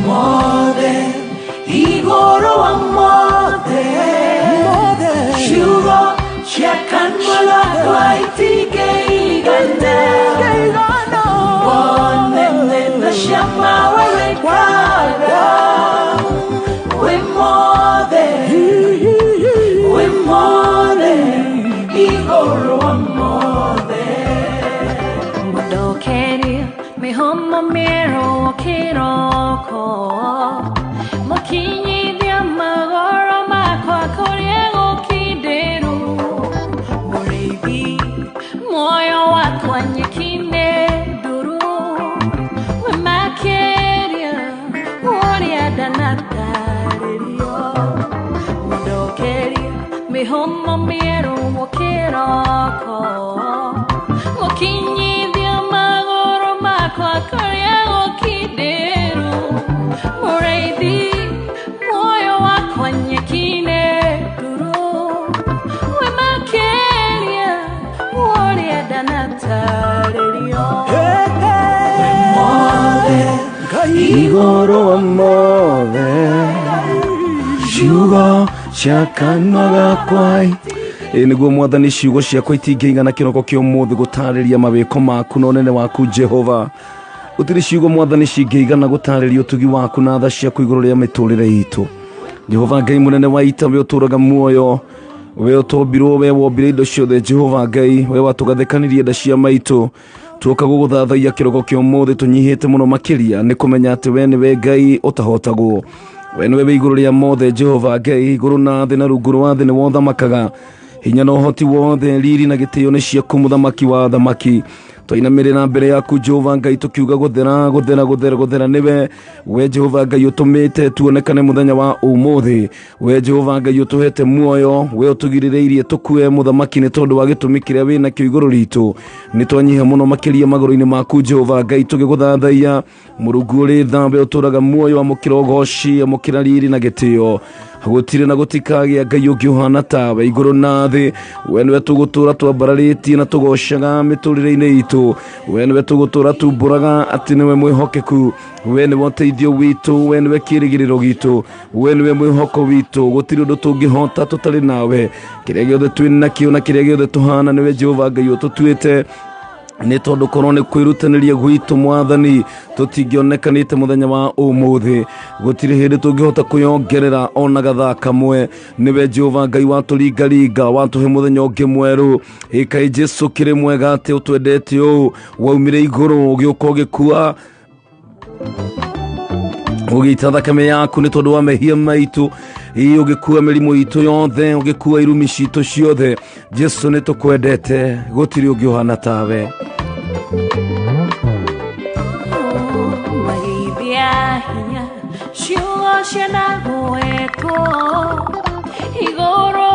Mothe igũrũ wa mothe, ciugo cia kanua gakwa itingĩigana wonene na ciama we wĩkaga. Wĩ mothe, wĩ mothe, igũrũ wa mothe. Mũndokerie mĩhũmũ mĩerũ kĩroko, mũkinyithia magũrũ makwa kũrĩa gũkindĩru. Mũrĩithi muoyo wakwa nyeki-inĩ nduru, wĩ makĩria ũrĩa ndanatarĩrio. Mũndokerie mĩhũmũ mĩerũ kĩroko, mũkinyithia magũrũ makwa kũrĩa gũkindĩru. Mũrĩithi muoyo wakwa nyeki-inĩ nduru, wĩ makĩria ũrĩa ndanatarĩrio. Mothe igũrũ wa mothe, ciugo cia kanua gakwa. Ĩ nĩguo Mwathani, ciugo ciakwa itingĩigana kĩroko kĩa ũmũthĩ gũtarĩria mawĩko maku na ũnene waku Jehova. Gũtirĩ ciugo, Mwathani, cingĩigana gũtarĩria ũtugi waku na tha ciaku igũrũ rĩa mĩtũrĩre itũ. Jehova Ngai mũnene wa ita, we ũtũraga muoyo, we ũtombirwo, we wombire indo ciothe. Jehova Ngai, we watũgathĩkanirie nda cia maitũ, tuoka gũgũthathaiya kĩroko kĩa ũmũthĩ tũnyihĩte mũno makĩria nĩ kũmenya atĩ we nĩwe Ngai ũtahotagwo, we nĩwe wĩ igũrũ rĩa mothe. Jehova Ngai, igũrũ na thĩ na rungu rwa thĩ nĩwe ũthamakaga. Hinya na ũhoti wothe, riri na gĩtĩo nĩ ciaku, mũthamaki wa thamaki. Twainamĩrĩra mbere yaku, Jehova Ngai, tũkiuga gũthera, gũthera, gũthera, gũthera nĩwe we Jehova Ngai ũtũmĩte tuonekane mũthenya wa ũmũthĩ, we Jehova Ngai ũtũhete muoyo, we ũtũgirĩrĩirie tũkue, mũthamaki, nĩ tondũ wa gĩtũmi kĩrĩa wĩ nakĩo igũrũ ritũ. Nĩ twanyiha mũno makĩria magũrũ-inĩ maku, Jehova Ngai, tũgĩgũthathaiya. Mũrungu ũrĩ tha, we ũtũraga muoyo, amũkĩra ũgoci, amũkĩra riri na gĩtĩo. Gũtirĩ na gũtikagĩa Ngai ũngĩ ũhana tawe igũrũ na thĩ. We nĩwe tũgũtũra twambararĩtie na tũgocaga mĩtũrĩre-inĩ itũ. We nĩwe tũgũtũra tumbũraga atĩ nĩwe mwĩhokeku. We nĩwe ũteithio witũ, we nĩwe kĩrĩgĩrĩro gitũ, we nĩwe mwĩhoko witũ. Gũtirĩ ũndũ tũngĩhota tũtarĩ nawe. Kĩrĩa gĩothe twĩ nakĩo na kĩrĩa gĩothe tũhana, nĩwe Jehova Ngai ũtũtuĩte, nĩ tondũ korwo nĩ kwĩrutanĩria gwitũ, Mwathani, tũtingĩonekanĩte mũthenya wa ũmũthĩ. Gũtirĩ hĩndĩ tũngĩhota kwĩongerera ona gathaa kamwe. Nĩwe Jehova Ngai watũringaringa, watũhe mũthenya ũngĩ mwerũ. Ĩkai Jesu kĩrĩ mwega atĩ ũtwendete ũũ, waumire igũrũ ũgĩũka ũgĩkua, ũgĩita thakame yaku nĩ tondũ wa mehia maitũ. Ĩ ũgĩkua mĩrimũ itũ yothe, ũgĩkua irumi citũ ciothe. Jesu, nĩ tũkwendete, gũtirĩ ũngĩ ũhana tawe. Magithia hinya ciugo cianagwetwo igũrũ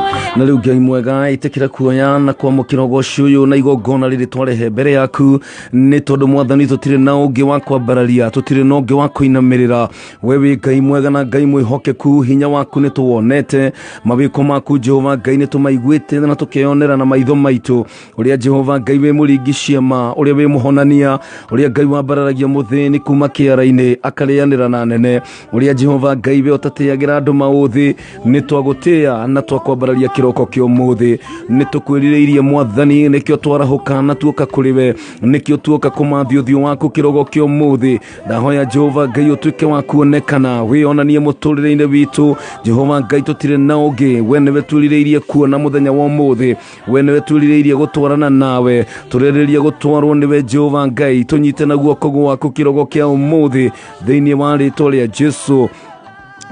rĩa Na rĩu, Ngai mwega, ĩtĩkĩra kuoya na kwamũkĩra ũgoci ũyũ na igongona rĩrĩ twarehe mbere yaku, nĩ tondũ, Mwathani, tũtirĩ na ũngĩ wa kwambararia, tũtirĩ na ũngĩ wa kũinamĩrĩra. We wĩ Ngai mwega na Ngai mwĩhokeku. Hinya waku nĩ tũwonete, mawĩko maku, Jehova Ngai, nĩ tũmaiguĩte na tũkeyonera na maitho maitũ, ũrĩa Jehova Ngai wĩ mũringi ciama, ũrĩa wĩ mũhonania, ũrĩa Ngai wambararagia mũthĩni kuma kĩara-inĩ akarĩanĩra na nene, ũrĩa Jehova Ngai we ũtatĩagĩra andũ maũthĩ. Nĩ twagũtĩa na twakwambararia kĩroko kĩa ũmũthĩ. Nĩ tũkwĩrirĩirie, Mwathani, nĩkĩo twarahũka na tuoka kũrĩ we, nĩkĩo tuoka kũmathia ũthiũ waku kĩroko kĩa ũmũthĩ. Ndahoya, Jehova Ngai, ũtuĩke wa kuonekana, wĩonanie mũtũrĩre-inĩ witũ. Jehova Ngai, tũtirĩ na ũngĩ, we nĩwe twĩrirĩirie kuona mũthenya wa ũmũthĩ, we nĩwe twĩrirĩirie gũtwarana nawe, tũrĩrĩrie gũtwarwo nĩwe. Jehova Ngai, tũnyite na guoko gwaku kĩrogo kĩa ũmũthĩ, thĩinĩ wa rĩtwa rĩa Jesu,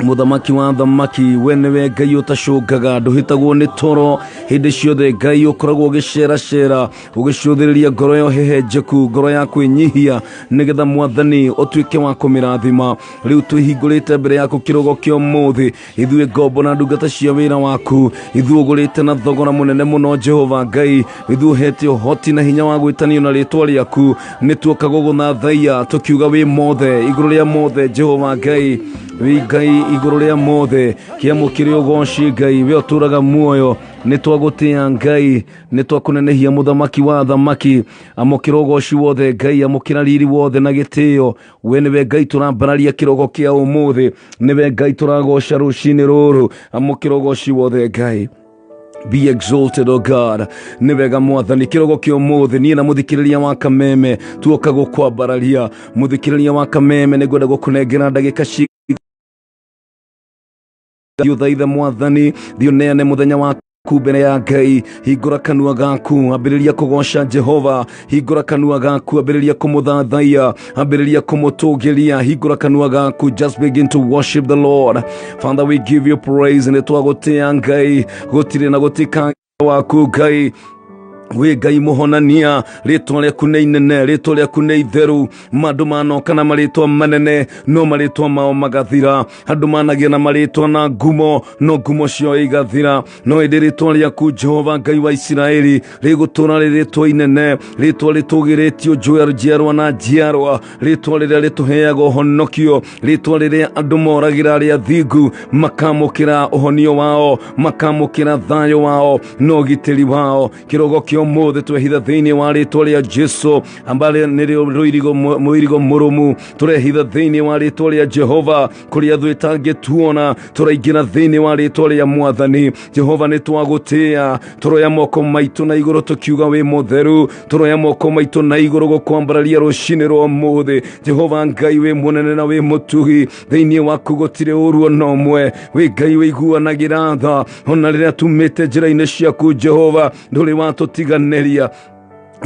mũthamaki wa thamaki. We nĩwe Ngai ũtacũngaga, ndũhĩtagwo nĩ toro. Hĩndĩ ciothe, Ngai, ũkoragwo ũgĩceracera ũgĩcũthĩrĩria ngoro ya hehenjeku, ngoro ya kwĩnyihia, nĩgetha, Mwathani, ũtuĩke wa kũmĩrathima. Rĩu twĩhingũrĩte mbere yaku kĩrogo kĩa ũmũthĩ, ithuĩ ngombo na ndungata cia wĩra waku, ithuĩ ũgũrĩte na thogora mũnene mũno. Jehova Ngai, ithuĩ ũhete ũhoti na hinya wa gwĩtanio na rĩtwa rĩaku, nĩ tuoka gũgũthathaiya tũkiuga wĩ mothe, igũrũ rĩa mothe. Jehova Ngai, Wĩ Ngai igũrũ rĩa mothe, kĩamũkĩre ũgoci Ngai, we ũtũraga muoyo. Nĩ twagũtĩa Ngai, nĩ twakũnenehia mũthamaki wa athamaki. Amũkĩra ũgoci wothe Ngai, amũkĩra riri wothe na gĩtĩo. We nĩwe Ngai tũrambararia kĩroko kĩa ũmũthĩ, nĩwe Ngai tũragoca rũcinĩ rũrũ. Amũkĩra ũgoci wothe Ngai. Be exalted, O God. Nĩ wega Mwathani, kĩrogo kĩa ũmũthĩ niĩ na mũthikĩrĩria wa Kameme tuoka gũkwambararia. Mũthikĩrĩria wa Kameme, nĩ ngwenda gũkũnengera ndagĩka ci thiĩ ũthaithe Mwathani, thiĩ ũneane mũthenya waku mbere ya Ngai. Hingũra kanua gaku, ambĩrĩria kũgoca Jehova. Hingũra kanua gaku, ambĩrĩria kũmũthathaiya, ambĩrĩria kũmũtũgĩria. Hingũra kanua gaku, just begin to worship the Lord. Father, we give you praise. Nĩ twagũtĩa Ngai, gũtirĩ na gũtika waku Ngai. Wĩ Ngai mũhonania, rĩtwa rĩaku nĩ inene, rĩtwa rĩaku nĩ itheru. Mandũ manoka na marĩtwa manene, no marĩtwa mao magathira. Andũ managia na marĩtwa na ngumo, no ngumo ciao igathira. No ĩndĩ rĩtwa rĩaku Jehova Ngai wa Isiraeli rĩgũtũra rĩ rĩtwa inene, rĩtwa rĩtũgĩrĩtio njiarwa na njiarwa, rĩtwa rĩrĩa rĩtũheaga ũhonokio, rĩtwa rĩrĩa andũ moragĩra arĩa thingu makamũkĩra ũhonio wao, makamũkĩra thayũ wao na ũgitĩri wao. Kĩrogo kĩa ũmũthĩ twehitha thĩinĩ wa rĩtwa rĩa Jesu, ambarĩ nĩrĩo rũirigo mũirigo mũrũmu. Tũrehitha thĩinĩ wa rĩtwa rĩa Jehova, kũrĩa thũ ĩtangĩtuona. Tũraingĩra thĩinĩ wa rĩtwa rĩa Mwathani Jehova. Nĩ twagũtĩa, tũroya moko maitũ na igũrũ tũkiuga wĩ mũtheru. Tũroya moko maitũ na igũrũ gũkwambararia rũcinĩ rwa ũmũthĩ. Jehova Ngai, wĩ mũnene na wĩ mũtugi, thĩinĩ waku gũtirĩ ũru ona ũmwe. Wĩ Ngai wĩiguanagĩra tha, ona rĩrĩa tumĩte njĩra-inĩ ciaku Jehova, ndũrĩ watũtiganĩria.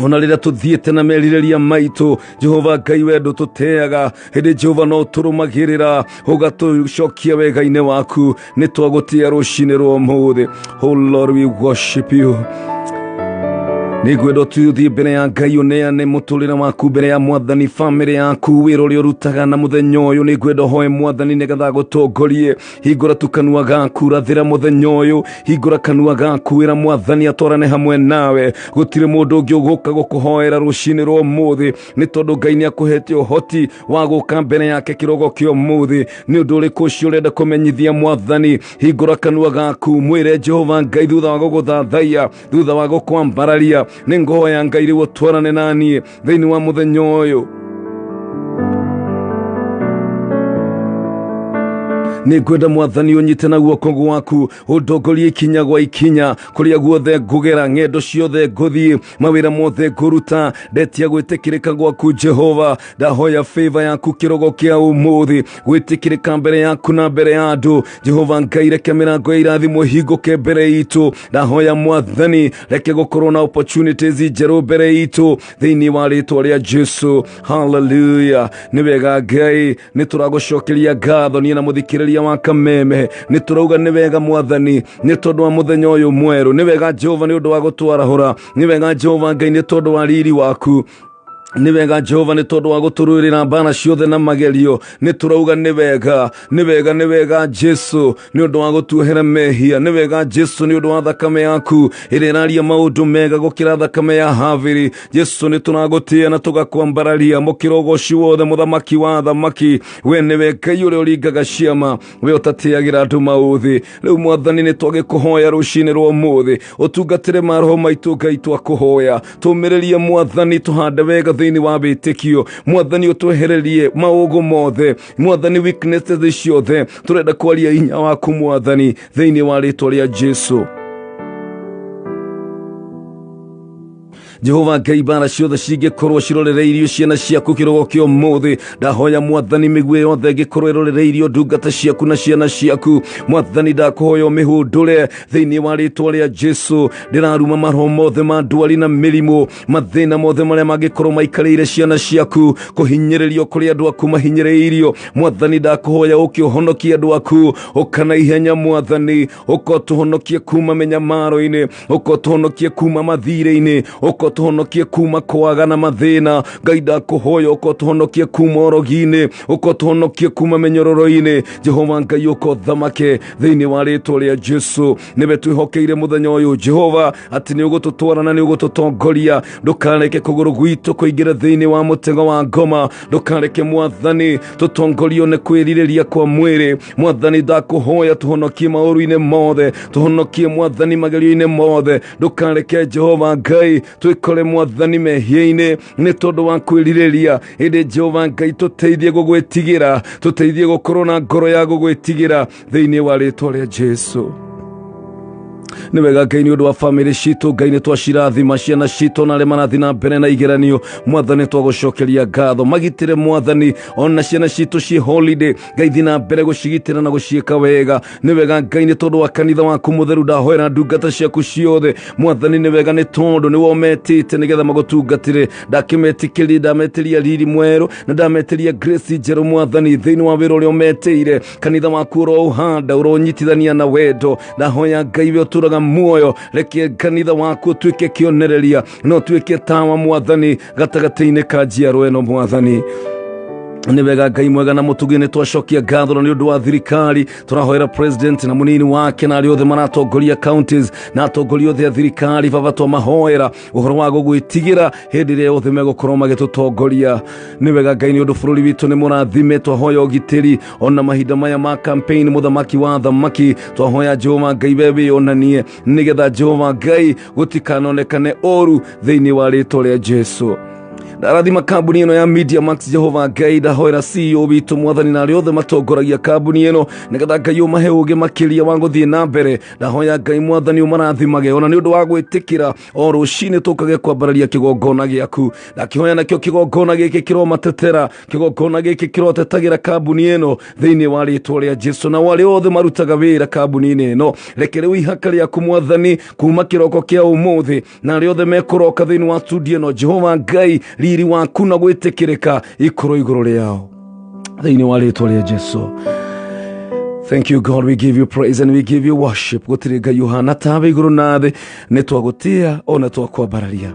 Ona rĩrĩa tũthiĩte na merirĩria maitũ, Jehova Ngai, we ndũtũteaga. Hĩndĩ Jehova no tũrũmagĩrĩra, ũgatũcokia wega-inĩ waku. Nĩ twagũtĩa rũcinĩ rwa ũmũthĩ. Oh Lord, we worship you. Nĩ ngwenda ũthiĩ mbere ya Ngai, ũneane mũtũrĩre waku mbere ya Mwathani, bamĩrĩ yaku, wĩra ũrĩa ũrutaga na mũthenya ũyũ. Nĩ ngwenda ũhoe Mwathani nĩgetha agũtongorie. Hingũra tu kanua gaku, rathĩra mũthenya ũyũ. Hingũra kanua gaku, wĩra Mwathani atwarane hamwe nawe. Gũtirĩ mũndũ ũngĩ ũgũka gũkũhoera rũcinĩ rwa ũmũthĩ, nĩ tondũ Ngai nĩ akũhete ũhoti wa gũka mbere yake kĩrogo kĩa ũmũthĩ. Nĩ ũndũ ũrĩkũ ũcio ũrenda kũmenyithia Mwathani? Hingũra kanua gaku, mwĩre Jehova Ngai, thutha wa gũgũthathaiya, thutha wa gũkwambararia, nĩ ngũhoya Ngai rĩu ũtwarane na niĩ thĩinĩ wa mũthenya ũyũ. Nĩ ngwenda Mwathani ũnyite na guoko gwaku, ũndongorie ikinya gwa ikinya, kũrĩa guothe ngũgera, ng'endo ciothe ngũthiĩ, mawĩra mothe ngũruta. Ndetia gwĩtĩkĩrĩka gwaku Jehova, ndahoya favor yaku kĩrogo kĩa ũmũthĩ, gwĩtĩkĩrĩka mbere yaku na mbere ya andũ. Jehova Ngai, reke mĩrango ya irathimo ĩhingũke mbere itũ. Ndahoya Mwathani, reke gũkorwo na opportunities njerũ mbere itũ thĩinĩ wa rĩtwa rĩa Jesu. Haleluya. Nĩ wega Ngai, nĩ tũragũcokeria ngatho. Niĩ na mũthikĩrĩria wa Kameme nĩ tũrauga nĩ wega Mwathani, nĩ tondũ wa mũthenya ũyũ mwerũ. Nĩ wega Jehova, nĩ ũndũ wa gũtwarahũra. Nĩ wega Jehova Ngai, nĩ tondũ wa riri waku. Nĩ wega Jehova, nĩ tondũ wa gũtũrũĩrĩra mbara ciothe na magerio. Nĩ tũrauga nĩ wega, nĩ wega, nĩ wega Jesu, nĩ ũndũ wa gũtuohera mehia. Nĩ wega Jesu, nĩ ũndũ wa thakame yaku ĩrĩa ĩraria maũndũ mega gũkĩra thakame ya Habili. Jesu, nĩ tũragũtĩa na tũgakwambararia. Mũkĩra ũgoci wothe, mũthamaki wa athamaki. We nĩwe Ngai ũrĩa ũringaga ciama, we ũtatĩagĩra andũ maũthĩ. Rĩu Mwathani, nĩ twagĩkũhoya rũcinĩ rwa ũmũthĩ, ũtungatĩre maroho maitũ. Ngai, twakũhoya tũmĩrĩrie Mwathani, tũhande wega thĩinĩ wa wĩtĩkio. Mwathani, ũtwehererie maũgũ mothe. Mwathani, weaknesses ciothe, tũrenda kwaria hinya waku Mwathani, thĩinĩ wa rĩtwa rĩa Jesu. Jehova Ngai, mbara ciothe cingĩkorwo cirorereirio ciana ciaku kĩrogo kĩa ũmũthĩ, ndahoya Mwathani, mĩguĩ yothe ĩngĩkorwo ĩrorereirio ndungata ciaku na ciana ciaku, Mwathani, ndakũhoya ũmĩhũndũre thĩinĩ wa rĩtwa rĩa Jesu. Ndĩraruma maroho mothe ma ndwari na mĩrimũ, mathĩna mothe marĩa mangĩkorwo maikarĩire ciana ciaku, kũhinyĩrĩrio kũrĩa andũ aku mahinyĩrĩirio. Mwathani, ndakũhoya ũke ũhonokie andũ aku. Ũka na ihenya Mwathani, ũka ũtũhonokie kuma mĩnyamaro-inĩ, ũka ũtũhonokie kuma mathirĩ-inĩ, ũka ũtũhonokie kuma kwaga na mathĩna. Ngai ndakũhoya ũka ũtũhonokie kuma ũrogi-inĩ, ũka ũtũhonokie kuma mĩnyororo-inĩ. Jehova Ngai ũka ũthamake thĩinĩ wa rĩtwa rĩa Jesu. Nĩwe twĩhokeire mũthenya ũyũ Jehova, atĩ nĩ ũgũtũtwara na nĩ ũgũtũtongoria. Ndũkareke kũgũrũ gwitũ kũingĩre thĩinĩ wa mũtego wa ngoma. Ndũkareke Mwathani tũtongorio nĩ kwĩrirĩria kwa mwĩrĩ. Mwathani ndakũhoya tũhonokie maũru-inĩ mothe, tũhonokie Mwathani magerio-inĩ mothe. Ndũkareke Jehova Ngai twĩkore Mwathani mehia-inĩ nĩ tondũ wa kwĩrirĩria. Ĩndĩ Jehova Ngai tũteithie gũgwĩtigĩra, tũteithie gũkorwo na ngoro ya gũgwĩtigĩra thĩinĩ wa rĩtwa rĩa Jesu. Nĩ wega Ngai nĩ ũndũ wa bamĩrĩ citũ, Ngai nĩ twacirathima ciana citũ na arĩa marathiĩ na mbere na igeranio. Mwathani twagũcokeria ngatho, magitĩre Mwathani ona ciana citũ ciĩ holiday. Ngai thiĩ na mbere gũcigitĩra na gũciĩka wega. Nĩ wega Ngai nĩ tondũ wa kanitha waku mũtheru, ndahoera ndungata ciaku ciothe Mwathani. Nĩ wega nĩ tondũ nĩ wometĩte nĩgetha magũtungatĩre. Ndakĩmetĩkĩria, ndametĩria riri mwerũ na ndametĩria grace njerũ Mwathani thĩinĩ wa wĩra ũrĩa ũmetĩire. Kanitha waku ũroũhanda, ũronyitithania na wendo. Ndahoya Ngai we ũtũraga muoyo, reke kanitha waku ũtuĩke kĩonereria na ũtuĩke tawa Mwathani gatagatĩ-inĩ ka njiarwa ĩno Mwathani. Nĩ wega Ngai mwega na mũtugi, nĩ twacokia ngatho na nĩ ũndũ wa thirikari. Tũrahoera president na mũnini wake na arĩa othe maratongoria counties na atongoria othe a thirikari. Baba, twamahoera ũhoro wa gũgwĩtigĩra hĩndĩ ĩrĩa yothe megũkorwo magĩtũtongoria. Nĩ wega Ngai nĩ ũndũ bũrũri witũ nĩ mũrathime. Twahoya ũgitĩri ona mahinda maya ma campaign. Mũthamaki wa thamaki, twahoya Jehova Ngai we wĩyonanie, nĩgetha Jehova Ngai gũtikanonekane ũru thĩinĩ wa rĩtwa rĩa Jesu. Ndarathima kambuni ĩno ya Media Max. Jehova Ngai, ndahoera CEO witũ Mwathani na arĩa othe matongoragia kambuni ĩno, nĩgetha Ngai ũmahe ũgĩ makĩria wa gũthiĩ na mbere. Ndahoya Ngai Mwathani ũmarathimage ona nĩ ũndũ wa gwĩtĩkĩra o rũcinĩ tũkage kwambararia kĩgongona gĩaku. Ndakĩhoya nakĩo kĩgongona gĩkĩ kĩromatetera, kĩgongona gĩkĩ kĩrotetagĩra kambuni ĩno thĩinĩ wa rĩtwa rĩa Jesu, na arĩa othe marutaga wĩra kambuni-inĩ ĩno. Reke rĩu ihaka rĩaku Mwathani kuma kĩroko kĩa ũmũthĩ na arĩa othe mekũroka thĩinĩ wa studio ĩno, Jehova Ngai riri waku na gwĩtĩkĩrĩka ikorwo igũrũ rĩao thĩinĩ wa rĩtwa rĩa Jesu. Thank you God, we give you praise and we give you worship. Gũtirĩ Ngai ũhana tawe igũrũ na thĩ, nĩ twagũtĩa ona twakwambararia.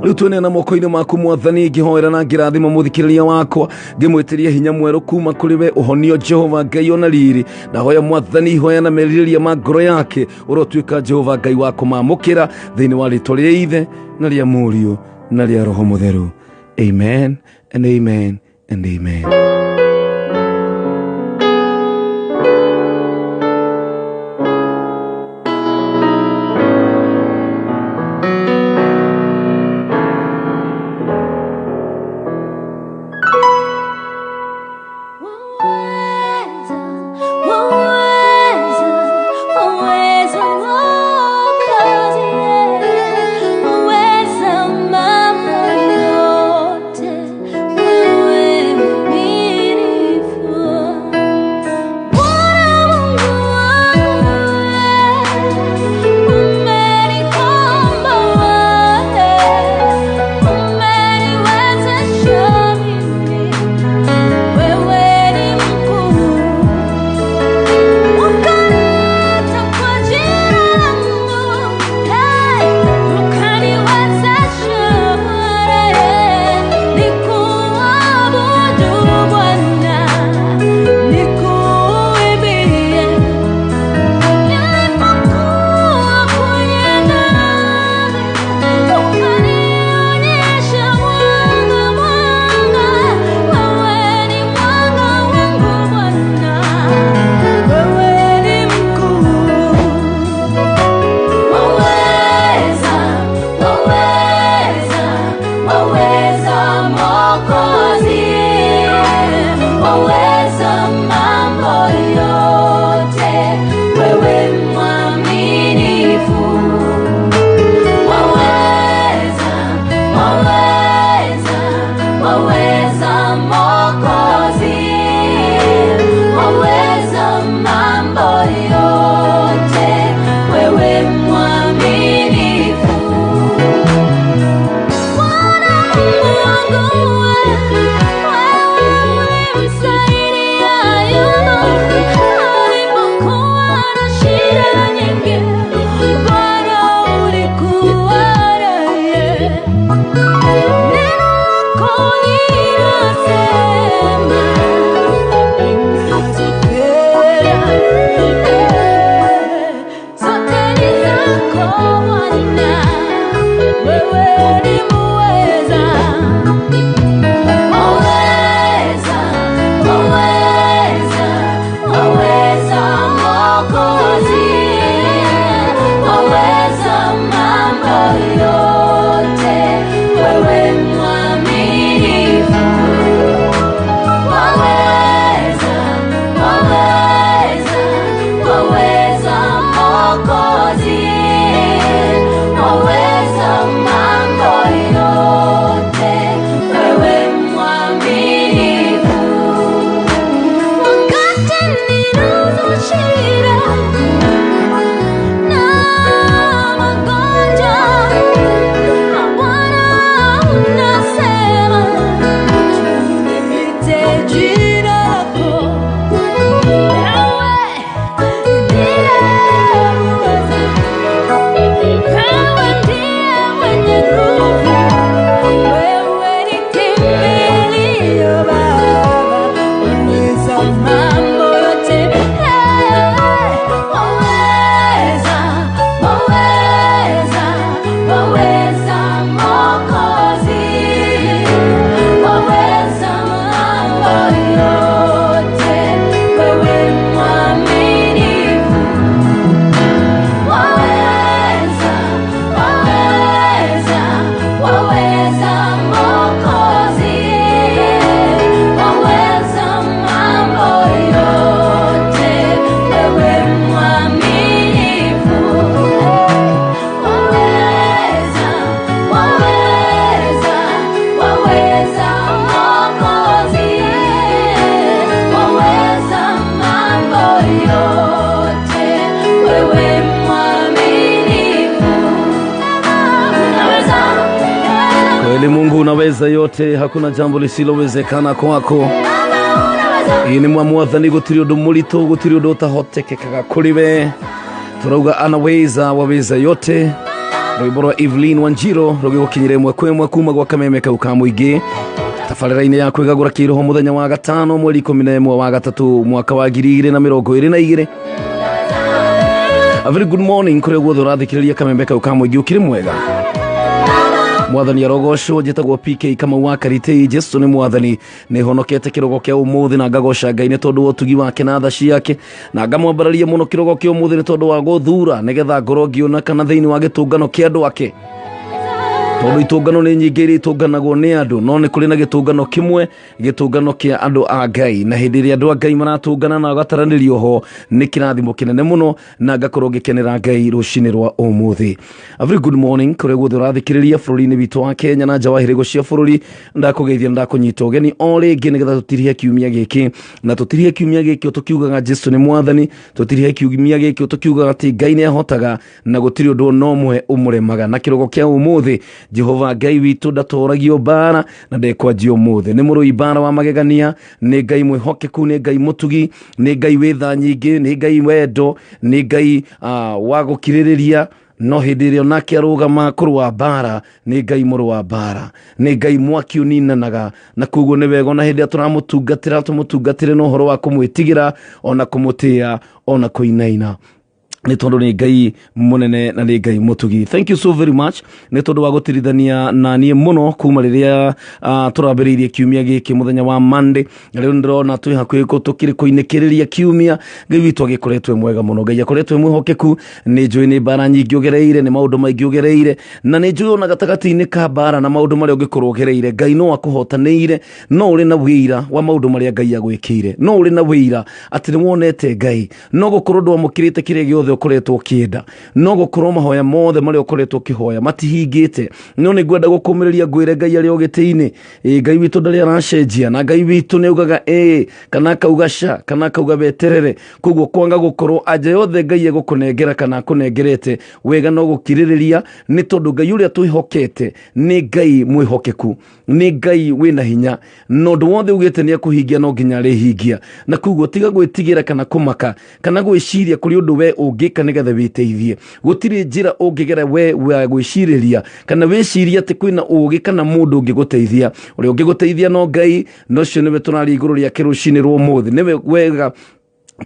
Rĩu tweneana moko-inĩ maku Mwathani, ngĩhoera na ngĩrathima mũthikĩrĩria wakwa, ngĩmwĩtĩria hinya mwerũ kuma kũrĩ we, ũhonio Jehova Ngai ona riri. Ndahoya Mwathani ihoya na merirĩria ma ngoro yake ũrotuĩka Jehova Ngai wa kũmamũkĩra thĩinĩ wa rĩtwa rĩa Ithe na rĩa Mũriũ na rĩa Roho Mũtheru. Amen and amen and amen. Waweza, waweza, waweza Mwokozi, waweza mambo yote, wewe mwaminifu. Bwana Mungu wangu, umenikomboa, umeniwezesha mimi. Wewe ni mkuu, ukaniita kwa jina langu, hey, ukaniwezesha nikuabudu Bwana, nikuimbie. Nilipokuwa kwenye dhambi, ukanionyesha mwanga, mwanga. Wewe ni mwanga wangu Bwana, wewe ni mkuu. Waweza, waweza, waweza Mwokozi, waweza mambo yote, wewe mwaminifu. Waweza, waweza, waweza Mwokozi, waweza mambo yote, wewe mwaminifu. Bwana Mungu wangu, wewe ulimsaidia Ayubu alipokuwa na shida nyingi. Bwana ulikuwa naye. Kwako ninasema, zote ni zako Bwana, wewe ni muweza. Waweza, waweza, waweza Mwokozi, waweza mambo yote, wewe mwaminifu. Waweza, waweza, waweza Mwokozi, waweza mambo yote, wewe mwaminifu. Wakati ninazo shida na magonjwa, Bwana unasema niite jina lako, wewe ndiye muweza, wewe ndiye mwenye nguvu, wewe ni kimbilio Baba, waweza mambo yote, waweza, waweza, waweza Mwokozi, waweza mambo yote, wewe mwaminifu. Waweza, waweza, waweza Mwokozi, waweza mambo yote, wewe mwaminifu. Waweza, waweza, waweza Mwokozi, waweza mambo yote, wewe mwaminifu. Unaweza, Kweli Mungu unaweza yote, hakuna jambo lisilowezekana kwako. Baba unaweza. Ĩ nĩ mwa mwathani gũtirĩ ũndũ mũritũ gũtirĩ ũndũ ũtahotekekaga kũrĩ we tũrauga anaweza waweza yote rwĩmbo rwa Evelyn Wanjiro rũgĩgũkinyĩra ĩmwe kwa ĩmwe kuma gwa kameme kau ka mũingĩ tabarĩra-inĩ ya kwĩgagũra kĩroho mũthenya wa gatano mweri 11 wa gatatũ mwaka wa 2022. A very good morning kũrĩa guothe ũrathikĩrĩria kameme kau ka mũingĩ ũkĩrĩ mwega mwathani arogocwo njĩtagwo PK Kamau wa Karitei. Jesu nĩ mwathani nĩ honokete kĩrogo kĩa ũmũthĩ na ngagoca Ngai nĩ tondũ wa ũtugi wake na tha ciake na ngamwambararia mũno kĩrogo kĩa ũmũthĩ nĩ tondũ wa gũthura nĩgetha ngorwo ngĩona kana thĩinĩ wa gĩtũngano kĩa andũ ake tondũ itũngano nĩ nyingĩ iria itũnganagwo nĩ andũ no nĩ kũrĩ na gĩtũngano kĩmwe gĩtũngano kĩa andũ a Ngai na hĩndĩ ĩrĩa andũ a Ngai maratũngana na gataranĩrio ho nĩ kĩrathimo kĩnene mũno na ngakorwo ngĩkenera Ngai rũcinĩ rwa ũmũthĩ. A very good morning kũrĩa guothe ũrathikĩrĩria bũrũri-inĩ witũ wa Kenya na nja wa hĩrĩgo cia bũrũri ndakũgeithia na ndakũnyita ũgeni o rĩngĩ nĩgetha tũtirihe kiumia gĩkĩ na tũtirihe kiumia gĩkĩ tũkiugaga Jesu nĩ mwathani tũtirihe kiumia gĩkĩ tũkiugaga atĩ Ngai nĩ ahotaga na gũtirĩ ũndũ no ũmwe ũmũremaga na kĩrogo kĩa ũmũthĩ Jehova Ngai witũ ndatoragio mbara na ndekwanjia ũmũthĩ nĩ mũrũi mbara wa magegania nĩ Ngai mwĩhokeku nĩ Ngai mũtugi nĩ Ngai wĩ tha nyingĩ nĩ Ngai wendo nĩ Ngai wa gũkirĩrĩria no hĩndĩ ĩrĩa onake arũgama kũrũa mbara nĩ Ngai mũrũ wa mbara nĩ Ngai mwaki ũninanaga na koguo nĩ wega ona hĩndĩ ĩrĩa tũramũtungatĩra tũmũtungatĩre na ũhoro wa kũmwĩtigĩra ona kũmũtĩa ona kũinaina nĩ tondũ nĩ Ngai mũnene na nĩ Ngai mũtugi. Thank you so very much nĩ tondũ wa gũtirithania na niĩ mũno kuma rĩrĩa tũrambĩrĩirie kiumia gĩkĩ mũthenya wa Monday na rĩu ndĩrona twĩ hakuhĩ tũkĩrĩ kũinĩkĩrĩria kiumia. Ngai witũ agĩkoretwo e mwega mũno, Ngai akoretwo e mwĩhokeku. Nĩ njũĩ nĩ mbara nyingĩ ũgereire, nĩ maũndũ maingĩ ũgereire, na nĩ njũĩ ona gatagatĩ-inĩ ka mbara na maũndũ marĩa ũngĩkorwo ũgereire Ngai no akũhotanĩire, no ũrĩ na wĩira wa maũndũ marĩa Ngai agwĩkĩire, no ũrĩ na wĩira atĩ nĩ wonete Ngai, no gũkorwo ndwamũkĩrĩte kĩrĩa gĩothe ũkoretwo ũkĩenda, no gũkorwo mahoya mothe marĩa ũkoretwo ũkĩhoya matihingĩte, no nĩ ngwenda gũkũmĩrĩria ngwĩre Ngai arĩ o gĩtĩ-inĩ. Ĩ, Ngai witũ ndarĩ aracenjia na Ngai witũ nĩ augaga ĩ kana akauga ca kana akauga weterere. Koguo kwanga gũkorwo anja yothe Ngai egũkũnengera kana akũnengerete wega no gũkirĩrĩria, nĩ tondũ Ngai ũrĩa twĩhokete nĩ Ngai mwĩhokeku, nĩ Ngai wĩna hinya na ũndũ wothe ugĩte nĩ ekũhingia no nginya arĩhingia. Na koguo tiga gwĩtigĩra kana kũmaka kana gwĩciria kũrĩ ũndũ we ũngĩka. Ũngĩka nĩgetha wĩteithie, gũtirĩ njĩra ũngĩgera we wa gwĩcirĩria kana wĩcirie atĩ kwĩna ũgĩ kana mũndũ ũngĩgũteithia. Ũrĩa ũngĩgũteithia no Ngai, na ũcio nĩwe tũraria igũrũ rĩake rũcinĩ rwa ũmũthĩ. Nĩwe wega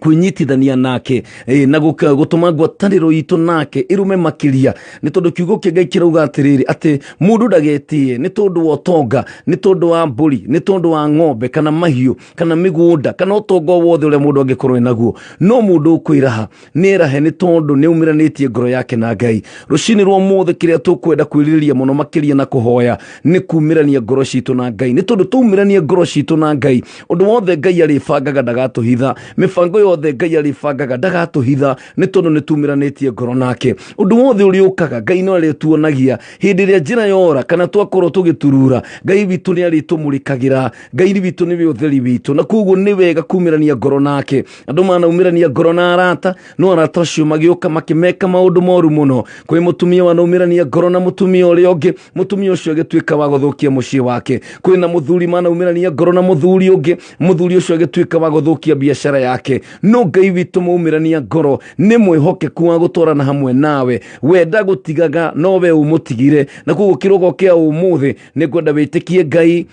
kwĩnyitithania nake na gũtũma ngwatanĩro itũ nake ĩrũme makĩria, nĩ tondũ kiugo kĩa Ngai kĩrauga atĩrĩrĩ, atĩ mũndũ ndagetĩe nĩ tondũ wa ũtonga, nĩ tondũ wa mbũri, nĩ tondũ wa ng'ombe kana mahiũ kana mĩgũnda kana ũtonga o wothe ũrĩa mũndũ angĩkorwo enaguo, no mũndũ ũkwĩraha nĩ erahe nĩ tondũ nĩ aumĩranĩtie ngoro yake na Ngai. Rũcinĩ rwa ũmũthĩ, kĩrĩa tũkwenda kwĩrirĩria mũno makĩria na kũhoya nĩ kumĩrania ngoro citũ na Ngai, nĩ tondũ twaumĩrania ngoro citũ na Ngai, ũndũ wothe Ngai arĩbangaga ndagatũhitha, mĩbango yothe Ngai arĩbangaga ndagatũhitha, nĩ tondũ nĩ tumĩranĩtie ngoro nake. Ũndũ wothe ũrĩũkaga, Ngai no arĩtuonagia. Hĩndĩ ĩrĩa njĩra yora kana twakorwo tũgĩturura, Ngai witũ nĩ arĩtũmũrĩkagĩra. Ngai witũ nĩwe ũtheri witũ, na koguo nĩ wega kumĩrania ngoro nake. Andũ manaumĩrania ngoro na arata, no arata acio magĩũka makĩmeka maũndũ moru mũno. Kwĩ mũtumia wanaumĩrania ngoro na mũtumia ũrĩa ũngĩ, mũtumia ũcio agĩtuĩka wa gũthũkia mũciĩ wake. Kwĩna mũthuri manaumĩrania ngoro na mũthuri ũngĩ, mũthuri ũcio agĩtuĩka wa gũthũkia biacara yake. No Ngai witũ maumĩrania ngoro nĩ mwĩhokeku wa gũtwarana hamwe nawe, wenda gũtigaga no we ũmũtigire. Na koguo kĩroko kĩa ũmũthĩ nĩ ngwenda wĩtĩkie Ngai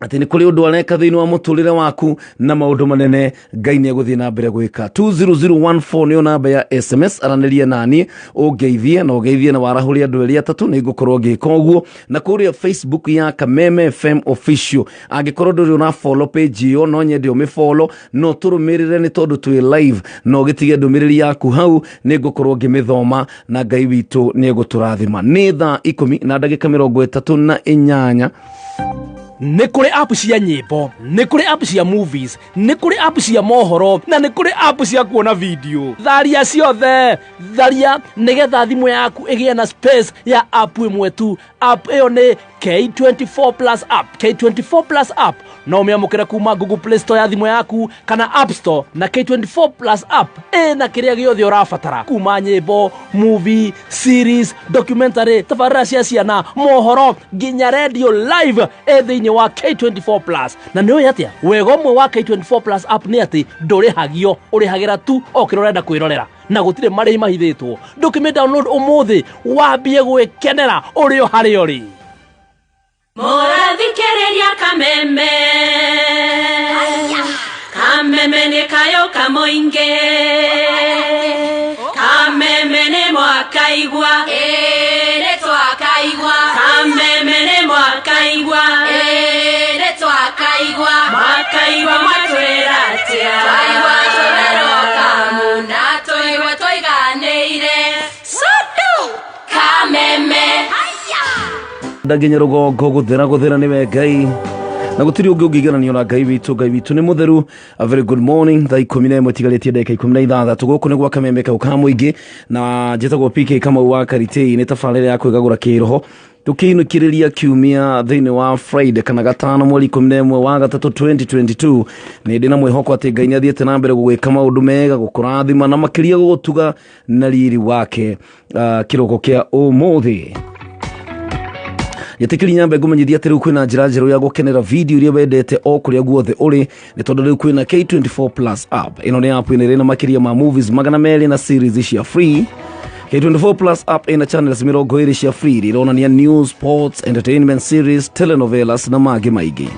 atĩ nĩ kũrĩ ũndũ areka thĩinĩ wa mũtũrĩre waku, na maũndũ manene Ngai nĩ egũthiĩ na mbere gwĩka. 20014 nĩyo namba ya SMS. Aranĩria naniĩ, ũngeithie na ũgeithie na warahũre andũ erĩ atatũ, nĩ ngũkorwo ngĩka ũguo. Na kũrĩa Facebook ya Kameme FM Official, angĩkorwo ndũrĩ ũra follow page ĩyo, no nyende ũmĩ follow no tũrũmĩrĩre, nĩ tondũ twĩ live. No ũgĩtige ndũmĩrĩri yaku hau, nĩ ngũkorwo ngĩmĩthoma na Ngai witũ nĩ egũtũrathima. Nĩ thaa 10:38. Nĩ kũrĩ app cia nyĩmbo, nĩ kũrĩ app cia movies, nĩ kũrĩ app cia mohoro, na nĩ kũrĩ app cia kuona video. Tharia ciothe, tharia nĩgetha thimũ yaku ĩgĩe na space ya app ĩmwe tu. App ĩyo nĩ K24 Plus app. K24 Plus app no ũmĩamũkĩre kuma Google Play Store ya thimũ yaku kana App Store, na K24 Plus app ĩna kĩrĩa gĩothe ũrabatara, kuma nyĩmbo, movie, series, documentary, tabarĩra cia ciana, mohoro, nginya radio live ĩ thĩinĩ wa K24 Plus. Na nĩ ũĩ atĩa wega ũmwe wa K24 Plus app nĩ atĩ ndũrĩhagio, ũrĩhagĩra tu o kĩrĩa ũrenda kwĩrorera, na gũtirĩ marĩhi mahithĩtwo. Ndũkĩmĩ download ũmũthĩ wambie gwĩkenera ũrĩ o harĩa ũrĩ. Mũrathikĩrĩria Kameme. Kameme nĩ kayo kamũingĩ. Kameme nĩ mwakaigua. Ĩĩ nĩ twakaigua. Kameme nĩ mwakaigua. Ĩĩ nĩ twakaigua. Mwakaigua mwatwĩra atĩa? Twaigua tũrero kamu na tũigua tũiganĩire. Sodo Kameme. Nginya rũgongo gũthera gũthera nĩwe Ngai, na gũtirĩ ũngĩ ũngĩigananio na Ngai witũ. Ngai witũ nĩ mũtheru. A very good morning. Thaa 11 ĩtigarĩtie ndagĩka 16. Gũkũ nĩ gwa Kameme kau ka mũingĩ, na njĩtagwo PK Kamau wa Karitei. Nĩ tabarĩra ya kwĩgagũra kĩroho, tũkĩinũkĩrĩria kiumia thĩinĩ wa Friday kana gatano, mweri 11 wa gatatũ 2022. Nĩ ndĩ na mwĩhoko atĩ Ngai nĩ athiĩte na mbere gũgwĩka maũndũ mega, gũkũrathima na makĩria gũgũtuga na riri wake. Kĩroko kĩa ũmũthĩ, gĩtĩkĩri nyambe ngũmenyithia atĩ rĩu kwĩna njĩra njerũ ya gũkenera video iria wendete o kũrĩa guothe ũrĩ, nĩ tondũ rĩu kwĩna K24 Plus app. Ĩno nĩ app ĩno ĩrĩ na makĩria ma movies 200 na series cia free. K24 Plus app ĩna channels 20 cia free iria ironania news, sports, entertainment series, telenovelas na mangĩ maingĩ.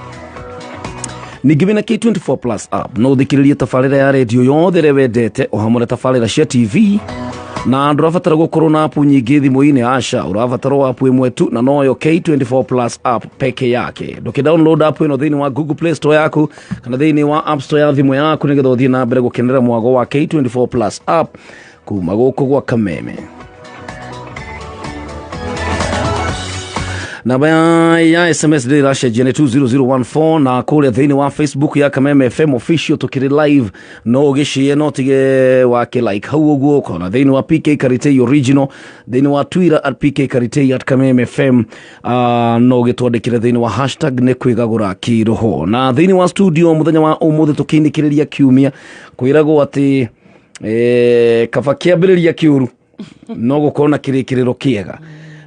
Ningĩ wĩna K24 Plus app no ũthikĩrĩrie tabarĩra ya redio yothe ĩrĩa wendete o hamwe na tabarĩra cia TV, na ndũrabatara gũkorwo na app nyingĩ thimũ-inĩ. Aca, ũrabatara o app ĩmwe tu, na noyo K24 Plus app peke yake. Ndũkĩ download app ĩno thĩinĩ wa Google Play Store yaku kana thĩinĩ wa App Store ya thimũ yaku, nĩgetha ũthiĩ na mbere gũkenera mwago wa K24 Plus app kuma gũkũ gwa Kameme. Namba ya SMS ndä ĩracenjia, nĩ 20014, na kũrĩa thĩinĩ wa Facebook ya Kameme FM Official tũkĩrĩ live, no ũgĩcie no tige wake like hau ũguo, kana thĩinĩ wa PK Karitei Original thĩinĩ wa Twitter, @PKKaritei, @KamemeFM, no ũgĩtwandĩkĩre thĩinĩ wa hashtag nĩ kwĩgagũra kĩroho. Na thĩinĩ wa studio mũthenya wa ũmũthĩ, tũkĩinĩkĩrĩria kiumia, kwĩragwo atĩ kaba kĩambĩrĩria kĩũru no gũkorwo na kĩrĩkĩrĩro kĩega,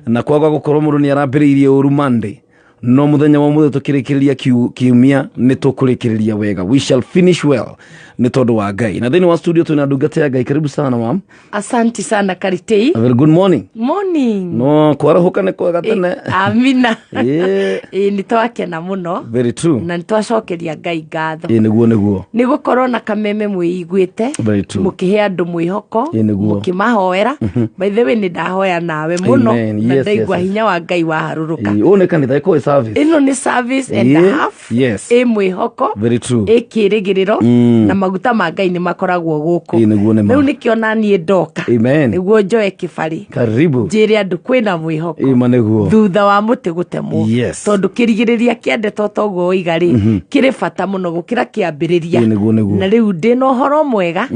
na kwaga gũkorwo mũndũ nĩ arambĩrĩirie ũru Monday, No muthenya wa muthenya tukirikiria kiumia ni tukurikiria wega. We shall finish well ni tondu wa Ngai. Na thiini wa studio twina ndungata ya Ngai. Karibu sana mam. Asanti sana Karitei. A very good morning. Morning. No kwarahuka ni kwega tene. Amina. Yeah. Ĩ nĩ twakena mũno Very true. na nĩ twacokeria Ngai ngatho. Ĩ nĩguo nĩguo. Nĩ gũkorwo na kameme mwĩiguĩte Very true. mũkĩhe andũ mwĩhoko Ĩ nĩguo. mũkĩmahoera. By the way nĩ ndahoya nawe mũno Amen. na Yes, ndaigua yes, yes. hinya wa Ngai waharũrũka. Ĩ, ũyũ nĩ kanitha ĩkorwo ĩ service. Ĩno nĩ service and a Yeah, half. yes. Ĩ mwĩhoko. Very true. Ĩ kĩrĩgĩrĩro na maguta ma Ngai nĩ makoragwo gũkũ. Ĩ nĩguo nĩ ma. Rĩu nĩkĩo naniĩ ndoka. Amen. Nĩguo njoe kĩbarĩ. Karibu. Njĩre andũ kwĩna mwĩhoko. Ĩ ma nĩguo. Thutha wa mũtĩ gũtemwo. Yes. Tondũ kĩrigĩrĩria kĩa ndeto toguo waiga rĩ kĩrĩ bata mũno gũkĩra kĩambĩrĩria. Ĩ nĩguo nĩguo. Na rĩu ndĩna ũhoro mwega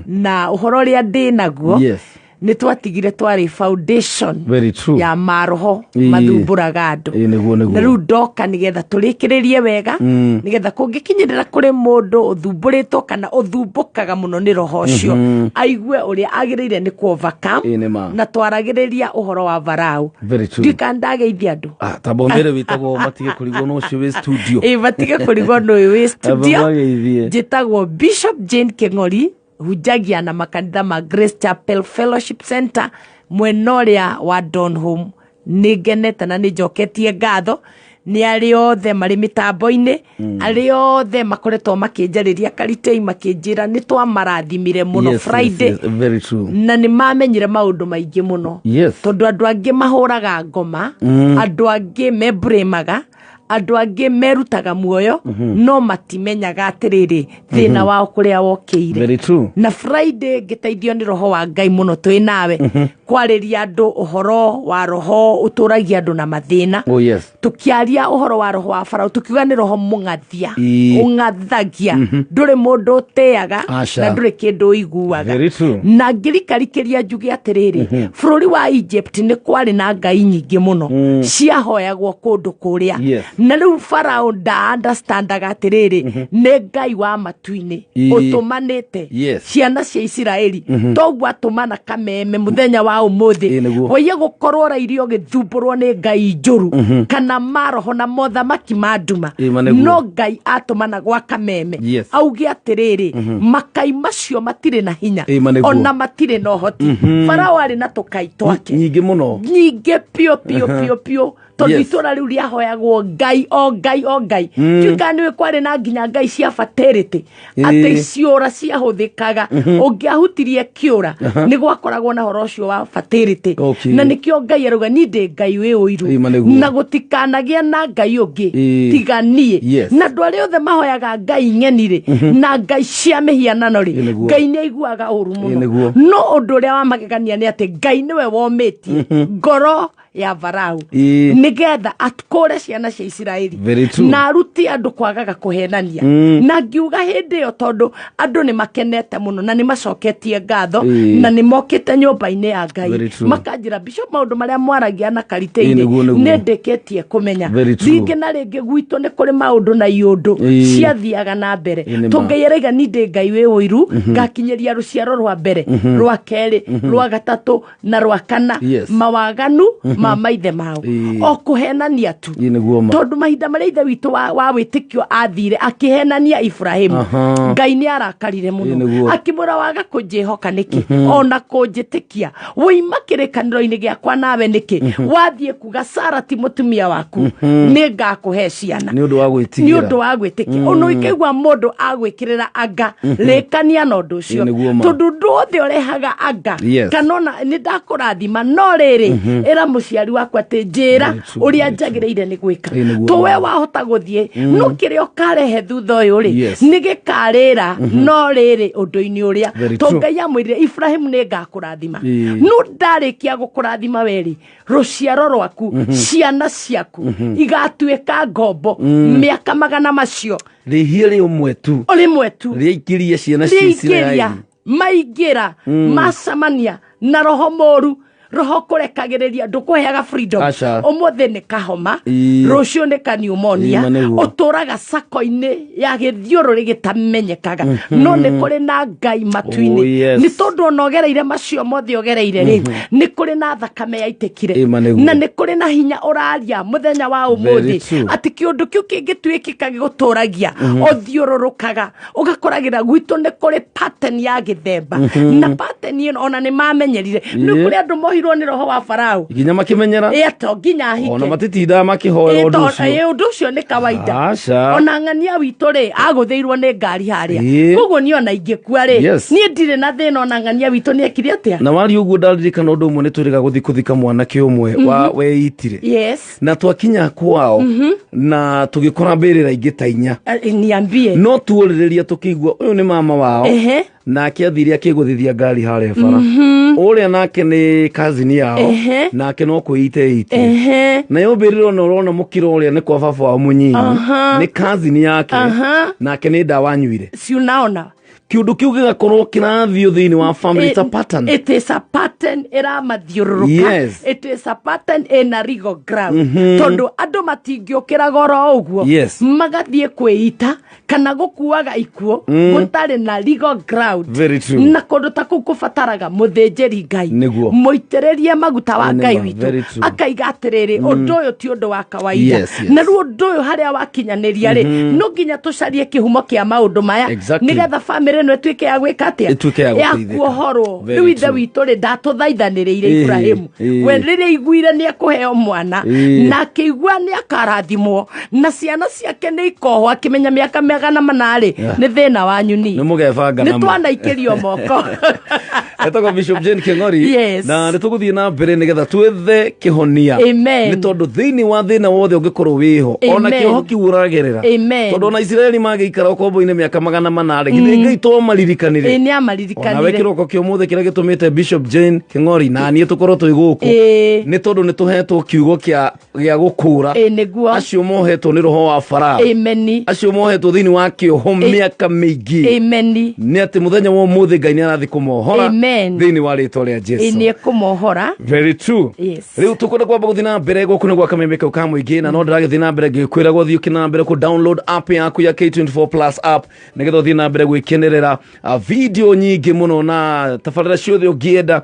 na ũhoro ũrĩa ndĩ naguo Yes. nĩ twatigire twarĩ foundation Very true. ya maroho Ĩ. mathumbũraga andũ. Ĩ nĩguo nĩguo. Na rĩu ndoka nĩgetha tũrĩkĩrĩrie wega nĩgetha kũngĩkinyĩrĩra kũrĩ mũndũ ũthumbũrĩtwo kana ũthumbũkaga mũno nĩ roho ũcio aigue ũrĩa agĩrĩire nĩ kũ overcome. Ĩ nĩ ma. Na twaragĩrĩria ũhoro wa Farao. Very true. Ndiũĩ kana ndageithia andũ. Ah, tamba ũmĩre wĩtagwo matige kũrigwo no ũcio wĩ studio. Ĩ matige kũrigwo nũ ũyũ wĩ studio. Aba mageithie. Njĩtagwo Bishop Jane Kĩng'ori, hunjagia na makanitha ma Grace Chapel Fellowship Center mwena ũrĩa wa Donholm. Nĩ ngenete na nĩ njoketie ngatho nĩ arĩa othe marĩ mĩtambo-inĩ, arĩa othe makoretwo makĩnjarĩria Karitei makĩnjĩra nĩ twamarathimire mũno Yes, Friday. Yes, yes, very true. Na nĩ mamenyire maũndũ maingĩ mũno. Yes. Tondũ andũ angĩ mahũraga ngoma, andũ angĩ mebrĩmaga, andũ angĩ merutaga muoyo, no matimenyaga atĩrĩrĩ thĩna wao kũrĩa wokĩire. Very true. Na Friday ngĩteithio nĩ roho wa Ngai mũno twĩ nawe kwarĩria andũ ũhoro wa roho ũtũragia andũ na mathĩna. Oh yes. Tukiaria ũhoro wa roho wa Farao tukiuga nĩ roho mũng'athia Ĩ. ũng'athagia, ndũrĩ mũndũ ũtĩaga Aca. na ndũrĩ kĩndũ ũiguaga. Very true. Na ngĩrikarikĩria njuge atĩrĩrĩ bũrũri wa Egypt nĩ kwarĩ na ngai nyingĩ mũno ciahoyagwo kũndũ kũrĩa. Yes. Na rĩu Farao nda understandaga atĩrĩrĩ nĩ Ngai wa matu-inĩ Ĩ. ũtũmanĩte Yes. ciana cia Isiraeli toguo atũmana kameme mũthenya wa ũmũthĩ. Ĩ nĩguo. Woiye gũkorwo ũrairio ũgĩthumbũrwo nĩ ngai njũru kana maroho na mothamaki ma nduma. Ĩ ma nĩguo. No Ngai atũmana gwa kameme Yes. auge atĩrĩrĩ makai macio matirĩ na hinya Ĩ ma nĩguo. ona matirĩ na ũhoti. Farao arĩ na tũkai twake Nyingĩ mũno. nyingĩ piũ piũ piũ piũ tondũ Yes. itũra rĩu rĩahoyagwo Ngai o Ngai o Ngai. Ndiũĩ kana nĩũĩ kwarĩ na nginya ngai cia fertility atĩ ciũra ciahũthĩkaga ũngĩahutirie kĩũra nĩ gwakoragwo na ũhoro ũcio wa fertility. Okay. Na nĩkĩo Ngai arauga niĩ ndĩ Ngai wĩ ũiru Ĩ ma nĩguo. na gũtikanagĩe na Ngai ũngĩ Ĩ. tiga niĩ. Yes. Na andũ arĩa othe mahoyaga ngai ng'eni rĩ na ngai cia mĩhianano rĩ Ĩ nĩguo. Ngai nĩ aiguaga ũru Ĩ mũno. nĩguo. No ũndũ ũrĩa wa magegania nĩ atĩ Ngai nĩwe womĩtie ngoro ya Farao Ĩ. nĩgetha akũre ciana cia Isiraeli Very true. na arute andũ kwagaga kũhenania. Na ngiuga hĩndĩ ĩyo tondũ andũ nĩ makenete mũno na nĩ macoketie ngatho Ĩ. na nĩ mokĩte nyũmba-inĩ ya Ngai Very true. makanjĩra Bishop maũndũ marĩa mwaragia na Ĩ Karitei-rĩ nĩguo, nĩguo. nĩ ndĩkĩtie kũmenya. Very true. Rĩngĩ na rĩngĩ gwitũ nĩ kũrĩ maũndũ na iũndũ Ĩ. ciathiaga na mbere. Ĩ nĩ ma. Tondũ Ngai araiga ni ndĩ Ngai wĩ ũiru ngakinyĩria rũciaro rwa mbere rwa kerĩ rwa gatatũ na rwa kana Yes. mawaganu ma maithe mao Ĩ. o kũhenania tu. Ĩ nĩguo ma. Tondũ mahinda marĩa ithe witũ wa wĩtĩkio athire akĩhenania Ibrahimu Aha. Ngai nĩ arakarire Ĩ mũno nĩguo. akĩmwĩra waga kũnjĩhoka nĩkĩ ona kũnjĩtĩkia woima kĩrĩkanĩro-inĩ gĩakwa nawe nĩkĩ wathiĩ kuga Sara ti mũtumia waku nĩ ngakũhe ciana Nĩ ũndũ wa gwĩtigĩra. nĩ ũndũ wa gwĩtĩkia ona ũngĩigua mũndũ agwĩkĩrĩra anga rĩkania na ũndũ ũcio Ĩ nĩguo ma. tondũ ũndũ wothe ũrehaga anga Yes. kana ona nĩ ndakũrathima no rĩrĩ ĩra mũciari waku atĩ njĩra Very true, ũrĩa very true. njagĩrĩire nĩ gwĩka Ĩ nĩguo to we ma. wahota gũthiĩ no kĩrĩa ũkarehe thutha ũyũ rĩ Yes. nĩ gĩkarĩra no rĩrĩ ũndũ-inĩ ũrĩa Very to true. Ngai amwĩrire Ibrahimu nĩ ngakũrathima Ĩ. no ndarĩkia gũkũrathima werĩ rũciaro rwaku ciana ciaku igatuĩka ngombo mĩaka magana macio Rĩhia rĩmwe tu rĩmwe tu rĩaikirie ciana cia rĩaingĩria Isiraeli. maingĩra macemania na roho mũru. Roho kũrekagĩrĩria ndũkũheaga freedom. Aca. Ũmũthĩ nĩ kahoma, rũciũ nĩ kaniumonia. Ĩĩ, ma nĩguo. Ũtũraga sako-inĩ ya gĩthiũrũrĩ gĩtamenyekaga, no nĩ kũrĩ na Ngai matu-inĩ. Oh, yes. Nĩ tondũ ona ũgereire macio mothe ũgereire rĩ, nĩ kũrĩ na thakame yaitĩkire, Ĩĩ, ma nĩguo. na nĩ kũrĩ na hinya ũraria mũthenya wa ũmũthĩ Very true. atĩ kĩũndũ kĩu kĩngĩtuĩkĩka gĩgũtũragia ũthiũrũrũkaga ũgakoragĩra gwitũ nĩ kũrĩ pattern ya gĩthemba, na pattern ĩno ona nĩ mamenyerire nĩ kũrĩ andũ mohirwo nĩ roho wa Farao Nginya makĩmenyera. Ĩ, to nginya ahike. Ona matitindaga makĩhoera ũndũ ũcio. Ĩ, ũndũ ũcio nĩ kawaida. Aca. Ona ng'ania witũ rĩ, agũthĩirwo nĩ ngari harĩa. Koguo niĩ ona ingĩkua rĩ, niĩ ndirĩ na thĩna, ona ng'ania witũ nĩ ekire atĩa. Na waria ũguo ndaririkana ũndũ ũmwe, nĩ twĩrĩga gũthiĩ kũthika mwanake ũmwe wa weitire, na twakinya kwao na tũgĩkora mbĩrĩra ingĩ ta inya. Niambie. No tuorĩrĩria tũkĩigua ũyũ nĩ mama wao, nake athire akĩgũthithia ngari harĩa bara, ũrĩa nake nĩ kazini yao, nake no kwĩite ite. Nayo mbĩrĩra ona ũrona mũkĩra ũrĩa nĩ kwa baba wao mũnyinyi, nĩ kazini yake, nake nĩ ndawa anyuire. Si unaona? Kĩũndũ kĩu gĩgakorwo kĩrathiĩ thĩinĩ wa family ta pattern. It is a pattern ĩramathiũrũrũka. It is a pattern ĩna legal ground, tondũ andũ matingĩũkĩra goro ũguo magathiĩ kwĩita kana gũkuaga ikuũ gũtarĩ na legal ground. Very true. Na kũndũ ta kũu kũbataraga mũthĩnjĩri Ngai mũitĩrĩrie maguta wa Nĩ Ngai ma, witũ very true. akaiga atĩrĩrĩ, ũndũ ũyũ ti ũndũ wa kawaida. Na rĩu ũndũ ũyũ harĩa wakinyanĩria rĩ, no nginya tũcarie kĩhumo kĩa maũndũ maya, nĩgetha bamĩrĩ ĩno ĩtuĩke ya gwĩka atĩa? Ĩtuĩke ya gũteithĩka. Kuohorwo. Very Rĩu ithe true. witũ rĩ, ndatũthaithanĩrĩire Ibrahimu, we rĩrĩa aiguire nĩ ekũheo mwana, na akĩigua nĩ akarathimwo na ciana ciake nĩ ikohwo, akĩmenya mĩaka 400 rĩ, nĩ thĩna wanyu ni. Nĩ mũgebanga Nĩ namo. twanaikĩrio moko. Etagwo Bishop Jane Keng'ori. Na nĩ tũgũthiĩ na mbere nĩgetha twethe kĩhonia. Amen. Nĩ tondũ thĩinĩ wa thĩna wothe ũngĩkorwo wĩho, ona Amen. kĩoho kĩu ũragerera, Amen. tondũ ona Isiraeli magĩikara ũkombo-inĩ mĩaka 400 rĩ, githĩ Ngai to maririkanire? Ĩ, nĩ Onawe amaririkanire. kĩroko kĩa ũmũthĩ kĩrĩa gĩtũmĩte Bishop Jane Keng'ori na niĩ tũkorwo twĩ gũkũ nĩ tondũ nĩ tũhetwo kiugo gĩa gũkũra Ĩ, nĩguo. acio mohetwo nĩ roho wa Farao, Ameni. acio mohetwo thĩinĩ wa kĩoho mĩaka mĩingĩ, Ameni. nĩ atĩ mũthenya wa ũmũthĩ Ngai nĩ arathiĩ kũmohora Amen. thĩinĩ wa rĩtwa rĩa Ĩ, Jesu. nĩ ekũmohora. Very true. Rĩu tũkwenda kwamba gũthiĩ na mbere gũkũ nĩ gwa kameme kau ka mũingĩ, na no ndĩragĩthiĩ na mbere ngĩkwĩra gũthiĩ ũkĩ na mbere kũ download app yaku ya K24 Plus app nĩgetha ũthiĩ na mbere gwĩkenerera video nyingĩ mũno na tabarĩra ciothe ũngĩenda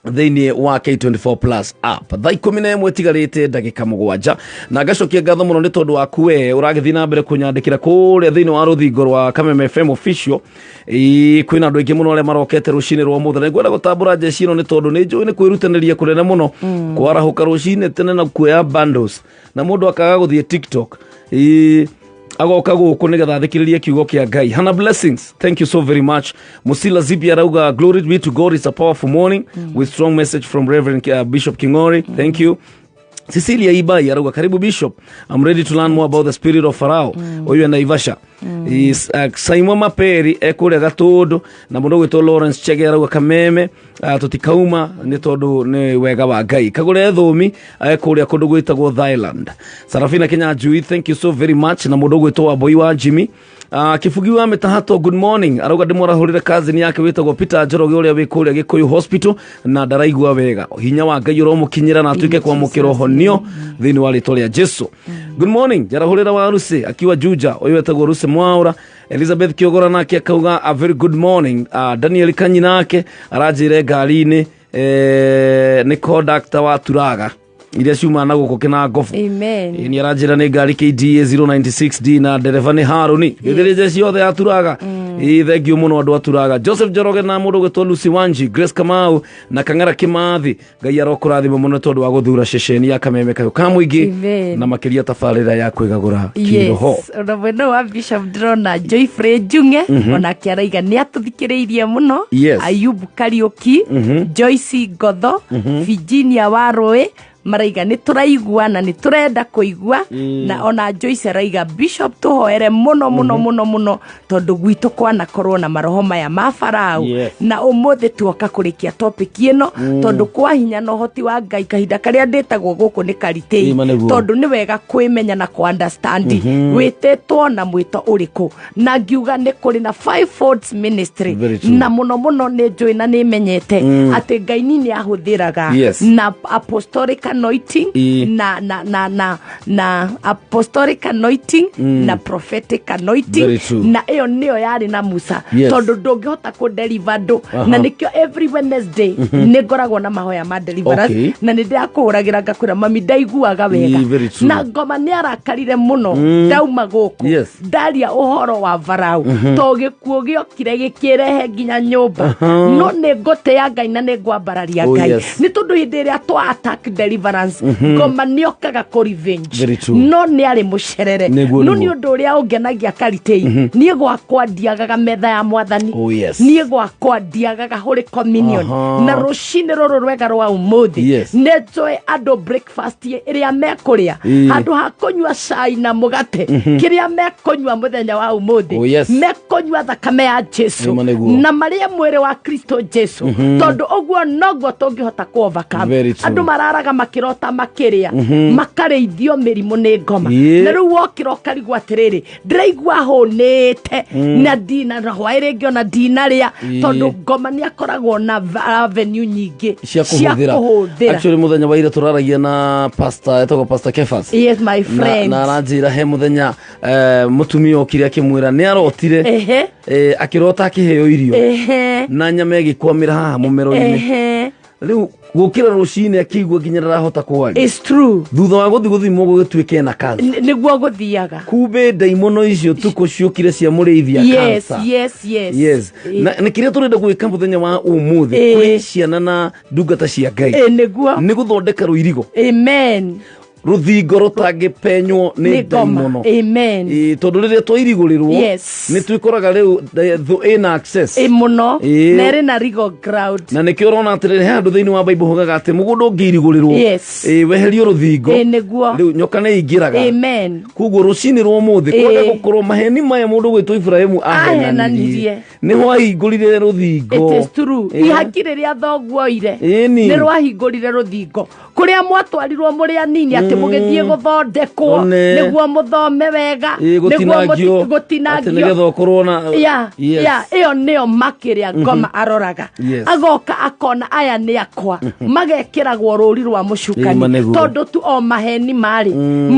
thĩinĩ wa K24 Plus app. Thaa 11 tigarĩte ndagĩka 7, na ngacokia ngatho mũno nĩ tondũ waku we ũragĩthiĩ na mbere kũnyandĩkĩra kũrĩa thĩinĩ wa rũthingo rwa Kameme FM official. Ĩĩ, kwĩna andũ aingĩ mũno arĩa marokete rũcinĩ rwa ũmũthĩ, na ngwenda gũtambũra njeci ĩno nĩ tondũ nĩ njũĩ nĩ kwĩrutanĩria kũnene mũno kwarahũka rũcinĩ tene na kuoya bundles na mũndũ akaga gũthiĩ TikTok. Ĩĩ, agoka gũkũ nĩgetha athikĩrĩrie kiugo kĩa Ngai. Hana Blessings, thank you so very much. Musila Zibi arauga, "Glory be to God, it's a powerful morning with strong message from Reverend Bishop Kingori." Thank you. Cecilia Ibai arauga, "Karibu Bishop, I'm ready to learn more about the spirit of Pharaoh." Ũyũ e Naivasha. Is, Simon Maperi ekũrĩa Gatũndũ, na mũndũ ũgwĩtwo Lawrence Chege arauga, "Kameme tũtikauma nĩ tondũ nĩ wega wa Ngai." Kagũre Thũmi ekũrĩa kũndũ gwĩtagwo Thailand. Sarafina Kinyanjui, thank you so very much, na mũndũ ũgwĩtwo Wambui wa Jimmy. Kibugi wa Mĩtahato, good morning, arauga ndĩmwarahũrĩre cousin yake wĩtagwo Peter Njoroge ũrĩa wĩ kũrĩa Gĩkũyũ Hospital na ndaraigua wega. Hinya wa Ngai ũromũkinyĩra na atuĩke kwamũkĩra ũhonio thĩinĩ wa rĩtwa rĩa Jesu. Good morning, njarahũrĩra wa Rusi akiwa Juja, ũyũ wetagwo Rusi Mwaura. Elizabeth Kiogora nake akauga, "A very good morning." Daniel Kanyi nake aranjĩre ngari-inĩ, nĩ conductor wa turaga iria ciuma na gũkũ Kĩnangobu. Amen. Ĩ, nĩ aranjĩra nĩ ngari KDA 096D na ndereba nĩ Harũni. Gĩthĩrĩje ciothe aturaga. Ĩ, thengiũ mũno andũ aturaga. Joseph Njoroge na mũndũ ũgwĩtwo Lucy Wanji, Grace Kamau na Kang'ara Kĩmathi, Ngai arokũrathima mũno tondũ wa gũthura ceceni ya Kameme kayũ ka mũingĩ, Amen. na makĩria tabarĩra ya kwĩgagũra kĩroho. Yes, ona mwena wa Bishop ndĩrona Joyfrey Njung'e onake araiga nĩ atũthikĩrĩirie mũno. Ayubu Kariũki, Joyce Ngotho, Virginia Warũĩ. Maraiga nĩ tũraigua na nĩ tũrenda kũigua. Na ona Joyce araiga, Bishop, tũhoere mũno mũno mũno mũno, tondũ gwitũ kwanakorwo na maroho maya ma Farao. Na ũmũthĩ tuoka kũrĩkia topic ĩno, tondũ kwa hinya na ũhoti wa Ngai, kahinda karĩa ndĩtagwo gũkũ nĩ karitĩi. Ĩma nĩguo. Tondũ nĩ wega kwĩmenya na kũ understand wĩtĩtwo na mwĩto ũrĩkũ, na ngiuga nĩ kũrĩ na five folds ministry. Very true. Na mũno mũno nĩ njũĩ na nĩ menyete atĩ Ngai ni nĩ ahũthĩraga na apostolic anointing, na apostolic anointing na prophetic anointing. Very true. Na ĩyo nĩyo yarĩ na Musa, tondũ ndũngĩhota kũ deliver andũ. Na nĩkĩo every Wednesday nĩ ngoragwo na mahoya ma deliverance, na nĩ ndĩrakũhũragĩra ngakwĩra, "Mami, ndaiguaga wega." Very true. Na ngoma nĩ arakarire mũno ndauma gũkũ, ndaria ũhoro wa Farao, to gĩkuũ gĩokire gĩkĩrehe nginya nyũmba. No nĩ ngũtĩa Ngai na nĩ ngwambararia Ngai, nĩ tondũ hĩndĩ ĩrĩa twa attack deliverance, ngoma nĩokaga kũ revenge. Very true. No nĩ arĩ mũcerere. No nĩ Nĩguo. ũndũ ũrĩa ũngenagia, karitĩi, niĩ gwakwa ndiagaga metha ya Mwathani. Niĩ gwakwa ndiagaga Holy Communion. Na rũcinĩ rũrũ rwega rwa ũmũthĩ, nĩ njũĩ andũ breakfast ĩrĩa mekũrĩa, handũ ha kũnyua cai na mũgate, kĩrĩa mekũnyua mũthenya wa ũmũthĩ, mekũnyua thakame ya Jesu, Nĩma nĩguo. na marĩe mwĩrĩ wa Kristo Jesu, tondũ ũguo noguo tũngĩhota kũ overcome. Very true. Andũ mararaga makĩrota makĩrĩa, makarĩithio mĩrimũ nĩ ngoma. Na rĩu wokĩra ũkarigwo atĩrĩrĩ, ndĩraigua hũnĩte na ndina na hwaĩ rĩngĩ ona ndinarĩa, tondũ ngoma nĩ akoragwo na avenue nyingĩ cia kũhũthĩra. Kũhũthĩra. Actually, mũthenya wa ira tũraragia na pastor etagwo Pastor Kefas. Yes, my na, friend. na aranjĩra he mũthenya mũtumia okire akĩmwĩra nĩ arotire, akĩrota akĩheo irio na nyama ĩgĩkwamĩra haha mũmero-inĩ. Rĩu gũkĩra rũcinĩ akĩigua nginya ndarahota kwaria. It's true. Thutha wa gũthiĩ gũthimwo gũgĩtuĩka ena cancer. Nĩguo gũthiaga. Kumbe ndaimono icio tukũ ciũkire cia mũrĩithia cancer. Yes, na kĩrĩa tũrenda gwĩka mũthenya wa ũmũthĩ kũrĩ ciana na ndungata cia Ngai Nĩguo nĩ gũthondeka rũirigo, amen rũthingo rũtangĩpenywo nĩ nĩ ngoma. ndaimono. Amen. Ĩĩ, tondũ rĩrĩa twairigũrĩrwo, nĩ twĩkoraga rĩu thũ ĩna access. Ĩ mũno. Na ĩrĩ na legal ground. Na nĩkĩo ũrona atĩrĩrĩ, he handũ thĩinĩ wa Bible hugaga atĩ mũgũnda ũngĩirigũrĩrwo, weherio rũthingo, Nĩguo rĩu nyoka nĩ ĩingĩraga. Amen. Koguo rũcinĩ rwa ũmũthĩ kwenda gũkorwo maheni maya mũndũ gwĩtwo Ibrahimu ahenanirie, Ahenanirie. nĩho ahingũrire rũthingo. It is true. Ihaki rĩrĩa thoguo oire Ĩni. nĩ rwahingũrire rũthingo kũrĩa mwatwarirwo mũrĩ anini atĩ mũgĩthiĩ gũthondekwo, One. nĩguo mũthome wega, Ĩĩ, nĩguo gũtinangio, atĩ gũtinangio, nĩgetha ũkorwo na ya ya ĩyo nĩyo makĩrĩa ngoma aroraga. Agoka akona aya nĩ akwa, magekĩragwo rũri rwa Ĩma mũcukani, nĩguo. tondũ tu o maheni marĩ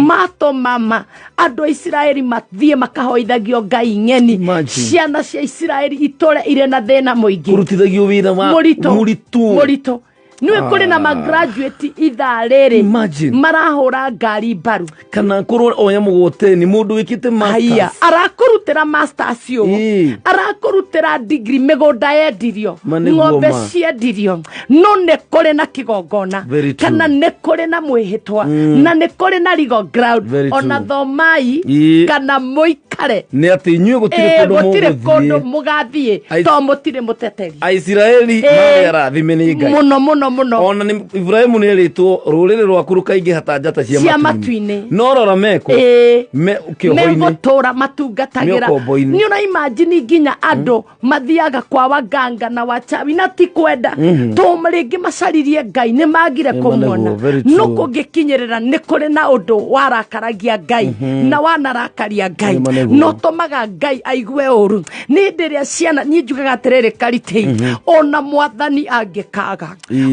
matũma ma andũ a Isiraeli mathiĩ makahoithagio ngai ng'eni. Imagine. Ciana cia Isiraeli itũre irĩ na thĩna mũingĩ. Kũrutithagio wĩra wa Mũritũ. Mũritũ. Mũritũ. Nĩwe kũrĩ na magraduate ithaa rĩrĩ Imagine. marahũra ngari mbaru. Kana korwo oya mũgũteni mũndũ wĩkĩte Haiya, masters. arakũrutĩra masters ũũ, arakũrutĩra degree, mĩgũnda yendirio, Ma nĩguo ng'ombe ma. ciendirio, no nĩ kũrĩ na kĩgongona, Very true. kana nĩ kũrĩ na mwĩhĩtwa, na nĩ kũrĩ na legal ground. Very Ona true. thomai kana mũikare, Nĩ atĩ inyuĩ gũtirĩ kũndũ gũtirĩ kũndũ mũgũthiĩ. mũgathiĩ, to mũtirĩ mũteteri. Aisiraeli marĩ arathime nĩ Ngai. Mũno mũno mũno. Ona nĩ Ibrahimu nĩ erĩtwo rũrĩrĩ rwaku rũkaingĩha ta njata cia Cia matu-inĩ. matu-inĩ. No rora mekũ me kĩoho-inĩ. Megũtũra matungatagĩra. Me ũkombo-inĩ. Nĩ ũraimagine nginya andũ mathiaga kwa waganga na wachawi, na ti kwenda to rĩngĩ macaririe Ngai, nĩ magire Nĩ kũmuona. manĩguo, very No true. kũngĩkinyĩrĩra nĩ kũrĩ na ũndũ warakaragia Ngai na wanarakaria Ngai, Nĩ manĩguo. no tũmaga Ngai aigue ũru. Nĩ hĩndĩ ĩrĩa ciana, niĩ njugaga atĩrĩrĩ, karitĩ, ona Mwathani angĩkaga,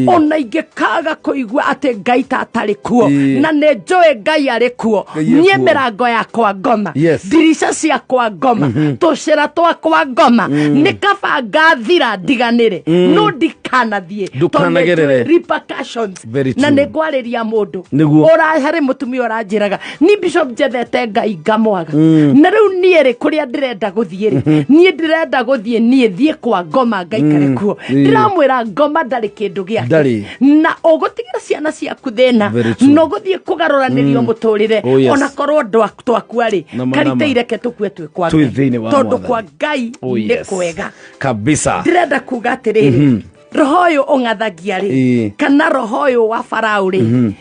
ona ingĩkaga kũigua atĩ Ngai ta atarĩ kuo, na nĩ njũĩ Ngai arĩ kuo. Ngai e Niĩ kuo. mĩrango yakwa ngoma, ndirica ciakwa ngoma, tũcĩra twakwa ngoma, nĩ kaba ngathira ndiganĩre, no ndikanathiĩ, tondũ nĩ Ndũkanagerere. njũĩ repercussions. Very Na true. nĩ ngwarĩria mũndũ Nĩguo. Ũra harĩ mũtumia ũranjĩraga ni, "Bishop, njethete Ngai ngamwaga, na rĩu niĩ rĩ, kũrĩa ndĩrenda gũthiĩ rĩ, niĩ ndĩrenda gũthiĩ niĩ thiĩ kwa ngoma ngaikare kuo." Ndĩramwĩra ngoma ndarĩ kĩndũ gĩake. Ndarĩ. Na ũgũtigĩra ciana ciaku thĩna, Very true. na ũgũthiĩ kũgarũranĩrio mũtũrĩre. Oh, yes. Ona korwo twakua rĩ, Nama, karite nama. ireke tũkue twĩ kwa Twĩ Ngai. thĩinĩ wa Tondũ Mwathani. kwa Ngai Oh, nĩ yes. kwega. Kabisa. Ndĩrenda kuga atĩrĩrĩ, roho ũyũ ũng'athagia rĩ, kana roho ũyũ wa Farao rĩ,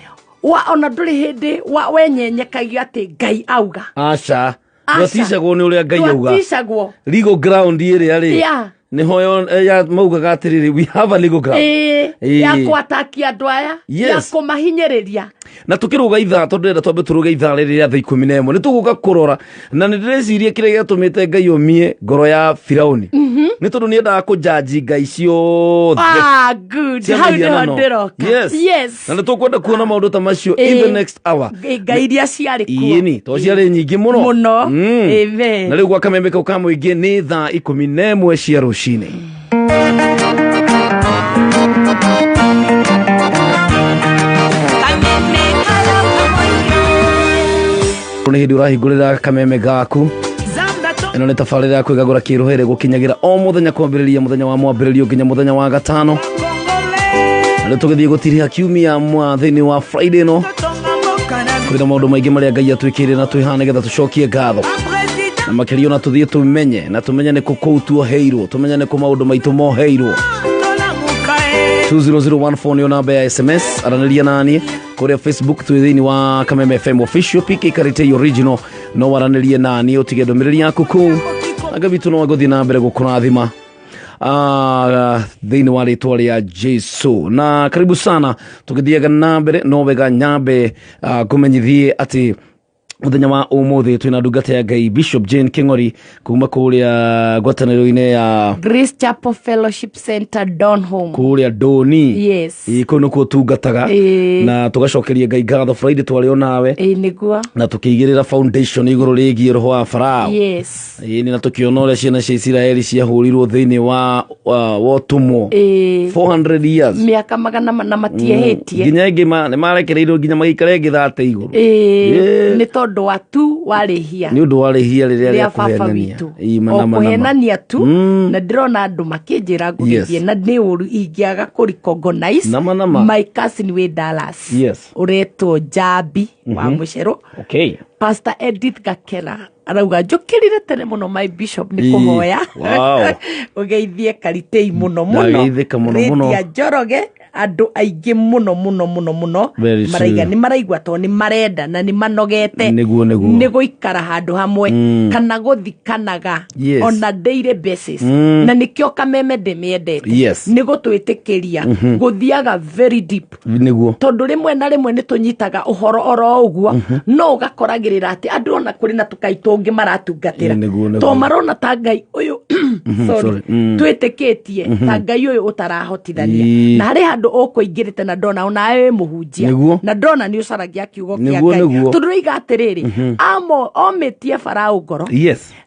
Wa ona ndũrĩ hĩndĩ wenyenyekagio atĩ Ngai auga. Aca. Aca. Ndwaticagwo nĩ ũrĩa Ngai auga. Ndwaticagwo. Legal ground ĩrĩa rĩ, nĩho ya maugaga atĩrĩrĩ, we have a legal ground. Ĩĩ, ya kwatakia andũ aya, ya kũmahinyĩrĩria. Na tũkĩrũga ithaa, tondũ ndĩrenda twambe tũrũge ithaa rĩrĩ rĩa thaa 11, nĩ tũgũka kũrora na nĩ ndĩreciria kĩrĩa gĩatũmĩte Ngai omie ngoro ya Firauni nĩ tondũ nĩ endaga kũnjanji ngai ciothe Ah, good. cia Hau nĩho mĩhianano. ndĩroka. Yes. Yes. Na nĩ tũkwenda kuona maũndũ ta macio in the next hour. Ngai iria ciarĩ kuo. Ĩni, to ciarĩ nyingĩ mũno. Mũno. Amen. Na rĩu gwa kameme kau ka mũingĩ nĩ thaa 11 cia rũcinĩ. Kameme kayo kamũingĩ. Nĩ hĩndĩ ũrahingũrĩra kameme gaku, ĩno nĩ tabarĩra ya kwĩgagũra kĩrohere gũkinyagĩra o mũthenya kwambĩrĩria mũthenya wa mwambĩrĩrio nginya mũthenya wa gatano, na rĩu tũgĩthiĩ gũtiriha kiumia mwa thĩinĩ wa Friday ĩno. Kũrĩ na maũndũ maingĩ marĩa Ngai atwĩkĩire na twĩhaha nĩgetha tũcokie ngatho, na makĩria ona tũthiĩ tũmenye na tũmenye nĩ kũ kũu tuoheirwo, tũmenye nĩ kũ maũndũ maitũ moheirwo. 20014 nĩyo namba ya SMS, aranĩria naniĩ kũrĩa Facebook, twĩ thĩinĩ wa Kameme FM official, PK Karitei original, no waranĩrie naniĩ ũtige ndũmĩrĩri yaku kũu, na Ngai witũ no agũthiĩ na mbere gũkũrathima thĩinĩ wa rĩtwa rĩa Jesu. Na karibu sana, tũgĩthiaga na mbere no wega nyambe ngũmenyithie atĩ mũthenya wa ũmũthĩ twĩna ndungata ya Ngai Bishop Jane King'ori kuma kũrĩa ngwatanĩro-inĩ ya Grace Chapel Fellowship Center, Donholm. Kũrĩa Ndũni. Yes. Ĩĩ, kũu nĩkuo tungataga. Na tũgacokeria Ngai ngatho, Friday twarĩ o nawe Ĩĩ, nĩguo. na tũkĩigĩrĩra foundation igũrũ rĩgiĩ roho wa Farao. Ĩĩ, na tũkĩona ũrĩa ciana cia Isiraeli ciahũrirwo thĩinĩ wa ũtũmwo 400 years. Mĩaka 400 matiehĩtie. Nginya ĩngĩ nĩ marekereirwo nginya magĩikara ĩngĩ thate igũrũ. Nĩ tondũ wa tu warĩhia. Nĩ ũndũ wa rĩhia rĩrĩa rĩa rĩa baba kũhenania. witũ. Ĩĩ, O nama, nama. kũhenania tu, na ndĩrona andũ makĩnjĩra ngũgĩthiĩ, na nĩ ũru ingĩaga kũ recognize Nama, nama. my cousin wĩ Dallas, ũretwo Njambi wa Mũcerũ. Pastor Edith Gakena arauga njũkĩrire tene mũno, my bishop, nĩ kũhoya ũgeithie Karitei mũno mũno. Ndageithĩka mũno mũno. Rĩtia Njoroge, andũ aingĩ mũno mũno mũno mũno Very true. maraiga nĩ maraigua tondũ nĩ marenda na nĩ manogete Nĩguo, nĩguo. nĩ gũikara handũ hamwe kana gũthikanaga on a daily basis, na nĩkĩo kameme ndĩmĩendete, nĩ gũtwĩtĩkĩria gũthiaga very deep, tondũ rĩmwe na rĩmwe nĩ tũnyitaga ũhoro oro ũguo, no ũgakoragĩrĩra atĩ andũ ona kũrĩ na tũkai tũngĩ maratungatĩra, Nĩguo, nĩguo. to marona ta Ngai ũyũ, sorry, Sorry. Twĩtĩkĩtie ta Ngai ũyũ ũtarahotithania, na harĩ handũ ũkũingĩrĩte na ndona onawe wĩ mũhunjia, na ndona nĩ ũcaragia kiugo kĩa Ngai, tondũ rĩiga atĩrĩrĩ, amo omĩtie Farao ngoro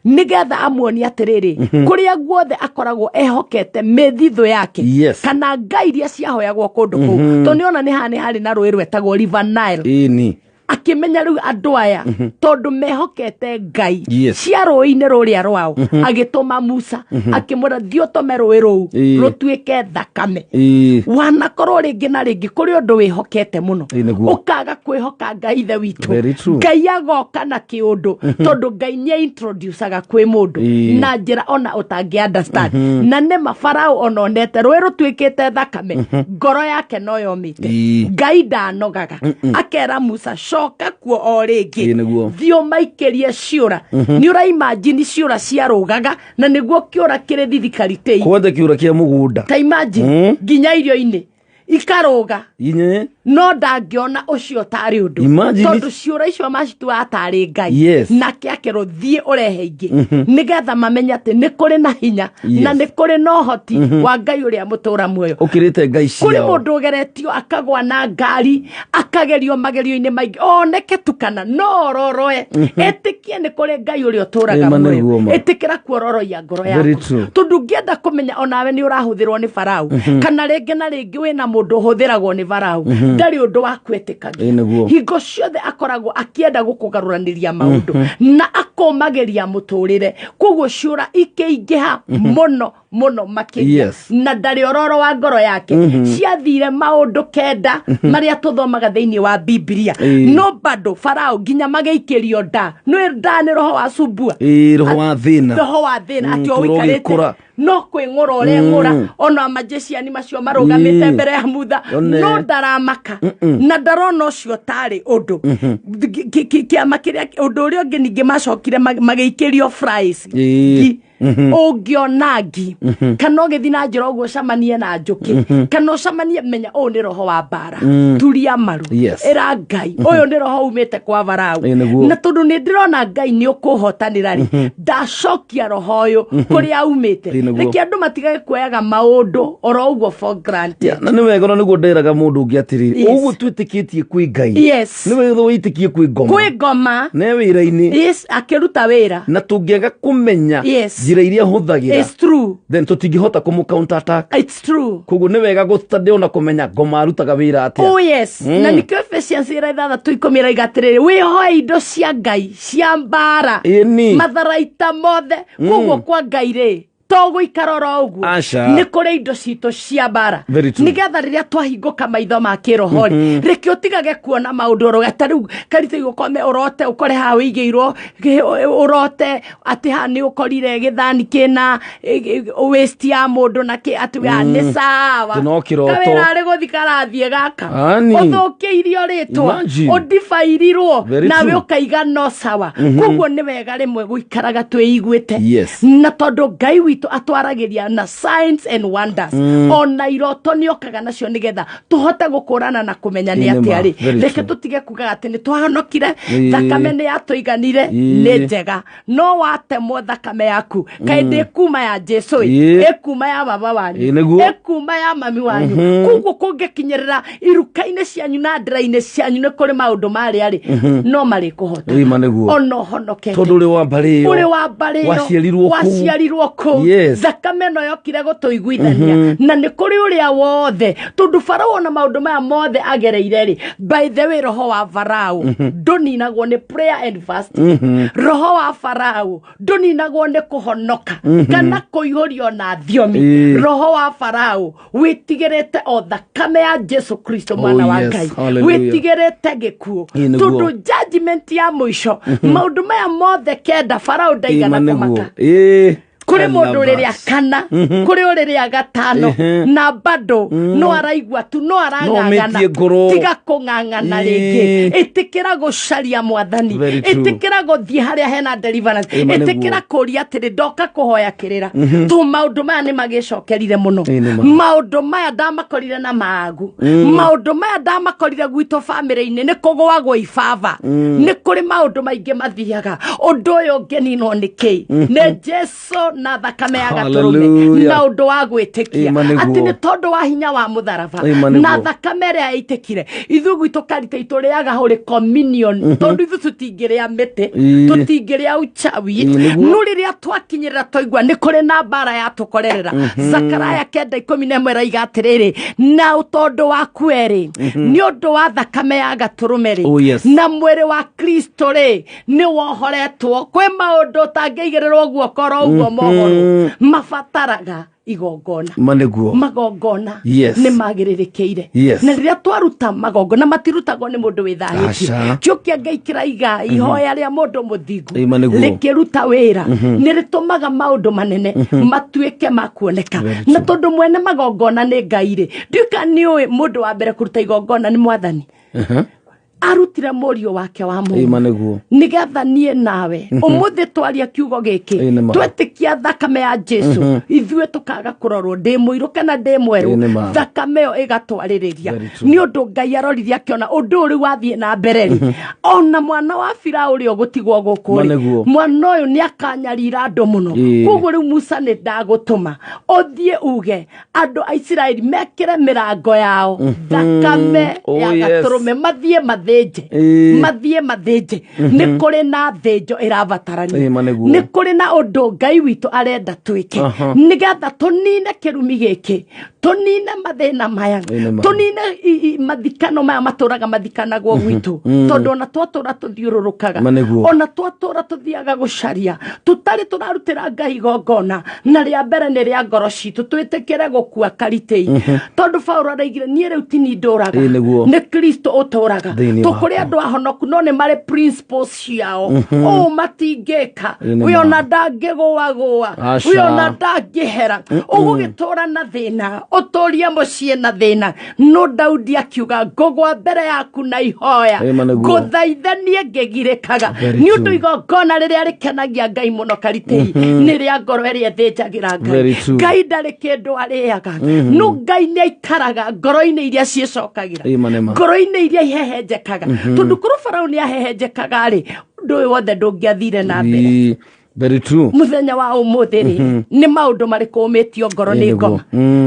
nĩgetha amuonie atĩrĩrĩ, kũrĩa guothe akoragwo ehokete mĩthithũ yake kana ngai iria ciahoyagwo kũndũ kũu, tondũ nĩona nĩ haha nĩ harĩ na rũĩ rwetagwo River Nile. Akĩmenya rĩu andũ aya tondũ mehokete ngai cia rũĩ-inĩ rũrĩa rwao, agĩtũma Musa, akĩmwĩra, thiĩ ũtũme rũĩ rũu rũtuĩke thakame. Wanakorwo rĩngĩ na rĩngĩ kũrĩ ũndũ wĩhokete mũno, Nĩguo. ũkaga kwĩhoka Ngai ithe witũ. Very true. Ngai agoka na kĩũndũ, tondũ Ngai nĩ introducaga kwĩ mũndũ na njĩra ona ũtangĩ understand, na nĩma Farao ona onete rũĩ rũtuĩkĩte thakame, ngoro yake no yomĩte. Ngai ndanogaga, akera Musa, coka kuo o rĩngĩ, Nĩguo. thiĩ ũmaikĩrie ciũra. Nĩ ũraimagine ciũra ciarũgaga, na nĩguo kĩũra kĩrĩ thithikaritĩi. Kwanja kĩũra kĩa mũgũnda. Ta imagine, nginya irio-inĩ ikarũga, Inye. No ndangĩona ũcio tarĩ ũndũ, Imagine tondũ ciũra icio macituaga tarĩ ngai. Nake akerwo, thiĩ ũrehe ingĩ nĩgetha mamenye atĩ nĩ kũrĩ na hinya na nĩ kũrĩ na ũhoti wa Ngai ũrĩa mũtũra muoyo ũkĩrĩte ngai kũrĩ ciao. Mũndũ ũgeretio akagwa na ngari, akagerio magerio-inĩ maingĩ, oneke tu kana no ororoe, ĩtĩkie nĩ kũrĩ Ngai ũrĩa ũtũraga Ĩma, muoyo. nĩguo ma. Ĩtĩkĩra kuororoia ngoro Very yaku, true. tondũ ũngĩenda kũmenya onawe nĩ ũrahũthĩrwo nĩ Farao, kana rĩngĩ na rĩngĩ wĩna mũndũ ũhũthĩragwo nĩ Farao, ndarĩ ũndũ wa kwĩtĩkagia. Ĩ, nĩguo. Hingo ciothe akoragwo akĩenda gũkũgarũranĩria maũndũ na Akũmagĩria mũtũrĩre, koguo ciũra ikĩingĩha mũno mũno makĩria. Na ndarĩ ororo wa ngoro yake. Ciathire maũndũ 9 marĩa tũthomaga thĩinĩ wa Bibilia. No bado Farao nginya magĩikĩrio nda, nĩ nda nĩ roho wa sumbua. Ĩĩ, roho wa thĩna. Roho wa thĩna, atĩ o tũra ũikarĩte ũgĩkũra. No kwĩng'ũra ũreng'ũra, ona majeciani macio marũgamĩte mbere ya mutha. One. No ndaramaka na ndarona ũcio tarĩ ũndũ. Kĩama kĩrĩa ũndũ ũrĩa ũngĩ ningĩ macokire magĩikĩrio fries. Ngi. Ũngĩona ngi kana ũgĩthiĩ na njĩra ũguo ũcemanie na njũkĩ kana ũcemanie, menya ũyũ nĩ roho wa mbara, turia maru. Ĩra Ngai, ũyũ nĩ roho umĩte kwa Farao. Ĩĩ, nĩguo. Na tondũ nĩ ndĩrona Ngai nĩ ũkũhotanĩra rĩ, ndacokia roho ũyũ kũrĩa umĩte. Ĩĩ, nĩguo. Reke andũ matigage kuoyaga maũndũ oro ũguo for granted. Yeah, na nĩ wega, na nĩguo nderaga mũndũ ũngĩ atĩrĩrĩ, ũguo twĩtĩkĩtie kwĩ Ngai, nĩ wega wĩtĩkie kwĩ ngoma. Kwĩ ngoma. Ne wĩra-inĩ. Yes, akĩruta wĩra. Na tũngĩaga kũmenya njĩra iria hũthagĩra, It's true. then tũtingĩhota kũmũ counter attack. It's true. Koguo nĩ wega gũstudy ona kũmenya ngoma arutaga wĩra atĩa. Oh yes. Na nikĩo Ephesians ĩra 6:10 ĩraiga atĩrĩrĩ, wĩhoe indo cia Ngai cia mbara, Ĩni. matharaita mothe. Koguo kwa Ngai rĩ, to gũikara oro ũguo. Aca. Nĩ kũrĩ indo citũ cia mbara, Very true. nĩgetha rĩrĩa twahingũka maitho ma kĩroho rĩ, reke ũtigage kuona maũndũ oro ta rĩu karita ũkome ũrote ũkore haha wĩigĩirwo ũrote atĩ haha nĩ ũkorire gĩthani kĩna waste ya mũndũ na kĩ atĩ haha nĩ sawa. No kĩroto. Kawĩra arĩ gũthi karathiĩ gaka, Ani. ũthũkĩirio rĩtwa, Imagine. ũndibairirwo, Very nawe true. ũkaiga no sawa. Koguo nĩ wega rĩmwe gũikaraga twĩiguĩte. Na tondũ Ngai witũ atwaragĩria na signs and wonders, ona iroto nĩ okaga nacio nĩgetha tũhote gũkũrana na kũmenya nĩ Ĩ, nĩ ma. atĩa rĩ. Very Reke true. tũtige kugaga atĩ nĩ twahonokire, thakame nĩ yatũiganire. Nĩ njega, no watemwo thakame yaku kaĩ ndĩkuma ya Jesu ĩ, ĩkuma ya baba wanyu, Ĩ, nĩguo. ĩkuma ya mami wanyu. Koguo kũngĩkinyĩrĩra iruka-inĩ cianyu na ndĩra-inĩ cianyu nĩ kũrĩ maũndũ marĩa rĩ no marĩkũhota. Ĩ, ma nĩguo. Ona ũhonokete, Tondũ ũrĩ wa mbarĩ ĩyo, ũrĩ wa mbarĩ ĩyo, waciarirwo kũu. Waciarirwo kũu. Thakame ĩno yokire gũtũiguithania na nĩ kũrĩ ũrĩa wothe, tondũ Farao na maũndũ maya mothe agereire rĩ, by the way, roho wa Farao ndũninagwo nĩ prayer and fasting. Roho wa Farao ndũninagwo nĩ kũhonoka kana kũihũrio na thiomi. Roho wa Farao wĩtigĩrĩte o thakame ya Jesu Kristo, mwana wa Ngai. Hallelujah. Wĩtigĩrĩte gĩkuũ, Ĩ, nĩguo. tondũ judgment ya mũico, maũndũ maya mothe 9 Farao ndaigana Ĩ, ma nĩguo. kũmaka. Kũrĩ I mũndũ love ũrĩrĩa that. kana kũrĩ ũrĩrĩa gatano, na bado no araigua tu no arang'ang'ana. Ũmĩtie ngoro. Tiga kũng'ang'ana rĩngĩ, ĩtĩkĩra gũcaria Mwathani. Very true. Ĩtĩkĩra gũthiĩ harĩa hena deliverance. Ĩ, ma nĩguo. Ĩtĩkĩra kũria atĩrĩ, ndoka kũhoya kĩrĩra tu maũndũ maya nĩ magĩcokerire mũno. Ĩ, nĩ ma. Maũndũ maya ndamakorire na maagu, maũndũ maya ndamakorire gwitũ bamĩrĩ-inĩ nĩ kũgũagwo ibaba, nĩ kũrĩ maũndũ maingĩ mathiaga. Ũndũ ũyũ ũngĩninwo nĩ kĩ? Nĩ Jesu na thakame ya gatũrũme. Hallelujah. Na ũndũ wa gwĩtĩkia Ĩ, ma nĩguo. atĩ nĩ tondũ wa hinya wa mũtharaba Ĩ, ma nĩguo. na thakame ĩrĩa yaitĩkire, ithuĩ gwitũ karita itũrĩaga holy communion, tondũ ithuĩ tũtingĩrĩa mĩtĩ, tũtingĩrĩa uchawi. Ĩ, nĩguo. No rĩrĩa twakinyĩrĩra twaigua nĩ kũrĩ na mbara yatũkorerera, Zakaraya 9:11 ĩraiga atĩrĩrĩ, na tondũ waku erĩ nĩ ũndũ wa thakame ya gatũrũme rĩ, Oh, yes. na mwĩrĩ wa Kristo rĩ, nĩ wohoretwo kwĩ maũndũ ũtangĩigĩrĩrwo guoko oro ũguo mohorwo, mabataraga igongona. Ma nĩguo. Magongona nĩ magĩrĩrĩkĩire. Na rĩrĩa twaruta magongona, matirutagwo nĩ mũndũ wĩthahĩtie. Aca. Kĩo kĩa Ngai kĩraiga ihoya rĩa mũndũ mũthingu Ĩ, ma nĩguo. rĩkĩruta wĩra, nĩ rĩtũmaga maũndũ manene matuĩke ma kuoneka. Very Na tondũ mwene magongona nĩ Ngai rĩ, ndiũka nĩ ũĩ mũndũ wa mbere kũruta igongona nĩ Mwathani. Arutire mũriũ wake wa Ĩ, mũmwe ma nĩguo. Nĩgetha niĩ nawe ũmũthĩ twaria kiugo gĩkĩ, Ĩ, nĩ ma. twetĩkia thakame ya Jesu, ithuĩ tũkaga kũrorwo ndĩ mũirũ kana ndĩ Ĩ, mwerũ, nĩ ma. thakame ĩyo ĩgatwarĩrĩria. Very true. Nĩ ũndũ Ngai aroririe akĩona ũndũ ũyũ rĩu wathiĩ na mbere rĩ, ona mwana wa Firaũ ũrĩa ũgũtigwo gũkũ Ma rĩ, nĩguo. mwana ũyũ nĩ akanyarira andũ mũno. Koguo rĩu Musa, nĩ ndagũtũma ũthiĩ uge andũ a Isiraeli mekĩre mĩrango yao thakame Oh, ya yes. gatũrũme, mathiĩ mathĩnjwo. mathĩnje. Mathiĩ mathĩnje. Nĩ kũrĩ na thĩnjo ĩrabatarania. Ĩĩ, ma nĩguo. Nĩ kũrĩ na ũndũ Ngai witũ arenda twĩke nĩgetha tũnine kĩrumi gĩkĩ, tũnine mathĩna maya, Ĩĩ, nĩ ma. tũnine mathikano maya matũraga mathikanagwo gwitũ, tondũ ona twatũra tũthiũrũrũkaga, Ma nĩguo. ona twatũra tũthiaga gũcaria tũtarĩ tũrarutĩra Ngai igongona, na rĩa mbere nĩ rĩa ngoro citũ, twĩtĩkĩre gũkua karitĩi, tondũ Paũlũ araigire niĩ rĩu ti niĩ ndũraga, Ĩĩ, nĩguo. nĩ Kristo ũtũraga. Thĩinĩ Tũkũrĩ wakwa. andũ ahonoku no nĩ marĩ principles ciao ũũ matingĩka. Ĩĩ, nĩ Wĩ ma. ona ndangĩgũagũa, Aca. wĩ ona ndangĩhera, ũgũgĩtũra na thĩna, ũtũrie mũciĩ na thĩna. No Daudi akiuga, ngũgwa mbere yaku na ihoya, Ĩĩ, ma nĩguo. ngũthaithanie ngĩgirĩkaga. Very Nĩ ũndũ true. igongona rĩrĩa rĩkenagia Ngai mũno karitĩi nĩ rĩa ngoro ĩrĩa ĩthĩnjagĩra Ngai. Very true. Ngai ndarĩ kĩndũ arĩaga, no Ngai nĩ aikaraga ngoro-inĩ iria ciĩcokagĩra, Ĩĩ, ma nĩ ma. ngoro-inĩ iria ihehenjekaga, tondũ korwo Farao nĩ ahehenjekaga rĩ, ũndũ ũyũ wothe ndũngĩathire na mbere. Ĩĩ, very true. Mũthenya wa ũmũthĩ rĩ, nĩ maũndũ marĩkũ ũmĩtio ngoro Ĩĩ, nĩ nĩguo. ngoma?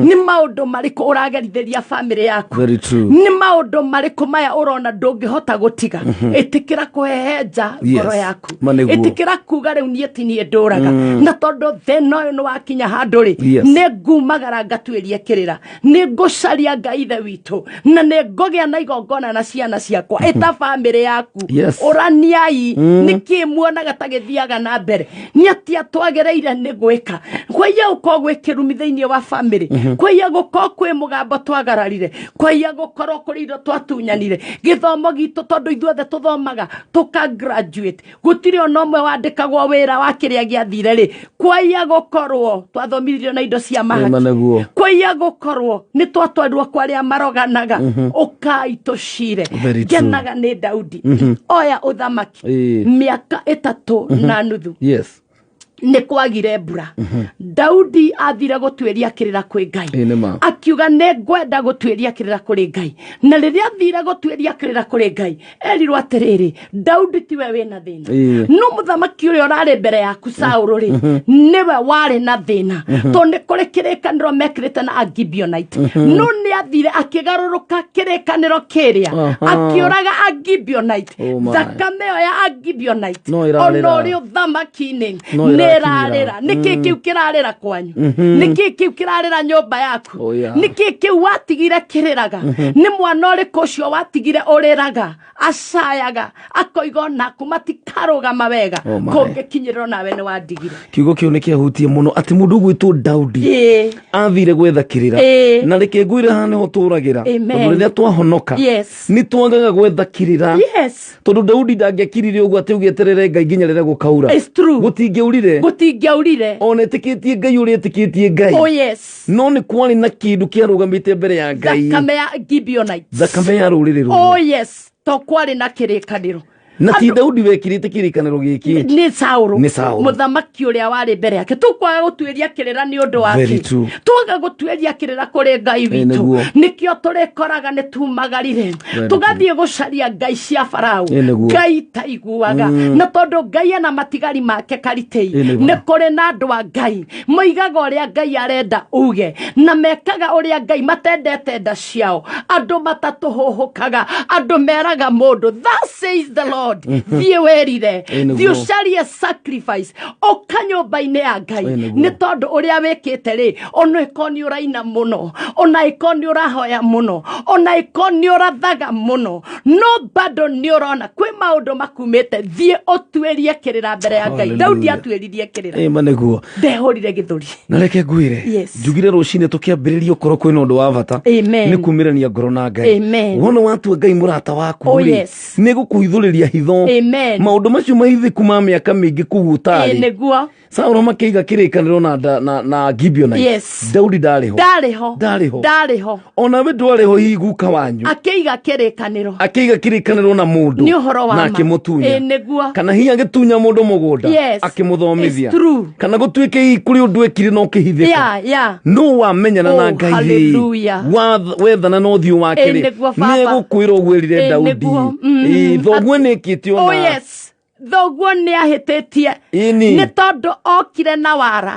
Nĩ maũndũ marĩkũ ũragerithĩria bamĩrĩ yaku? Very true. Nĩ maũndũ marĩkũ maya ũrona ndũngĩhota gũtiga? Ĩtĩkĩra kũhehenja ngoro yaku. Ma nĩguo. Ĩtĩkĩra kuga rĩu niĩ ti niĩ ndũraga, na tondũ thĩna ũyũ nĩ wakinya handũ rĩ, nĩ ngumagara ngatuĩrie kĩrĩra, nĩ ngũcaria Ngai ithe witũ, na nĩ ngũgĩa na igongona na ciana ciakwa. Ĩta bamĩrĩ yaku. Ũraniai nĩkĩ muonaga ta gĩthiaga na mbere, nĩ atĩa twagĩrĩire nĩ gwĩka. Kwaiya gũkorwo gwĩ kĩrumi thĩinĩ wa bamĩrĩ, kwaiya gũkorwo kwĩ mũgambo twagararire, kwaiya gũkorwo kũrĩ indo twatunyanire, gĩthomo gitũ, tondũ ithuothe tũthomaga tũka graduate, gũtirĩ ona ũmwe wandĩkagwo wĩra wa kĩrĩa gĩathire rĩ, kwaiya gũkorwo twathomithirio na indo cia Ĩĩ, ma mahaki, nĩguo. kwaiya gũkorwo nĩ twatwarirwo kwa arĩa maroganaga, ũkai tũcire. Very true. Ngenaga nĩ Daudi oya ũthamaki mĩaka 3.5. Nĩ kwagire mbura. Daudi athire gũtuĩria kĩrĩra kwĩ Ngai. Ĩĩ, nĩ ma. Akiuga nĩ ngwenda gũtuĩria kĩrĩra kũrĩ Ngai, na rĩrĩa athire gũtuĩria kĩrĩra kũrĩ Ngai, erirwo atĩrĩrĩ, Daudi tiwe wĩna thĩna, no mũthamaki ũrĩa ũrarĩ mbere yaku Saũlũ rĩ, nĩwe warĩ na thĩna, tondũ nĩ kũrĩ kĩrĩkanĩro mekĩrĩte na Agibionite. No nĩ athire akĩgarũrũka kĩrĩkanĩro kĩrĩa, akĩũraga Agibionite. Oh my. Thakame ĩyo ya Agibionite No ĩrarĩra. ona ũrĩ ũthamaki-inĩ No nĩ ĩrakinyĩra. ĩrarĩra. Nĩkĩ kĩu kĩrarĩra kwanyu? Nĩkĩ kĩu kĩrarĩra nyũmba yaku? Oh, yeah. Nĩkĩ kĩu watigire kĩrĩraga? Nĩ mwana ũrĩkũ ũcio watigire ũrĩraga, acayaga, akoiga onaku matikarũgama wega Oh my. kũngĩkinyĩrĩrwo nawe nĩ wandigire? Kiugo kĩu nĩ kĩahutie mũno, atĩ mũndũ ũgwĩtwo Daudi athire gwetha kĩrĩra. Na reke ngwĩre, haha nĩho tũragĩra, Amen. tondũ rĩrĩa twahonoka nĩ twagaga gwetha kĩrĩra, tondũ Daudi ndangĩakirire ũguo atĩ ũgĩeterere Ngai nginya rĩrĩa gũkaura. It's true. Gũtingĩaurire. Gũtingĩaurire. Ona ĩtĩkĩtie Ngai ũrĩa ĩtĩkĩtie Ngai, Oh yes. no nĩ kwarĩ na kĩndũ kĩarũgamĩte mbere ya Ngai. Thakame ya Gibeonites. Thakame ya rũrĩrĩ rũrũ. Oh yes, to kwarĩ na kĩrĩkanĩro. Na ti Daudi wekirĩte kĩrĩkanĩro gĩkĩ. Nĩ Saũlũ. Nĩ Saũlũ. Mũthamaki ũrĩa warĩ mbere yake. Tũkwaga gũtuĩria kĩrĩra nĩ ũndũ wa Very kĩ? true. Twaga gũtuĩria kĩrĩra kũrĩ Ngai witũ, nĩguo. nĩkĩo tũrĩkoraga nĩ tumagarire, tũgathiĩ gũcaria ngai cia Farao, Ĩ, nĩguo. ngai itaiguaga. Na tondũ Ngai ena matigari make karitĩi, Ĩ, nĩguo. nĩ kũrĩ na andũ a Ngai moigaga ũrĩa Ngai arenda uge, na mekaga ũrĩa Ngai matendete nda ciao, andũ matatũhũhũkaga, andũ meraga mũndũ, "Thus says the Lord," thiĩ wĩrire, Ĩ, nĩguo. thiĩ ũcarie sacrifice, ũka nyũmba-inĩ ya Ngai. Ĩ, nĩguo. Nĩ tondũ ũrĩa wĩkĩte rĩ, ona ĩkorwo nĩ ũraina mũno, ona ĩkorwo nĩ ũrahoya mũno, ona ĩkorwo nĩ ũrathaga mũno, no bado nĩ ũrona kwĩ maũndũ makumĩte, thiĩ ũtuĩrie kĩrĩra mbere ya Ngai. Hallelujah. Daudi atuĩririe kĩrĩra. Ĩ, ma nĩguo. Ndehũrire gĩthũri. Na reke ngwĩre, njugire rũcinĩ tũkĩambĩrĩria, ũkorwo kwĩna ũndũ wa bata Amen. nĩ kumĩrania ngoro na Ngai. Amen. Wona watua Ngai mũrata waku Oh, rĩ, yes. nĩ gũkũhithũrĩria hitho, Amen. maũndũ macio mahithĩku ma mĩaka mĩingĩ kũu ũtarĩ. Nĩguo. Saũlũ makĩiga kĩrĩkanĩro na Gibeonites. Daudi ndarĩ ho. Ndarĩ ho. Ndarĩ ho. Ndarĩ ho. Ona we ndwarĩ ho, hihi guka wanyu. Akĩiga kĩrĩkanĩro. Akĩiga kĩrĩkanĩro na mũndũ Nĩ ũhoro wa na ma. akĩmũtunya. Ĩ, nĩguo. Kana hihi agĩtunya mũndũ mũgũnda, akĩmũthomithia. It's true. Kana gũtuĩke hihi kũrĩ ũndũ ekire no kĩhithĩka. No wamenyana na Oh, Ngai rĩ, hallelujah. wethana na ũthiũ wake Ĩ, rĩ, nĩguo, Baba. nĩegũkwĩra ũguo erire Ĩ, Daudi. nĩguo. Ĩ, thoguo nĩkĩte Oh ona yes. Thoguo nĩ ahĩtĩtie. Ĩni. Nĩ tondũ okire na wara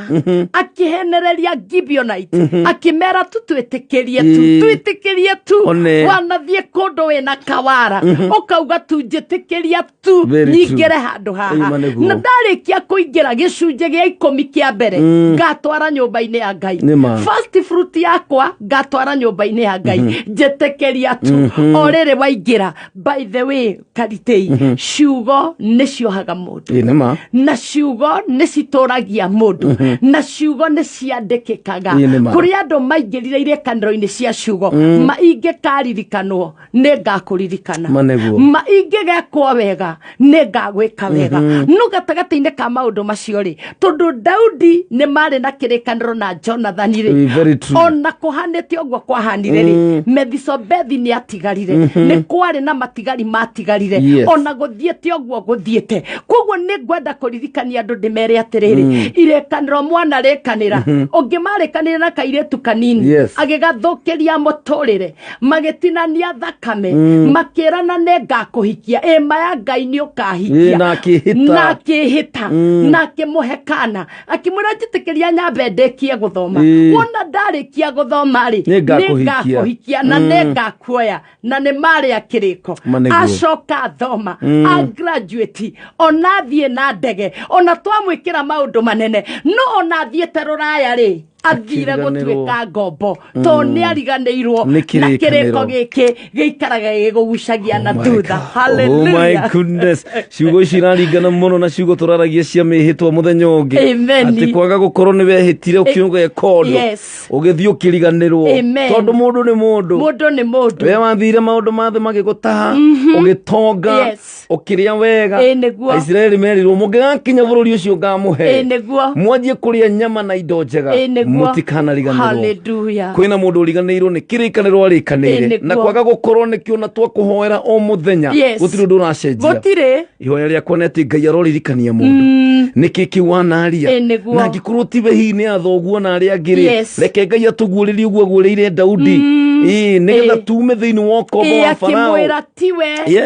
akĩhenereria Gibeonite, akĩmera tu twĩtĩkĩrie tu, twĩtĩkĩrie tu. One. Wanathiĩ kũndũ wĩna kawara ũkauga tu njĩtĩkĩria tu Very true. nyingĩre handũ haha, Ĩma nĩguo. na ndarĩkia kũingĩra gĩcunjĩ gĩa 10 kĩa mbere ngatwara nyũmba-inĩ ya Ngai. Nĩma. First fruit yakwa ngatwara nyũmba-inĩ ya Ngai, njĩtĩkĩria tu. O rĩrĩ waingĩra, by the way, Karitei, ciugo nĩ ciohaga mũndũ, Ĩ nĩma. na ciugo nĩ citũragia mũndũ, na ciugo nĩ ciandĩkĩkaga. Ĩ nĩma. Kũrĩ andũ maingĩrire irĩkanĩro-inĩ cia ciugo, ma ingĩkaririkanwo nĩ ngakũririkana, Ma nĩguo. ma ingĩgekwo wega nĩ ngagwĩka wega. No gatagatĩ-inĩ ka maũndũ macio rĩ, tondũ Daudi nĩ marĩ na kĩrĩkanĩro na Jonathani rĩ, Ĩ, very true. Ona kũhanĩte ũguo kwahanire rĩ, Methisobethi nĩ atigarire, nĩ kwarĩ na matigari matigarire. Ona gũthiĩte ũguo gũthiĩte, koguo nĩ ngwenda kũririkania andũ ndĩmere atĩrĩrĩ, irĩkanĩro mwana rĩkanĩra ũngĩmarĩkanĩra na kairĩtu kanini, agĩgathũkĩria mũtũrĩre, magĩtinania thakame, makĩrana nĩ ngakũhikia, ĩma ya Ngai nĩ ũkahikia. Ĩ, na akĩhĩta. Na akĩhĩta na akĩmũhe kana, akĩmwĩra njĩtĩkĩria nyambe ndĩkie gũthoma. Wona ndarĩkia gũthoma rĩ, Nĩ ngakũhikia. Nĩngakũhikia na nĩ ngakuoya, na nĩ marĩ a kĩrĩko. Ma nĩguo. Acoka thoma, a graduate, ona athiĩ na ndege, ona twamwĩkĩra maũndũ manene, no ona athiĩte rũraya rĩ, athire Akĩriganĩrwo. gũtuĩka ngombo tondũ nĩ ariganĩirwo Nĩ na kĩrĩkanĩro. kĩrĩko gĩkĩ gĩikaraga gĩgũgucagia na My thutha. God. Oh my Hallelujah. goodness. Ciugo ici iraringana mũno na ciugo tũraragia cia mĩhĩtwa mũthenya ũngĩ. Amen. Atĩ kwaga gũkorwo nĩ wehĩtire ũkiuga ũndũ, ũgĩthiĩ ũkĩriganĩrwo. Amen. Tondũ mũndũ nĩ mũndũ. Mũndũ nĩ mũndũ. We wathire maũndũ ma thĩ magĩgũtaha, ũgĩtonga, ũkĩrĩa wega. Ĩ, nĩguo. Aisiraeli merirwo mũngĩgakinya bũrũri ũcio ngamũhe, Ĩ, nĩguo. mwanjie kũrĩa nyama na indo njega, Ĩ, nĩguo. mũtikanariganĩrwo. Hallelujah. Kwĩna mũndũ ũriganĩirwo nĩ kĩrĩkanĩro arĩkanĩire, Ĩ, nĩguo. na kwaga gũkorwo nĩkĩo na twakũhoera o mũthenya, gũtirĩ ũndũ ũracenjia. Gũtirĩ. Ihoya rĩakwa nĩ atĩ Ngai aroririkania mũndũ nĩkĩ kĩu wanaria, Ĩ, nĩguo. na angĩkorwo tiwe hihi nĩ athoguo na arĩa angĩ rĩ, reke Ngai atũguũrĩrie ũguo aguũrĩire Daudi, ĩ nĩgetha tume thĩinĩ wa ũkombo Ĩ, wa Farao. akĩmwĩra tiwe,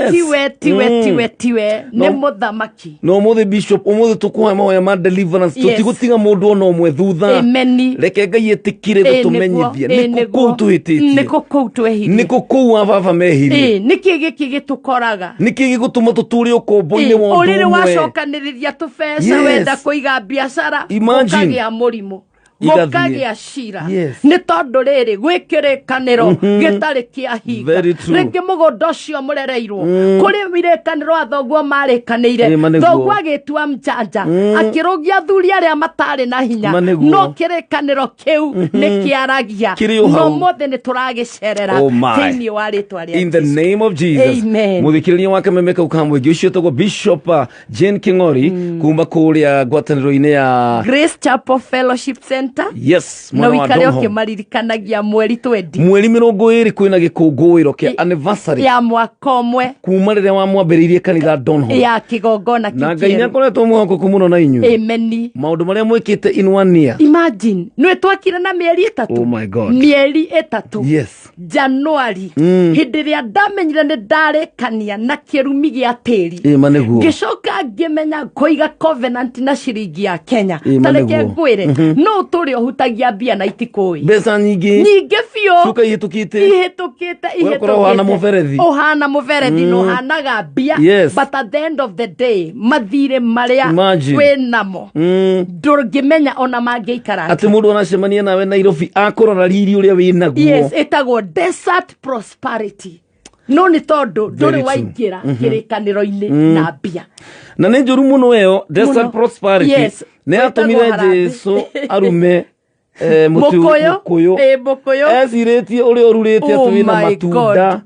tiwe, tiwe, tiwe, tiwe nĩ mũthamaki. No ũmũthĩ, bishop, ũmũthĩ tũkũhoya mahoya ma deliverance. Tũtigũtiga mũndũ ona ũmwe thutha. Ameni. Reke Ngai ĩtĩkire Ĩ, nĩguo. gũtũmenyithia Ĩ, nĩkũ nĩguo. kũu tũhĩtĩtie, Nĩkũ kũu twehirie, nĩkũ kũu a baba mehirie, nĩkĩ gĩkĩ gĩtũkoraga, nĩkĩ gĩgũtũma tũtũre ũkombo-inĩ wa ũndũ ũrĩrĩ ũmwe. wacokanĩrĩria tũbeca, wenda kũiga biacara, Imagine. gũkagĩa mũrimũ, Igathiĩ. gũkagĩa cira, nĩ tondũ rĩrĩ gwĩ kĩrĩkanĩro gĩtarĩ kĩa hinga. Very true. Rĩngĩ mũgũnda ũcio mũrereirwo kũrĩ irĩkanĩro a thoguo marĩkanĩire. Ĩ, ma nĩguo. Thoguo agĩtua mjanja, akĩrũgia athuri arĩa matarĩ na hinya, Ma nĩguo. no kĩrĩkanĩro kĩu nĩ kĩaragia. Kĩrĩ o No hau. ũmũthĩ nĩ tũragĩcerera Oh my. thĩinĩ wa rĩtwa rĩa In the Jesũ. name of Jesus. Amen. Mũthikĩrĩria wa kameme kau ka mũingĩ ũcio etagwo Bishop Jane King'ori kuma kũrĩa ngwatanĩro-inĩ ya Grace Chapel Fellowship Center. Yes, Na mwena wa ũikare Donholm. ũkĩmaririkanagia mweri 20. Mweri 20 kwĩna gĩkũngũĩro kĩa anniversary ya mwaka ũmwe kuma rĩrĩa wamwambĩrĩirie kanitha Donholm, ya kĩgongona na kĩu Ngai nĩ kĩerũ. akoretwo mwĩhokeku mũno na inyuĩ. Ameni. Maũndũ marĩa mwĩkĩte in one year. Imagine nĩ twakire na mĩeri 3. Oh my God. Mĩeri 3. Januari, hĩndĩ ĩrĩa ndamenyire nĩ ndarĩkania na kĩrumi gĩa tĩri, Ĩ, ma nĩguo. Ngĩcoka ngĩmenya kũiga covenant na ciringi ya Kenya. Ĩ, ma Ta reke nĩguo. ngwĩre, no ũtũre ũhutagia mbia na itikũĩ. Mbeca nyingĩ Nyingĩ biũ. Cuka ihĩtũkĩte. Ihĩtũkĩte. We ũkoragwo ũhana mũberethi. Ũhana mũberethi na ũhanaga mbia, but at the end of the day mathirĩ marĩa Imagine. wĩ namo ndũngĩmenya ona mangĩikara Atĩ mũndũ aracemania nawe Nairobi akũrora riri ũrĩa wĩ naguo. Yes, ĩtagwo desert prosperity, no nĩ tondũ ndũrĩ Very true. waingĩra kĩrĩkanĩro-inĩ na mbia. Na nĩ njũru mũno ĩyo desert Mũno. prosperity. Nĩ yatũmire Wĩtagwo harambee. Jesu arume mũtĩ Mũkũyũ. mũkũyũ. Ĩ, mũkũyũ. Ecirĩtie ũrĩa ũrurĩte Oh atĩ wĩna my matunda. God.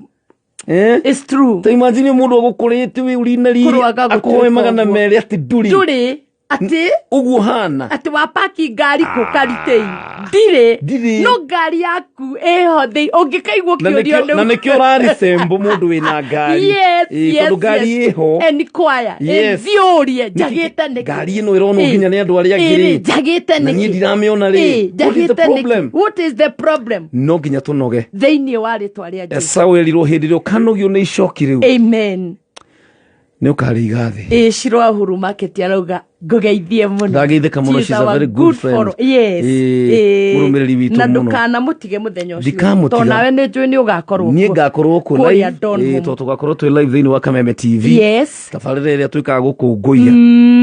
It's true. Ta imagine mũndũ agũkũrĩte wĩ urina riri, Kũrwaga gũtuĩka akũhoe magana ũguo. merĩ atĩ ndũrĩ. Ndũrĩ atĩ Ũguo hana. Atĩ wapaki ngari kũ karitei ndirĩ. Ndirĩ. No ngari yaku ĩho thĩ ũngĩkaigua Na ũkĩũrio. nĩkĩo, na nĩkĩo ũraricembo mũndũ wĩna ngari. Yes, Ĩ, yes, tondũ ngari yes. ĩho. Ĩ, nĩ kwaya. Ĩ, thiĩ ũrie njagĩte nĩkĩ. Ngari ĩno ĩronwo Ĩ, nginya nĩ andũ arĩa angĩ ĩ, rĩ. Njagĩte Na niĩ nĩkĩ. ndiramĩona rĩ. Ĩ, What is the njagĩte nĩkĩ? problem? What is the problem? No nginya tũnoge. Thĩinĩ wa rĩtwa rĩa Jesũ. Esau erirwo hĩndĩ ĩrĩa ũkanogio nĩ icoki rĩu. Amen. Nĩ ũkarĩiga thĩ. Ĩ Shiro wa Uhuru Market arauga ngũgeithie mũno. Ndageithĩka mũno, she's a our very good friend. Yes. Ĩ, mũrũmĩrĩri witũ na mũno. ndũkanamũtige mũthenya ũcio. Ndikamũtiga. Tondũ nawe nĩ njũĩ nĩ ũgakorwo Niĩ kuo. ngakorwo kuo Kũrĩa live. Donholm. Ĩ, tondũ tũgakorwo twĩ live thĩinĩ wa Kameme TV. Yes. Tabarĩra ĩrĩa twĩkaga gũkũngũiya,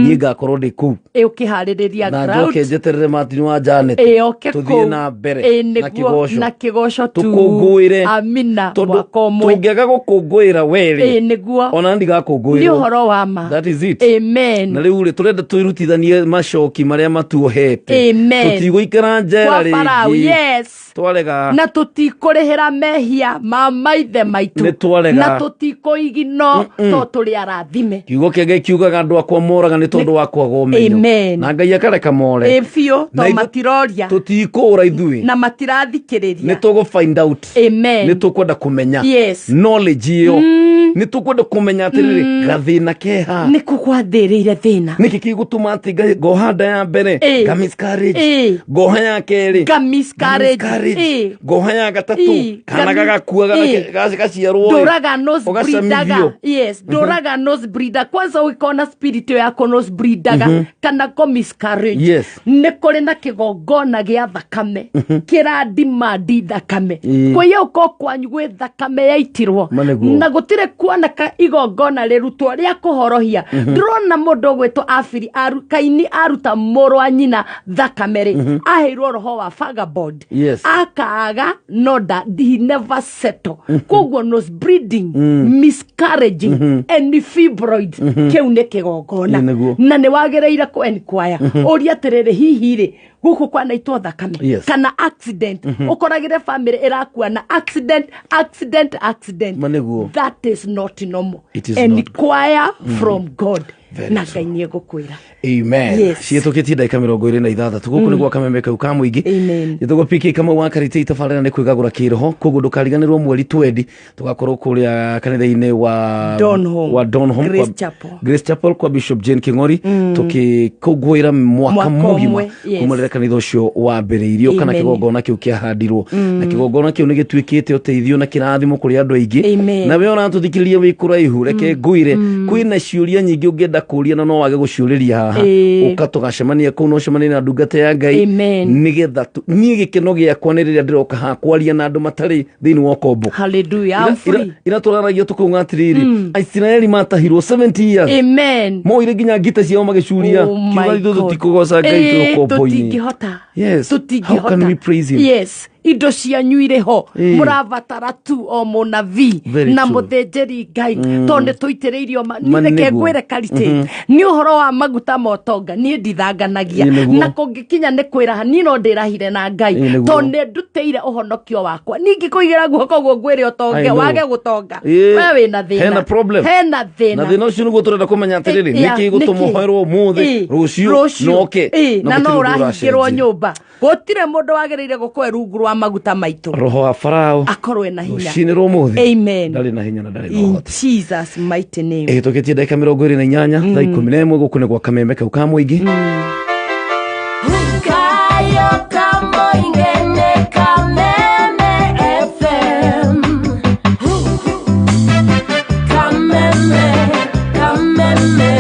niĩ ngakorwo ndĩ kũu. Ĩ ũkĩharĩrĩria Na crowd. njoke njeterere Martin wa Janet. Ĩ oke Tũthiĩ kũu. na mbere Ĩ, na nĩguo, kĩgoco. na kĩgoco tu. Tũkũngũĩre. Amina. Tondũ Mwaka ũmwe. tũngĩaga gũkũngũĩra werĩ, Ĩ nĩguo. ona ndigakũngũĩrwo. Nĩ ũhoro wa ma. That is it. Amen. Na rĩu rĩ, tũrenda twĩrutithanie macoki marĩa matuohete. Amen. Tũtigũikara njera Kwa Farao, rĩngĩ. yes. Twarega. Na tũtikũrĩhĩra mehia ma maithe maitũ. Nĩ twarega. Na tũtikũigino to tũrĩ arathime. Kiugo kĩa Ngai kiugaga andũ akwa moraga nĩ tondũ wa kwaga ũmenyo. Amen. Na Ngai akareka more. Ĩ biũ, Na to ithu- matiroria. Tũtikũũra ithuĩ. Na matirathikĩrĩria. Nĩ tũgũ find out. Amen. Nĩ tũkwenda kũmenya. Yes. Knowledge ĩyo. Nĩ tũkwenda kũmenya atĩrĩrĩ, gathĩna keha. Nĩ kũ gwathĩrĩire thĩna. Nĩkĩ gĩgũtũma atĩ ngoha nda ya mbere, Ĩ. nga miscarriage. Ĩ. Ngoha ya kerĩ, Nga miscarriage. miscarriage. Ĩ. Ngoha ya gatatũ, Ĩ. kana Nga gagakua Ĩ. gaciarwo ĩ, Ndũraga nose ũgacamithio. breedaga. Yes, ndũraga nose breeder. Kwanza ũgĩkorwo spirit ĩyo ya nose breedaga kana ko miscarriage. Yes. Nĩ kũrĩ na kĩgongona gĩa thakame kĩrandimandi thakame. Ĩ. Kwĩya ũko kwanyu gwĩ thakame yaitirwo. Ma nĩguo. Na gũtirĩ kuoneka igongona rĩrutwo rĩa kũhorohia. Ndĩrona mũndũ ũgwĩtwo Abiri Kaini aruta mũrũ wa nyina thakame rĩ, aheirwo roho wa vagabond. Yes. Akaaga no da, he never settle. Koguo nose breeding, miscarriaging, and fibroid kĩu nĩ kĩgongona. Ĩ, nĩguo. Na nĩ wagĩrĩire kũ enquire ũrie atĩrĩrĩ, hihi rĩ gũkũ kwanaitwo thakame Yes. kana accident. Ũkoragĩre family ĩrakua na accident, accident, accident. Ma nĩguo. That is not normal. It is not. Enquire from God. Very Na true. Ngai nĩ egũkwĩra. Amen. Yes. Ciĩtũkĩtie ndagĩka 26 gũkũ nĩ gwa Kameme kau ka mũingĩ. Amen. Njĩtagwo PK Kamau wa Karĩtĩ itabarĩra nĩ kwĩgagũra kĩroho, koguo ndũkariganĩrwo mweri twendi tũgakorwo kũrĩa kanitha-inĩ wa Donholm. wa Donholm, Grace kwa- Chapel. Grace Chapel kwa Bishop Jane King'ori, tũgĩkũngũĩra mwaka Mwaka mũgima ũmwe, yes. kuma rĩrĩa kanitha ũcio wambĩrĩirio kana Amen. kĩgongona kĩu kĩahandirwo, na kĩgongona kĩu nĩ gĩtuĩkĩte ũteithio na kĩrathimo kũrĩ andũ aingĩ. Amen. Na we ũratũthikĩrĩria wĩ kũraihu, reke ngwĩre kwĩna ciũria nyingĩ ũngĩenda kũria na no wage gũciũrĩria haha. Ĩĩ. Ũka tũgacemania kũu na ũcemanie na ndungata ya Ngai. Amen. Nĩgetha niĩ gĩkeno gĩakwa nĩ rĩrĩa ndĩroka haha kwaria na andũ matarĩ thĩinĩ wa ũkombo. Hallelujah. I'm free. Ira tũraragia tũkauga atĩrĩrĩ, Aisiraeli matahirwo 70 years. Amen. Moire nginya ngita ciao magĩcuria. Oh my Kiuga ithuĩ God. tũtikũgoca Ngai twĩ Ĩĩ, ũkombo-inĩ. tũtingĩhota. Yes. Tũtingĩhota. How can we praise him? Yes. Indo cianyu irĩ ho. Ĩĩ. Mũrabatara tu o mũnabii Very na true. mũthĩnjĩri Ngai, tondũ nĩ tũitĩrĩirio Ma niĩ reke nĩguo. ngwĩre Karĩtĩ, nĩ ũhoro wa maguta ma ũtonga niĩ ndithanganagia. Ĩĩ, nĩguo. Na kũngĩkinya nĩ kwĩraha, niĩ no ndĩrahire na Ngai, Ĩĩ, nĩguo. tondũ nĩ ndutĩire ũhonokio wakwa. Ningĩ kũigĩra guoko ũguo ngwĩre I ũtonge, know. wage gũtonga, Ĩĩ. we wĩna thĩna. Hena problem. Hena thĩna. Na thĩna ũcio nĩguo tũrenda kũmenya atĩrĩrĩ, Ĩ, nĩkĩ gũtũma nĩkĩ? ũhoerwo ũmũthĩ, Ĩ, rũciũ noke, Ĩ, na no gũtirĩ ũndũ ũrahingĩrwo ũracenjia. nyũmba. Gũtirĩ mũndũ wagĩrĩire gũkorwo rungu rwa maguta maitũ Roho wa Farao akorwo ena hinya. rũcinĩ rwa ũmũthĩ Amen. ndarĩ na hinya na ndarĩ na In ũhoti. Jesus mighty name. Ĩhĩtũkĩtie ndagĩka 28 thaa 11 gũkũ nĩ gwa Kameme kau ka mũingĩ. Kayo kamoinge ne Kameme FM. Kameme, Kameme.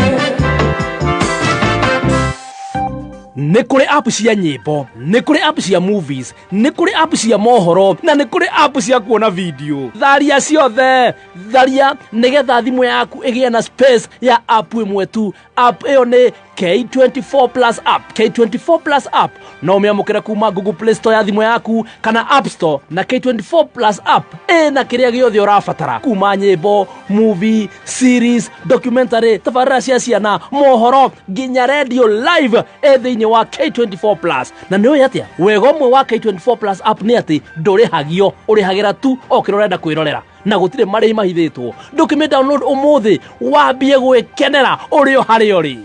Nĩ kũrĩ app cia nyĩmbo, nĩ kũrĩ app cia movies, nĩ kũrĩ app cia mohoro, na nĩ kũrĩ app cia kuona video. Tharia ciothe, tharia nĩgetha thimũ yaku ĩgĩe na space ya app ĩmwe tu. App ĩyo nĩ K24 Plus app. K24 Plus app no ũmĩamũkĩre kuma Google Play Store ya thimũ yaku kana App Store, na K24 Plus app ĩna kĩrĩa gĩothe ũrabatara, kuma nyĩmbo, movie, series, documentary, tabarĩra cia ciana, mohoro, nginya radio live ĩ thĩinĩ wa K24 Plus. Na nĩ ũĩ atĩa wega ũmwe wa K24 Plus app nĩ atĩ ndũrĩhagio, ũrĩhagĩra tu o kĩrĩa ũrenda kwĩrorera, na gũtirĩ marĩhi mahithĩtwo. Ndũkĩmĩ download ũmũthĩ wambie gwĩkenera ũrĩ o harĩa ũrĩ.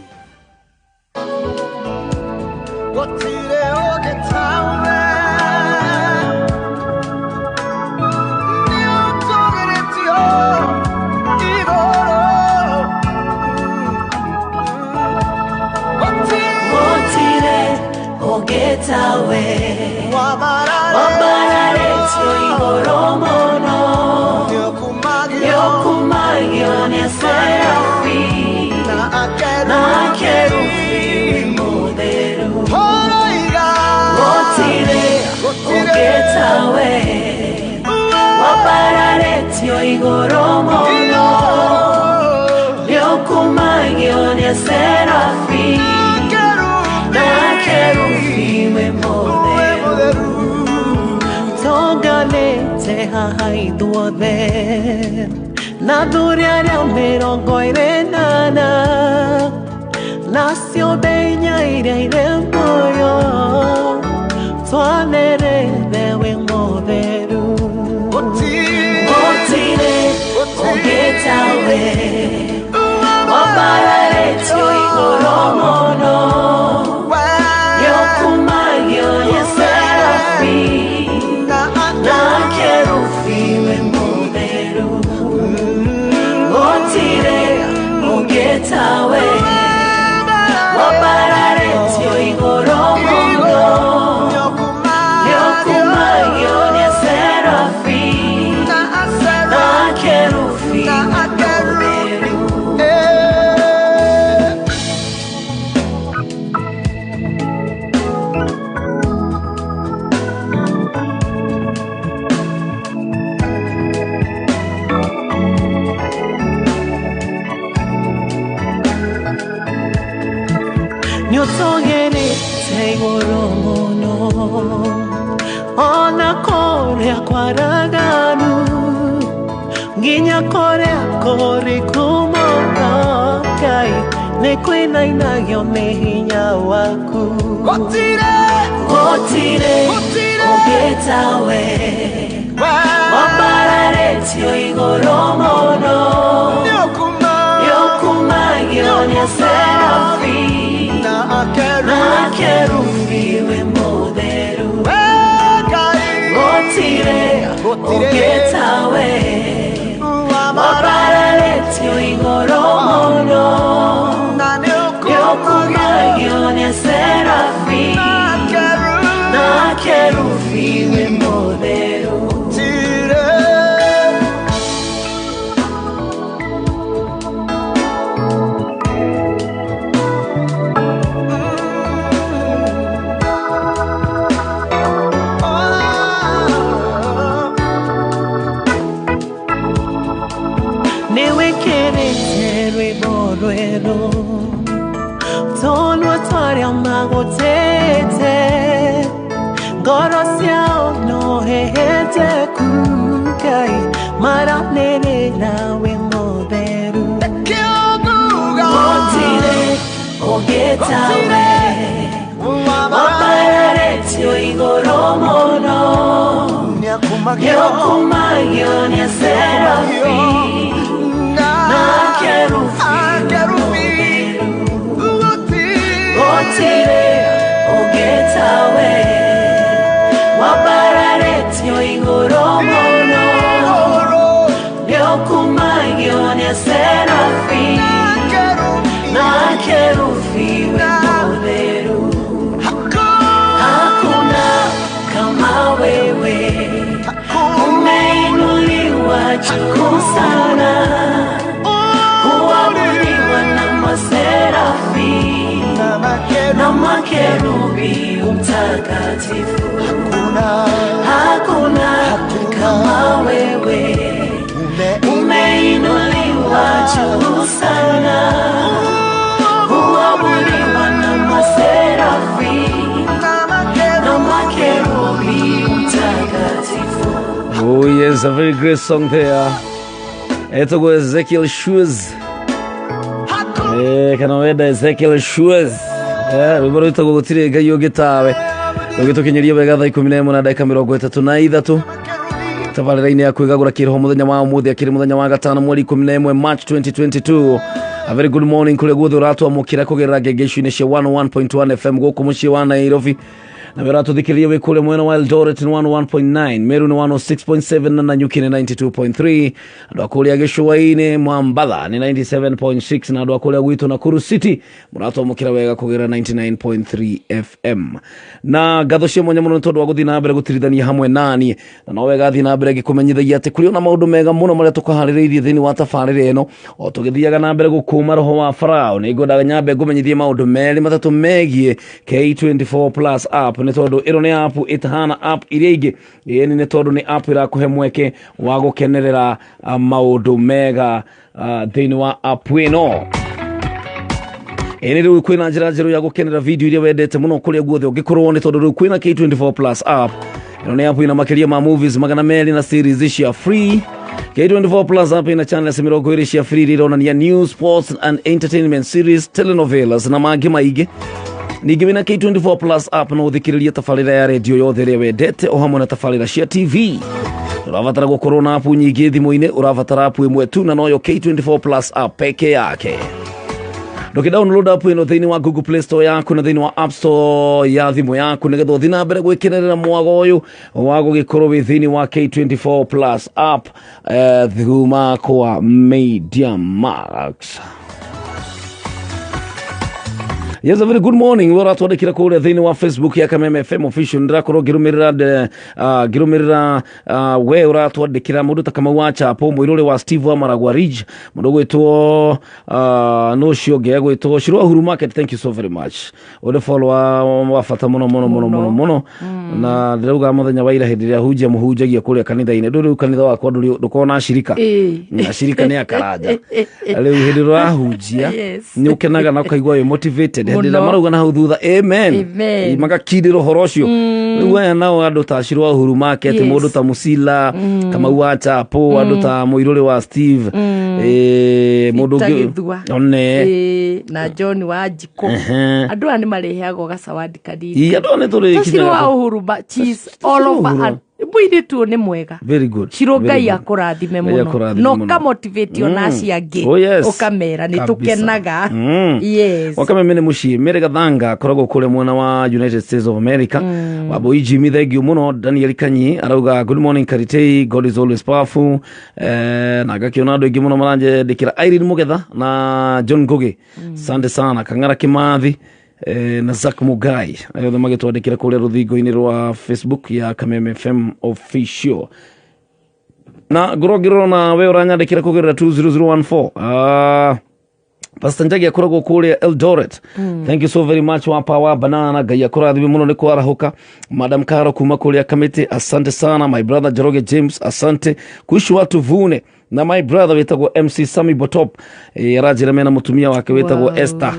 Gũtirĩ ũngĩ tawe. Nĩ ũtũgĩrĩtio igũrũ. Gũtirĩ Gũtirĩ ũngĩ tawe. wambararĩtio Wambararĩtio igũrũ mũno. Nĩũkumagio Nĩũkumagio nĩ Serafi. igũrũ mũno nĩũkumagio nĩ serafi na kerubi wĩ mũtheru Tonganĩte haha ithuothe na athuri arĩa mĩrongo ĩrĩ na ana na ciũmbe inya iria irĩ muoyo twanĩrĩre wĩ mũtheru. Gũtirĩ ũngĩ tawe wambararĩtio igũrũ mũno nĩũkumagio nĩ serafi na kerubi wĩ mũtheru. Gũtirĩ ũngĩ tawe wambararĩtio igũrũ mũno nĩũkumagio nĩ serafi na kerubi wĩ mũtheru. Nĩũtũgĩrĩte igũrũ mũno ona kũrĩa kwaraganu nginya kũrĩa kũriku mũno Ngai nĩkwĩnainagio nĩ hinya waku. Gũtirĩ ũngĩ tawe wambararĩtio igũrũ mũno nĩũkumagio nĩ serafi na kerubi wĩ mũtheru. Gũtirĩ ũngĩ tawe wambararĩtio igũrũ mũno nĩũkumagio nĩ serafi na kerubi wĩ mũtheru. Nĩwĩkĩrĩte rwĩmbo rwerũ tũnua twarĩa magũtĩte ngoro ciao no hehenjeku Ngai maranĩrĩra wĩ mũtheru. Gũtirĩ ũngĩ tawe wambararĩtio igũrũ mũno nĩũkumagio nĩ serafi na kerubi wĩ mũtheru. Gũtirĩ ũngĩ tawe wambararĩtio igũrũ mũno nĩũkumagio nĩ serafi na kerubi wĩ mũtheru. Hakuna kama wewe, umeinuliwa juu sana, huabudiwa na maserafi na makerubi mtakatifu. Hakuna kama wewe, umeinuliwa juu sana, huabudiwa na maserafi na makerubi mtakatifu. Oh yes, a very great song there. Etagwo Ezekiel Shoes. Kana wenda Ezekiel Shoes. Rwĩmbo rwĩtagwo gũtirĩ Ngai ũngĩ tawe. Rũgĩtũkinyĩria wega thaa 11 na ndagĩka 33 tabarĩra-inĩ ya kwĩgagũra kĩroho mũthenya wa ũmũthĩ akĩrĩ mũthenya wa gatano mweri 11 March 2022. A very good morning kũrĩa guothe ũratwamũkĩra kũgerera ngenge-icio-inĩ cia 101.1 FM gũkũ mũciĩ wa Nairobi na wä ratå wä kå rä mwena wa Eldoret nä 101.9 Meru nä 106.7 na Nanyuki nä 92.3 andå a kå rä a gĩcũa-inĩ Mwambatha nä 97.6 na andå a kå rä a gwitå Nakuru City mũratwamũkĩra wega kũgerera 99.3 FM na ngatho cia mwanya mũno nĩ tondũ wa gũthiĩ na mbere gũtirithania hamwe nani na no wega thiĩ na mbere ngĩkũmenyithagia atĩ kũrĩ ona maũndũ mega mũno marĩa tũkaharĩrĩirie thĩinĩ wa tabarĩra ĩno o tũgĩthiaga na mbere gũkũma roho wa Farao nĩ ngwendaga nyambe ngũmenyithie maũndũ merĩ matatũ megiĩ K24 Plus app. Nĩ tondũ ĩno nĩ app ĩtahana app iria ingĩ. Ĩni nĩ tondũ nĩ app ĩrakũhe mweke wa gũkenerera maũndũ mega thĩinĩ wa app ĩno. Ĩni rĩu kwĩna njĩra njerũ ya gũkenera video iria wendete mũno kũrĩa guothe ũngĩkorwo, nĩ tondũ rĩu kwĩna K24 Plus app. Ĩno nĩ app ĩna makĩria ma movies 200 na series cia free. K24 Plus app ĩna channels 20 cia free iria ironania news, sports and entertainment series, telenovelas na mangĩ maingĩ. Ningĩ wĩna K24 Plus app no ũthikĩrĩrie tabarĩra ya redio yothe ĩrĩa wendete o hamwe na tabarĩra cia TV. Ũrabatara gũkorwo na app nyingĩ thimũ-inĩ? Ũrabatara app ĩmwe tu, na noyo K24 Plus app peke yake. Ndũkĩ-download app ĩno thĩinĩ wa Google Play Store yaku na thĩinĩ wa App Store ya thimũ yaku, nĩgetha ũthiĩ na mbere gwĩkenerera mwago ũyũ wa gũgĩkorwo wĩ thĩinĩ wa K24 Plus app thuma kwa Media Max. Yes, a very good morning. We ũratwandĩkĩra kũrĩa thĩinĩ wa Facebook ya Kameme FM Official. Ndĩrakorwo ngĩrũmĩrĩra we ũratwandĩkĩra, mũndũ ta Kamau wa Chapo, mũirũrĩ wa Steve wa Maragua Ridge, mũndũ gwĩtwo no ũcio ũngĩ egwĩtwo Shiro Uhuru Market. Thank you so very much. Ũrĩ follower wa bata mũno mũno mũno mũno mũno, na ndĩrauga mũthenya wa ira hĩndĩ ĩrĩa hunjia mũhunjagia kũrĩa kanitha-inĩ, ndũ rĩu kanitha wakwa ndũkoragwo na acirika. Acirika nĩ akaranja. Rĩu hĩndĩ ĩrĩa ũrahunjia nĩ ũkenaga na ũkaigua wĩ motivated hĩndĩ ĩrĩa Mũno. marauga na hau thutha amen. Amen. Magakindĩra ũhoro ũcio. Rĩu aya nao andũ ta Shiro wa Uhuru Market, mũndũ ta Musila Kamau wa Chapo, andũ ta mũirũrĩ wa Steve, mũndũ Peter ũngĩ Gĩthua. one. Na John wa Njikũ. Andũ aya nĩ marĩheagwo gacawadi kanini. Ii, andũ aya nĩ tũrĩ Tũcirũ wa Uhuru cheese all Tũcirũ over. Uhuru. Mũirĩtu ũyũ nĩ mwega. Very good. Ciro, Very Ngai good. akũrathime Ngai mũno akũrathime na mũno. ũkamotivate ona acio angĩ, Oh, yes. ũkamera nĩ Kabisa. tũkenaga. Yes. Wakameme nĩ mũciĩ Mary Gathanga akoragwo kũrĩa mwena wa United States of America. Wambui Jimmy, thank you mũno. Daniel Kanyi arauga, "Good morning Karitei, God is always powerful." Na ngakĩona andũ aingĩ mũno maranjandĩkĩra, Irene Mugetha na John Ngugi, sante sana, Kang'ara Kimathi na Zack Mugai, othe magĩtwandĩkĩra kũrĩa rũthingo-inĩ rwa Facebook ya Kameme FM Official. Na ngorwo ngĩrora na we ũranyandĩkĩra kũgerera 20014, Pastor Njagi akoragwo kũrĩa Eldoret. Thank you so very much wa Power Banana. Ngai akũrathime mũno nĩ kwarahũka. Madam Caro kuma kũrĩa Kamiti, asante sana. My brother Njoroge James, asante. Kuishi watu vune na my brother wĩtagwo MC Sami Botop, aranjĩra mena mũtumia wake wĩtagwo Esther.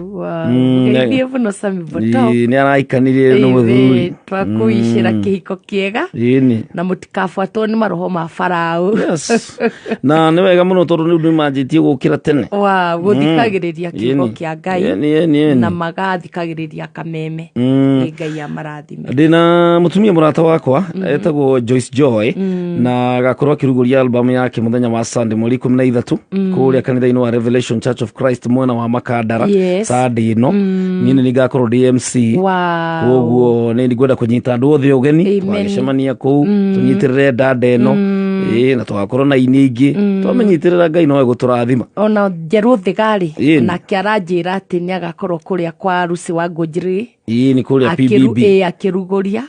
Geithie mũno Sami Botop. Nĩ araikanirie nĩ mũthuri. Twakũicĩra kĩhiko kĩega Ĩni. na mũtikabuatwo nĩ maroho ma Farao. Yes. Na nĩ wega mũno tondũ nĩ manjĩtie gũkĩra tene. Wa gũthikagĩrĩria kiugo Ĩni. kĩa Ngai Ĩni, ĩni, ĩni. na magathikagĩrĩria Kameme. Nĩ Ngai amarathime. Ndĩna mũtumia mũrata wakwa etagwo Joyce Joy, na agakorwo akĩrugũria album yake mũthenya wa Sunday mweri 13 kũrĩa kanitha-inĩ wa Revelation Church of Christ mwena wa Makandara. Sunday ĩno niĩ nĩ ngakorwo ndĩ MC. Koguo nĩ ngwenda kũnyita andũ othe ũgeni. Amen. Twagĩcemania kũu tũnyitĩrĩre ndanda ĩno. Ĩĩ, na tũgakorwo na ini ingĩ twamenyitĩrĩra, Ngai no egũtũrathima. Ona Njerũ Thigari Ĩni. nake aranjĩra atĩ nĩ agakorwo kũrĩa kwa Lucy wa Ngũnjiri. Ĩĩ, nĩ kũrĩa PBB. Akĩrugũria.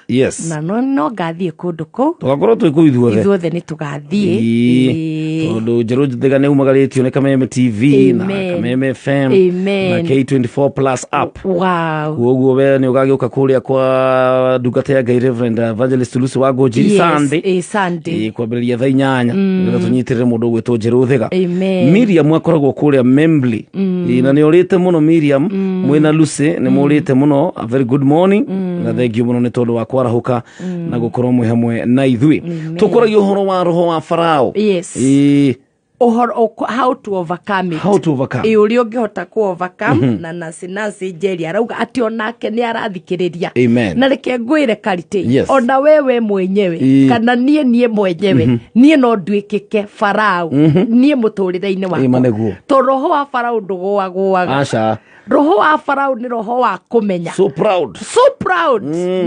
Na no ngathiĩ kũndũ kũu. Tũgakorwo twĩ kũu ithuothe. Ithuothe nĩ tũgathiĩ. Ĩĩ. Tondũ Njerũ Njĩthĩga nĩ umagarĩtio nĩ Kameme TV na Amen. Kameme FM Amen. na K24 Plus app. Koguo we nĩ ũgagĩũka kũrĩa kwa ndungata ya Ngai Reverend Evangelist Lucy wa Ngũnjiri Sunday. Sunday. Ĩĩ, kwambĩrĩria thaa 8, nĩgetha tũnyitĩrĩre mũndũ ũgwĩtwo Njerũ Thĩga. Amen. Miriam akoragwo kũrĩa Membley. Ĩĩ, na nĩ ũrĩte mũno Miriam, mwĩna Lucy nĩ mũrĩte mũno. A very good morning na thank you mũno nĩ tondũ wa kwarahũka na gũkorwo mwĩ hamwe na ithuĩ tũkoragia ũhoro wa roho wa Farao. Ĩĩ. Ũhoro how to overcome it. How to overcome. Ĩ, ũrĩa ũngĩhota ku overcome. Na Nancy Nancy Njeri arauga atĩ onake nĩ arathikĩrĩria. Amen. Na reke ngwĩre Karite, ona wewe mwenyewe kana niĩ mwenyewe, niĩ no nduĩkĩke Farao niĩ mũtũrĩre-inĩ Ĩ, ma wakwa, nĩguo. to roho wa Farao ndũgũagũaga. Aca. Roho wa Farao nĩ roho wa kũmenya. So proud. So proud,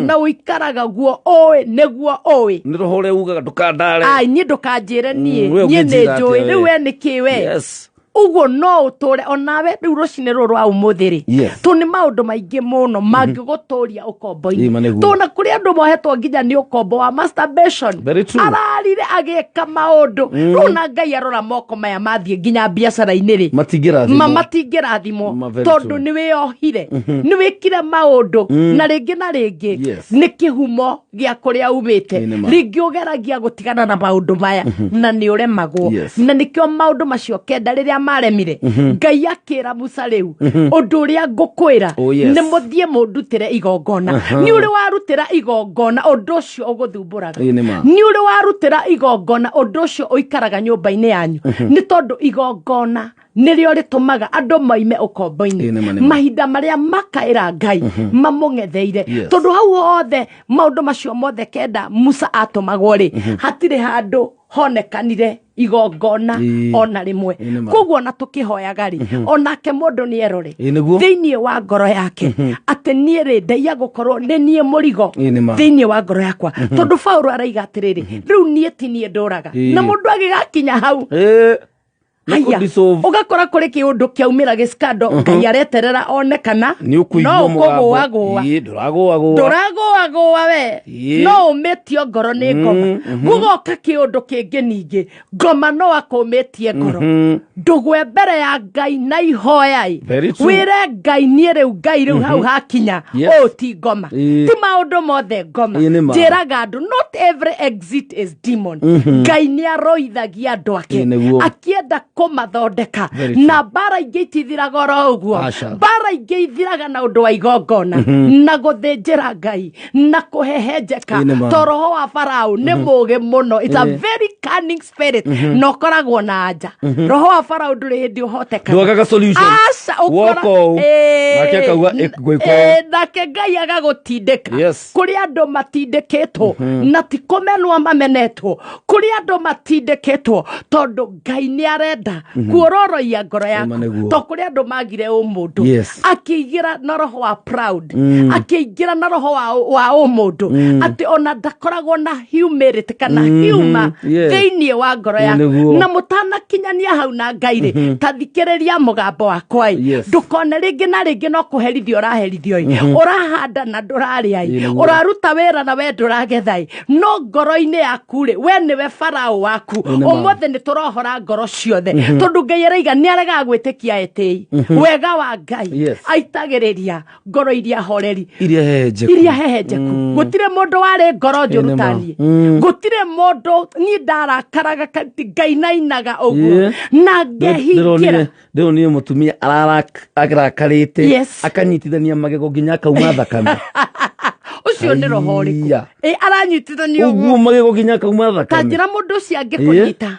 na ũikaraga guo ũĩ nĩguo ũĩ. Nĩ roho ũrĩa ugaga ndũkandare. Ai, niĩ ndũkanjĩre niĩ. We Niĩ nĩ ũngĩnjĩra njũĩ. atĩa Rĩu we? we nĩ kĩ we? Yes. Ũguo no ũtũre onawe rĩu rũcinĩ rũrũ rwa ũmũthĩ rĩ, Yes. tondũ nĩ maũndũ maingĩ mũno mangĩgũtũria ũkombo-inĩ. Ĩ, ma nĩguo. Tondũ na kũrĩ andũ mohetwo nginya nĩ ũkombo wa masturbation. Very true. Ararire agĩka maũndũ rĩu na Ngai arora moko maya mathiĩ nginya biacara-inĩ rĩ, Matingĩrathimwo. ma matingĩrathimwo, Ma, very tondũ true. nĩ wĩyohire, nĩ wĩkire maũndũ na rĩngĩ na rĩngĩ. Yes. Nĩ kĩhumo gĩa kũrĩa umĩte. Ĩ, nĩ ma. Rĩngĩ ũgeragia gũtigana na maũndũ maya na nĩ ũremagwo. Yes. Na nĩkĩo maũndũ macio kenda rĩrĩa maremire, Ngai akĩra Musa, rĩu ũndũ ũrĩa ngũkwĩra, Oh, yes. nĩ mũthiĩ mũndutĩre igongona. Nĩ ũrĩ warutĩra igongona ũndũ ũcio ũgũthumbũraga? Ĩ, nĩ ma. Nĩ ũrĩ warutĩra igongona ũndũ ũcio ũikaraga nyũmba-inĩ yanyu? Nĩ tondũ igongona nĩrĩo rĩtũmaga andũ moime Ĩ, ũkombo-inĩ. nĩ ma, nĩ ma. Mahinda marĩa makaĩra Ngai mamũng'etheire, Yes. tondũ hau hothe maũndũ macio mothe kenda Musa atũmagwo rĩ, hatirĩ handũ honekanire igongona ona rĩmwe. Ĩ, nĩ ma. Koguo ona tũkĩhoyaga rĩ, onake mũndũ nĩ erore Ĩ, nĩguo. thĩinĩ wa ngoro yake atĩ niĩ rĩ, ndaiya gũkorwo nĩ niĩ mũrigo Ĩ, nĩ ma. thĩinĩ wa ngoro yakwa, tondũ Paũlũ araiga atĩrĩrĩ, rĩu niĩ ti niĩ ndũraga. Na mũndũ agĩgakinya hau, Nĩ haya, kũ-dissolve. ũgakora kũrĩ kĩũndũ kĩaumĩra gĩskando, Ngai areterera one kana Nĩ ũkũigua no mũgambo. ũkũgũagũa. Ĩ, ndũragũagũa. Ndũragũagũa we. No ũmĩtio ngoro nĩ ngoma, gũgoka kĩũndũ kĩngĩ ningĩ ngoma no akũmĩtie ngoro. Ndũgwe mbere ya Ngai na ihoya ĩ. Very true. Wĩre Ngai, niĩ rĩu Ngai, rĩu hau hakinya, ũũ ti ngoma, ti maũndũ mothe ngoma. Ĩ, nĩ ma. Njĩraga andũ, not every exit is demon. Ngai nĩ aroithagia andũ ake Ĩ, nĩguo. akĩenda kũmathondeka. Very true. Na mbara ingĩ itithiraga oro ũguo. Aca. Mbara ingĩ ithiraga na ũndũ wa igongona na gũthĩnjĩra Ngai na kũhehenjeka. Ĩ, nĩ ma. To roho wa Farao nĩ mũũgĩ mũno. It's a very cunning spirit na ũkoragwo na anja. Roho wa Farao ndũrĩ hĩndĩ ũhotekaga. Ndwagaga solution. Aca, ũkora- Woka ũũ. Nake akauga, "Ngwĩka ũũ." Nake Ngai agagũtindĩka. Yes. Kũrĩ andũ matindĩkĩtwo na ti kũmenwo mamenetwo, kũrĩ andũ matindĩkĩtwo tondũ Ngai nĩ arenda kuororoia ngoro yaku. Ĩma nĩguo. To kũrĩ andũ magire ũmũndũ, akĩingĩra na roho wa proud, akĩingĩra na roho wa ũmũndũ atĩ ona ndakoragwo na humility kana humor thĩinĩ wa ngoro Ĩ, yaku. nĩguo. Na mũtanakinyania hau na Ngai rĩ, ta thikĩrĩria mũgambo wakwa ĩ. Ndũkone rĩngĩ na rĩngĩ no kũherithio ũraherithio ĩ, ũrahanda na ndũrarĩa ĩ, Ĩ, nĩguo. ũraruta wĩra na we ndũragetha ĩ, no ngoro-inĩ yaku rĩ, we nĩwe Farao waku. Ĩ, nĩ ma. Ũmũthĩ nĩ tũrohora ngoro ciothe, tondũ Ngai araiga nĩ aregaga gwĩtĩkia etĩi wega wa Ngai. Aitagĩrĩria ngoro iria horeri, Iria hehenjeku. Iria hehenjeku. Gũtirĩ mũndũ warĩ ngoro njũru Ĩ, nĩ ma. taniĩ. Gũtirĩ mũndũ. Niĩ ndarakaraga Ngai nainaga ũguo na ngehingĩra. Ndĩronire mũtumia arakarĩte, akanyitithania magego nginya akauma thakame. Ũcio nĩ roho ũrĩkũ? Aiya. Ĩ, aranyitithania ũguo ũguo magego nginya akauma ta thakame. njĩra mũndũ ũcio angĩkũnyita.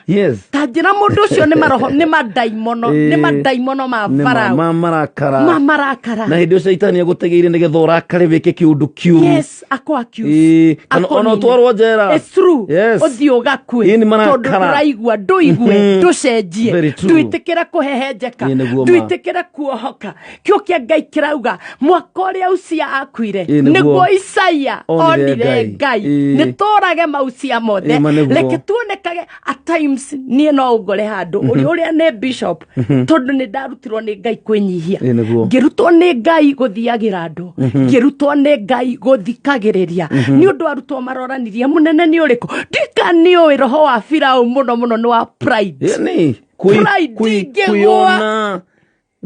Ta njĩra mũndũ ũcio nĩ maroho, nĩ mandaimono, nĩ mandaimono ma Nĩ ma- Farao. ma marakara. Ma marakara. Na hĩndĩ ĩyo caitani agũtegeire nĩgetha ũrakare wĩke kĩũndũ kĩũru. Yes, akũ accuse. Kana ona Akũnine. ũtwarwo njera. It's true. Ũthiĩ ũgakue. Ĩ, nĩ marakara. Tondũ ndũraigua, ndũigue, ndũcenjie, Very true. ndwĩtĩkĩre kũhehenjeka, Ĩ, nĩguo ma. ndwĩtĩkĩre kuohoka. Kĩo kĩa Ngai kĩrauga mwaka ũrĩa Usia akuire, Ĩ, nĩguo. nĩguo Isaia Onire onire Ngai. Ngai. Nĩ tũrage maucia mothe. Ĩ, ma nĩguo. Reke tuonekage at times niĩ no ũngore handũ ũrĩa ũrĩa nĩ bishop, tondũ nĩ ndarutirwo nĩ Ngai kwĩnyihia. Ĩ, nĩguo. Ngĩrutwo nĩ Ngai gũthiagĩra andũ, ngĩrutwo nĩ Ngai gũthikagĩrĩria, nĩ ũndũ arutwo maroranirie mũnene nĩ ũrĩkũ. Ndika nĩ ũĩ roho wa Firaũ mũno mũno nĩ wa pride. Nĩ Pride ingĩgũa. kwĩona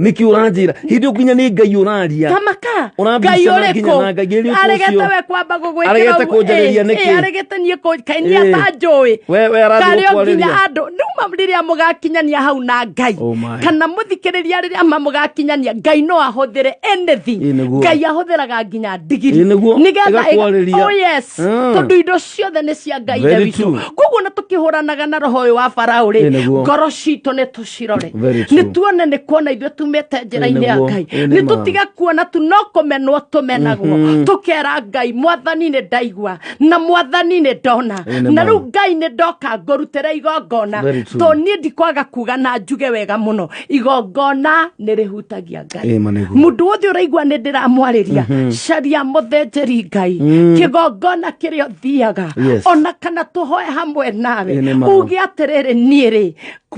nĩkĩ ũranjĩra hĩndĩ ĩyo nginya nĩ Ngai ũraria. Tamaka Ũrambicana Ngai ũrĩkũ nginya na Ngai ĩrĩ aregete ũcio. we kwamba gũgwĩkĩra Aregete ũguo? kũnjarĩria nĩkĩ? Aregete niĩ kaĩ niĩ atanjũĩ? We arathiĩ Karĩ o nginya gũkwarĩria. andũ nĩuma rĩrĩa mũgakinyania hau na Ngai, Oh my. kana mũthikĩrĩria rĩrĩa mamũgakinyania Ngai no ahũthĩre anything. Ĩ, nĩguo. Ngai ahũthĩraga nginya ndigiri Ĩ, nĩguo. nĩgetha Ĩgakwarĩria. oh yes. Tondũ indo ciothe nĩ cia Ngai Very Ithe witũ. true. Koguo na tũkĩhũranaga na roho ũyũ wa Farao rĩ, Ĩ, nĩguo. ngoro citũ nĩ tũcirore, Very true. nĩ tuone nĩ kuona ithuĩ tumĩte tumĩte njĩra-inĩ ya Nĩguo, Ngai. ĩ Nĩ nĩ ma. tũtige kuona tu no kũmenwo tũmenagwo, tũkera Ngai, mwathani nĩ ndaigua na mwathani nĩ ndona, Ĩ nĩ na ma. rĩu Ngai nĩ ndoka ngũrutĩre igongona. Very true. To niĩ ndikwaga kuga na njuge wega mũno, igongona nĩ rĩhutagia Ngai. Ĩ ma nĩguo. Mũndũ wothe ũraigua nĩ ndĩramwarĩria, caria mũthĩnjĩri Ngai, kĩgongona kĩrĩa ũthiaga, Yes. ona kana tũhoe hamwe nawe, Ĩ nĩ ma. uge atĩrĩrĩ, niĩ rĩ,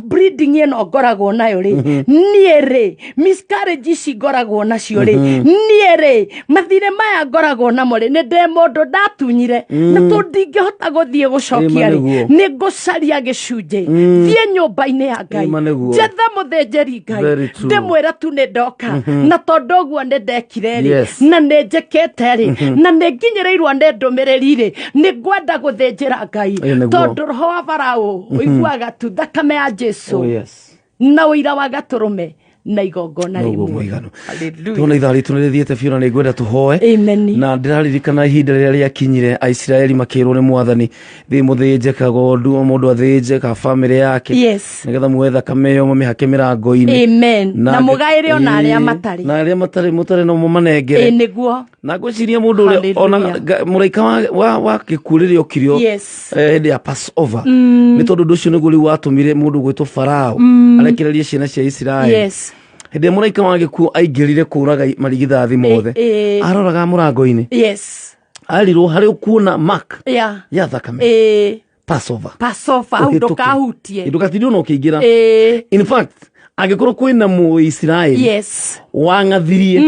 bleeding ĩno ngoragwo nayo rĩ, niĩ rĩ, miscarriage ici ngoragwo nacio rĩ, niĩ rĩ, mathirĩ maya ngoragwo namo rĩ, nĩ ndĩ mũndũ ndatunyire na tũ ndingĩhota gũthiĩ gũcokia rĩ, nĩguo. nĩ ngũcaria gĩcunjĩ, thiĩ nyũmba-inĩ ya Ngai, Ĩ ma nĩguo. njethe mũthĩnjĩri Ngai, Very true. ndĩmwĩre tu nĩ ndoka, na tondũ ũguo nĩ ndekire rĩ, Yes. na nĩ njĩkĩte rĩ, na nĩ nginyĩrĩirwo nĩ ndũmĩrĩri rĩ, nĩ ngwenda gũthĩnjĩra Ngai. Ĩ nĩguo. Tondũ roho wa Farao ũiguaga tu thakame ya Jesu Oh, yes. na ũira wa gatũrũme na igongona Noguo rĩmwe. mũiganu. Hallelujah. Tuona ithaa ritũ nĩ rĩthiĩte biũ na nĩ ngwenda tũhoe. Amen. Na ndĩraririkana ihinda rĩrĩa rĩakinyire Aisiraeli makĩrwo nĩ mwathani, thiĩ mũthĩnje kagondu, o mũndũ athĩnje ka bamĩrĩ yake, Yes. nĩgetha muoe thakame ĩyo mamĩhake mĩrango-inĩ. Amen. Na mũgaĩre ona arĩa Ĩĩ, matarĩ. na arĩa matarĩ mũtarĩ no mũmanengere. Ĩ nĩguo. Na ngwĩciria mũndũ ũrĩa ona Hallelujah. mũraika wa gĩkuũ rĩrĩa okire Yes. hĩndĩ ya Passover, nĩ tondũ ũndũ ũcio nĩguo rĩu watũmire mũndũ gwĩtwo Farao arekererie ciana cia Isiraeli. Yes. Hĩndĩ ĩrĩa mũraika wa gĩkuũ aingĩrire kũraga marigithathi mothe, ĩ. aroraga mũrango-inĩ, Yes. arirwo harĩ ũkuona mark Yeah. ya thakame, Ĩ Passover, Passover hau Ũhĩtũke. ndũkahutie. Ndũgatinde ona ũkĩingĩra. Ĩ In fact, angĩkorwo kwĩna Mũisiraeli Yes. wang'athirie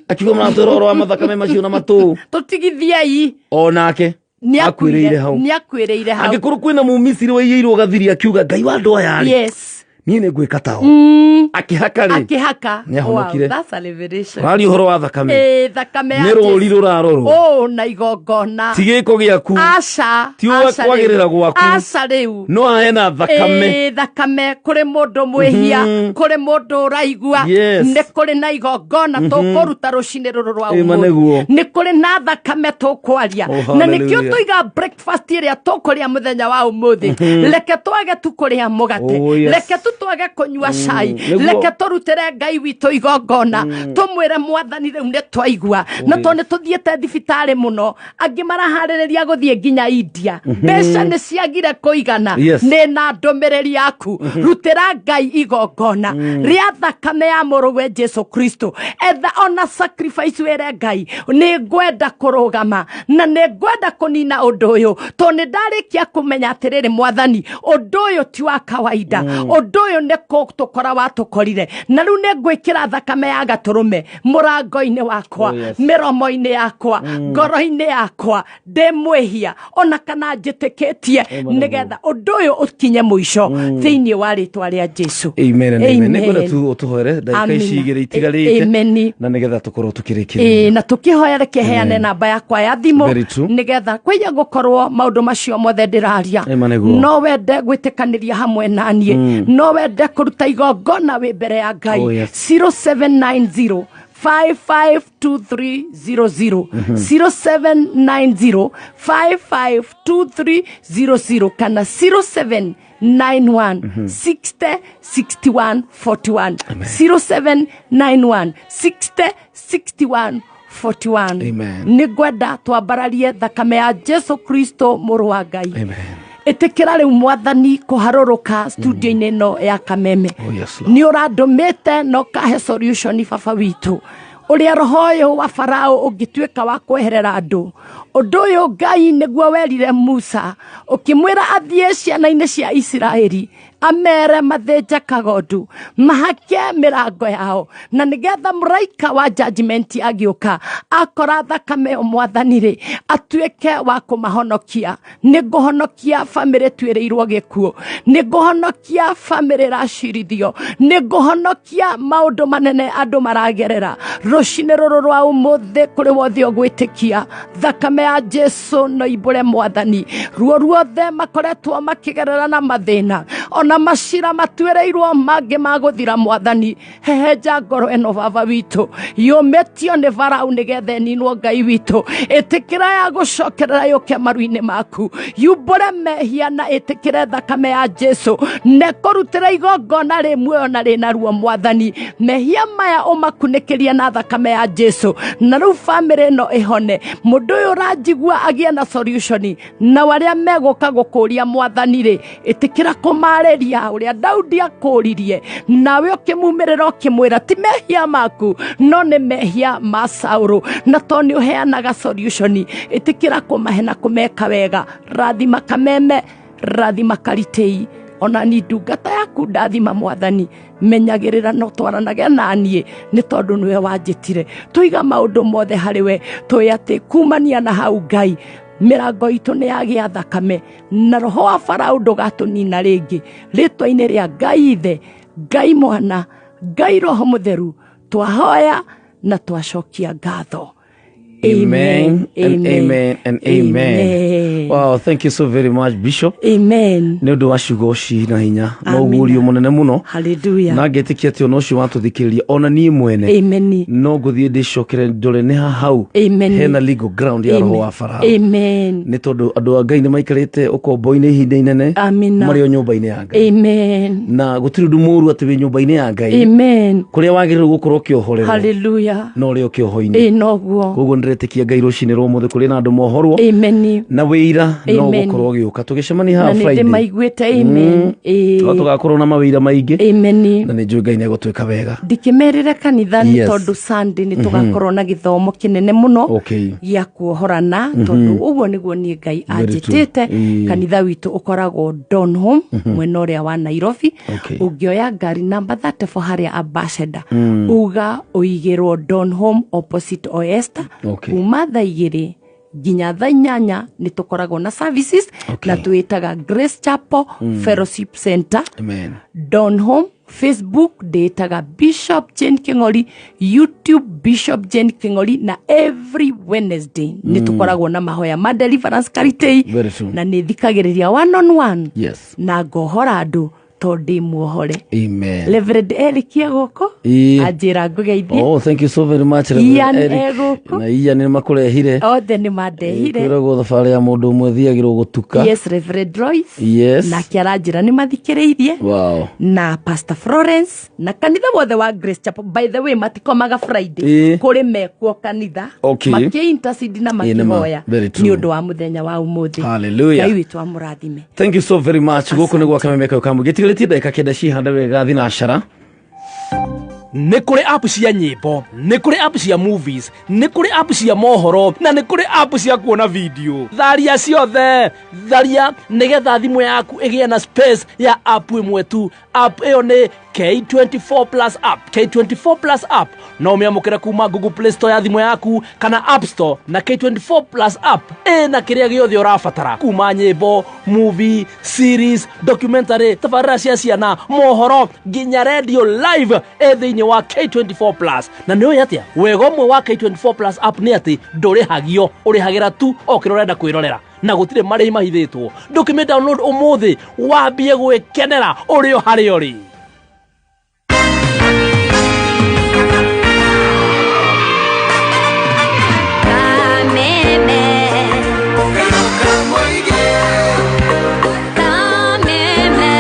akiuga maratwĩra ũhoro wa mathakame macio na matũ, Tũtigithiei. onake Nĩ akuĩrĩire hau. Nĩ akuĩrĩire hau. Angĩkorwo kwĩna Mũmisiri waiyĩirwo gathiri akiuga Ngai wa andũ aya rĩ, Yes. niĩ nĩ ngwĩka tao, akĩhaka rĩ, Akĩhaka. Nĩ ahonokire. Wow, that's a revelation. ũraria ũhoro wa thakame, Ĩ thakame ya nĩ rũri Jesu. rũrarorwo, Ũ na igongona. ti gĩko gĩaku, Aca. ti Aca rĩu. kwagĩrĩra gwaku. Aca rĩu. No hena thakame. Ĩ thakame kũrĩ mũndũ mwĩhia, kũrĩ mũndũ ũraigua, Yes. nĩ kũrĩ na igongona tũkũruta rũcinĩ rũrũ rwa Ĩ ma ũmũthĩ. nĩguo. Nĩ kũrĩ na thakame tũkwaria, Oh, na nĩkĩo hallelujah. tũiga breakfast ĩrĩa tũkũrĩa mũthenya wa ũmũthĩ. Reke twage tu kũrĩa mũgate, Oh, yes. reke tu twage kũnyua cai, Nĩguo. reke tũrutĩre Ngai witũ igongona, tũmwĩre mwathani rĩu nĩ twaigua, na tondũ nĩ tũthiĩte thibitarĩ mũno, angĩ maraharĩrĩria gũthiĩ nginya India, mbeca nĩ ciagire kũigana. Yes. Nĩ na ndũmĩrĩri yaku, rutĩra Ngai igongona rĩa thakame ya mũrũwe Jesu Kristo. Etha ona sacrifice, wĩre Ngai nĩ ngwenda kũrũgama na nĩ ngwenda kũnina ũndũ ũyũ, tondũ nĩ ndarĩkia kũmenya atĩrĩrĩ, mwathani, ũndũ ũyũ ti wa kawaida, ũndũ ũyũ nĩ kũtũkora watũkorire, na rĩu nĩ ngwĩkĩra thakame ya gatũrũme mũrango-inĩ wakwa, Oh, yes. mĩromo-inĩ yakwa, ngoro-inĩ yakwa, ndĩ mwĩhia ona kana njĩtĩkĩtie, nĩgetha ũndũ ũyũ ũkinye mũico thĩinĩ wa rĩtwa rĩa Jesu. Amen and amen. Amen. Nĩ ngwenda tu ũtũhoere ndagĩka ici Amina. igĩrĩ itigarĩte, Amen. na nĩgetha tũkorwo tũkĩrĩkĩrĩria. Ĩĩ, na tũkĩhoya reke heane namba yakwa ya thimũ, Very true. nĩgetha kwĩya gũkorwo maũndũ macio mothe ndĩraria, Ĩma nĩguo. no wende gwĩtĩkanĩria hamwe na niĩ, no wende kũruta igongona wĩ mbere ya Ngai, Oh, yes. 0790 552300, 0790 552300, kana 0791 60 61 41, 0791 60 61 41. Amen. Nĩ ngwenda twambararie thakame ya Jesu Kristo mũrũ wa Ngai. Amen. Ĩtĩkĩra rĩu mwathani kũharũrũka studio-inĩ ĩno ya Kameme. Oh, yes, Lord. Nĩ ũrandũmĩte na ũkahe solution, baba witũ, ũrĩa roho ũyũ wa Farao ũngĩtuĩka wa kweherera andũ. Ũndũ ũyũ, Ngai, nĩguo werire Musa, ũkĩmwĩra athiĩ ciana-inĩ cia Isiraeli amere mathĩnje kagondu mahake mĩrango yao, na nĩgetha mũraika wa judgment agĩũka akora thakame ĩyo, mwathani rĩ, atuĩke wa kũmahonokia. Nĩ ngũhonokia bamĩrĩ tuĩrĩirwo gĩkuũ, nĩ ngũhonokia bamĩrĩ ĩracirithio, nĩ ngũhonokia maũndũ manene andũ maragerera rũcinĩ rũrũ rwa ũmũthĩ. Kũrĩ wothe ũgwĩtĩkia thakame ya Jesu no imbũre, mwathani, ruo ruothe makoretwo makĩgerera na mathĩna. Ona macira matuĩrĩirwo mangĩ magũthira mwathani, hehenja ngoro ĩno baba witũ, yũmĩtio nĩ Farao nĩgetha ĩninwo Ngai witũ. Ĩtĩkĩra ya gũcokerera yũke maru-inĩ maku, yumbũre mehia na ĩtĩkĩre thakame ya Jesu, na ĩkũrutĩre igongona rĩ muoyo na rĩna ruo mwathani. Mehia maya ũmakunĩkĩrie na thakame ya Jesu, na rĩu bamĩrĩ ĩno ĩhone. Mũndũ ũyũ ũranjigua agĩe na solution, na arĩa megũka gũkũria mwathani rĩ, ĩtĩkĩra kũmarĩria ũrĩa Daudi akũririe, nawe ũkĩmumĩrĩra ũkĩmwĩra ti mehia maku no nĩ mehia ma Saũlũ, na to nĩ ũheanaga solution, ĩtĩkĩra kũmahe na kũmeka wega. Rathima Kameme, rathima Karitei, ona ni ndungata yaku ndathima mwathani, menyagĩrĩra no twaranage na niĩ nĩ tondũ nĩwe wanjĩtire. Tũiga maũndũ mothe harĩ we, tũĩ atĩ kumania na hau Ngai mĩrango itũ nĩ yagĩa thakame, na roho wa Farao ndũgatũnina rĩngĩ. Rĩtwa-inĩ rĩa Ngai Ithe, Ngai Mwana, Ngai Roho Mũtheru, twahoya na twacokia ngatho. Amen and amen and amen. Amen. Wow, thank you so very much, Bishop. Amen. Nĩ ũndũ wa ciugo cina hinya na Amina. ũguũrio mũnene mũno, Hallelujah. na ngetĩkia atĩ ona ũcio watũthikĩrĩria ona niĩ mwene Amen. no ngũthiĩ ndĩcokere ndore nĩ ha hau Amen. hena legal ground ya roho wa Farao. Amen. Nĩ tondũ andũ a Ngai nĩ maikarĩte ũkombo-inĩ ihinda inene Amina. marĩ o nyũmba-inĩ ya Ngai, Amen. na gũtirĩ ũndũ mũũru atĩ wĩ nyũmba-inĩ ya Ngai Amen. kũrĩa wagĩrĩirwo gũkorwo ũkĩohorerwo Hallelujah. no ũrĩ o kĩoho-inĩ. Ĩ noguo. Koguo nĩndĩretĩkia Ngai rũcinĩ rwa ũmũthĩ kũrĩ na andũ mohorwo Amen. na wĩira no Amen. gũkorwo ũgĩũka tũgĩcemania Na haha nĩ Friday. ndĩmaiguĩte. Amen. No Ĩ. tũgakorwo na mawĩira maingĩ Amen. na nĩ njũĩ Ngai nĩegũtwĩka wega. Ndikĩmerĩre kanitha nĩ Yes. tondũ Sunday nĩ tũgakorwo na gĩthomo kĩnene mũno Okay. gĩa kuohorana, tondũ ũguo nĩguo niĩ Ngai Very true. anjĩtĩte. Ĩĩ. Kanitha witũ ũkoragwo Donholm, mwena ũrĩa wa Nairobi. Okay. Ũngĩoya ngari namba 34 harĩa Ambassador, uga ũigĩrwo Donholm opposite Oyster. Okay. Kuma thaa 2 nginya thaa 8 nĩ tũkoragwo na services. Okay. Na twĩtaga Grace Chapel Fellowship Center. Amen. Donholm. Facebook ndĩtaga Bishop Jane King'ori, YouTube Bishop Jane King'ori, na every Wednesday nĩ tũkoragwo na mahoya ma deliverance Karitei. Very true. Na nĩ thikagĩrĩria one on one Yes. na ngohora andũ tondũ ndĩ muohore. Amen. Reverend Eric e gũkũ Ĩĩ. anjĩra ngũgeithie. Oh, thank you so very much, Reverend Ian Eric. e gũkũ. Na Ian nĩ makũrehire. Othe nĩ mandehire. Kwĩragwo thabarĩ ya mũndũ ũmwe thiagĩrwo gũtuka. Yes, Reverend Royce. Yes. Nake aranjĩra nĩ mathikĩrĩirie. Wow. Na Pastor Florence na kanitha wothe wa Grace Chapel, by the way, matikomaga Friday. Ĩĩ. Kũrĩ mekuo kanitha Okay. makĩ-intercede na Ĩĩ, nĩ ma. makĩhoya Very true. nĩ ũndũ wa mũthenya wa ũmũthĩ. Hallelujah. Ngai witũ amũrathime. Thank you so very much. Gũkũ nĩ gwa Kameme Kayũ ka Mũingĩ. Tigĩrĩtie ndagĩka 9 cihande wega thinacara. Nĩ kũrĩ app cia nyĩmbo, nĩ kũrĩ app cia movies, nĩ kũrĩ app cia mohoro, na nĩ kũrĩ app cia kuona video. Tharia ciothe, tharia nĩgetha thimũ yaku ĩgĩe na space ya app ĩmwe tu. App ĩyo nĩ K24 Plus app. K24 Plus app no ũmĩamũkĩre kuma Google Play Store ya thimũ yaku kana App Store, na K24 Plus app ĩna kĩrĩa gĩothe ũrabatara, kuma nyĩmbo, movie, series, documentary, tabarĩra cia ciana, mohoro, nginya radio live ĩ thĩinĩ wa K24 Plus. Na nĩ ũĩ atĩa wega ũmwe wa K24 Plus app nĩ atĩ ndũrĩhagio, ũrĩhagĩra tu o kĩrĩa ũrenda kwĩrorera na gũtirĩ marĩhi mahithĩtwo. Ndũkĩmĩ download ũmũthĩ wambie gwĩkenera ũrĩ o harĩa ũrĩ. Kameme, Kameme,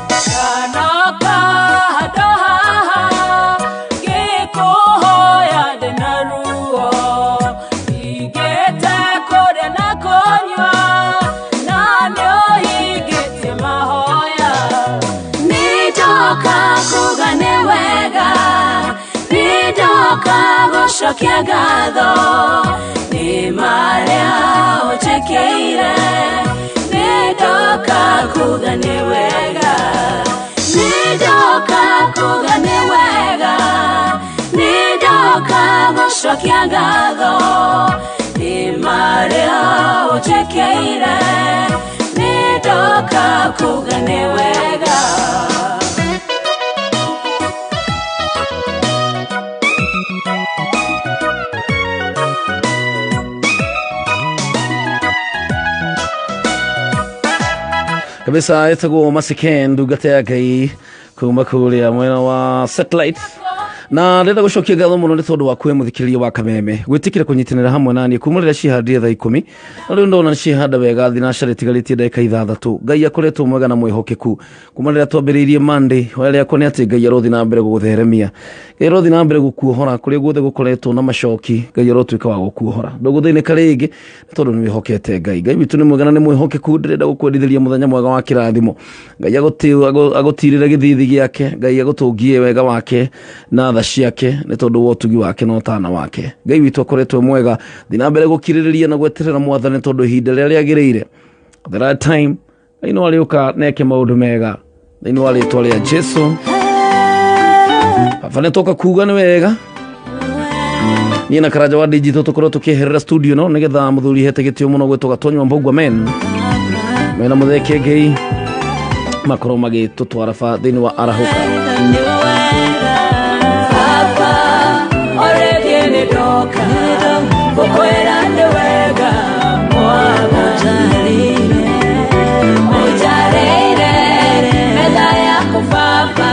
Kanoka hadohaha, Gũcokia ngatho nĩ marĩa ũnjĩkĩire, nĩ ndoka kuga nĩ wega, nĩ ndoka kuga nĩ wega, nĩ ndoka gũcokia ngatho nĩ marĩa ũnjĩkĩire, nĩ ndoka kuga nĩ wega. Kabisa etagwo Masiken, ndungata ya Ngai kuma kũrĩa mwena wa Satellite. Na ndĩrenda gũcokia ngatho mũno nĩ tondũ wa kwĩ mũthikĩrĩria wa Kameme gwĩtĩkĩra kũnyitanĩra hamwe naniĩ kuma rĩrĩa cihandire thaa 10, na rĩu ndona cihanda wega thinacara ĩtigarĩtie ndagĩka 6. Ngai akoretwo mwega na mwĩhokeku kuma rĩrĩa twambĩrĩirie Monday. Hoya rĩakwa nĩ atĩ Ngai arothiĩ na mbere gũgũtheremia, Ngai arothiĩ na mbere gũkuohora kũrĩa guothe gũkoretwo na macoki, Ngai arotuĩka wa gũkuohora. Ndũgũthĩnĩka rĩngĩ nĩ tondũ nĩ wĩhokete Ngai. Ngai witũ nĩ mwega na nĩ mwĩhokeku. Ndĩrenda gũkwendithĩria mũthenya mwega wa kĩrathimo. Ngai agũtirĩre gĩthithi gĩake, Ngai agũtũngie wega wake na tha ciake nĩ tondũ wa ũtugi wake na ũtana wake. Ngai witũ akoretwo mwega. Thiĩ na mbere gũkirĩrĩria na gweterera Mwathani tondũ ihinda rĩrĩa rĩagĩrĩire, the right time, Ngai no arĩũka na eke maũndũ mega thĩinĩ wa rĩtwa rĩa Jesu. Baba nĩ twoka kuga nĩ wega. Niĩ na Karanja wa Digital tũkorwo tũkĩeherera studio no nĩgetha mũthuri hete gĩtĩo mũno gwĩtwo Gatonywa Mbũgua men mena mũtheke Ngai makorwo magĩtũtwara ba thĩinĩ wa arahũka. Baba, orĩngĩ nĩ ndoka gũkwĩra nĩ wega Mwathani. Ũnjarĩire metha yaku Baba,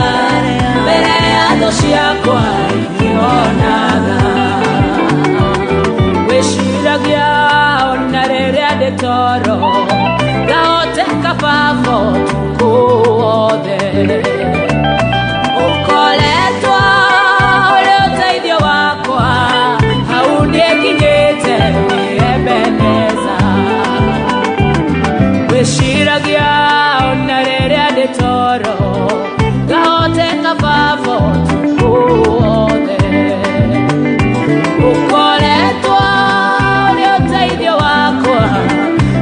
mbere ya thũ ciakwa ikĩonaga. Wĩciragia ona rĩrĩa ndĩ toro, ngahoteka Baba ũtukũ wothe. Ũkoretwo ũrĩ ũteithio wakwa, hau nĩnginyĩte nĩ Ebeneza. Wĩciragia ona rĩrĩa ndĩ toro, ngahoteka Baba ũtukũ wothe. Ũkoretwo ũrĩ ũteithio wakwa,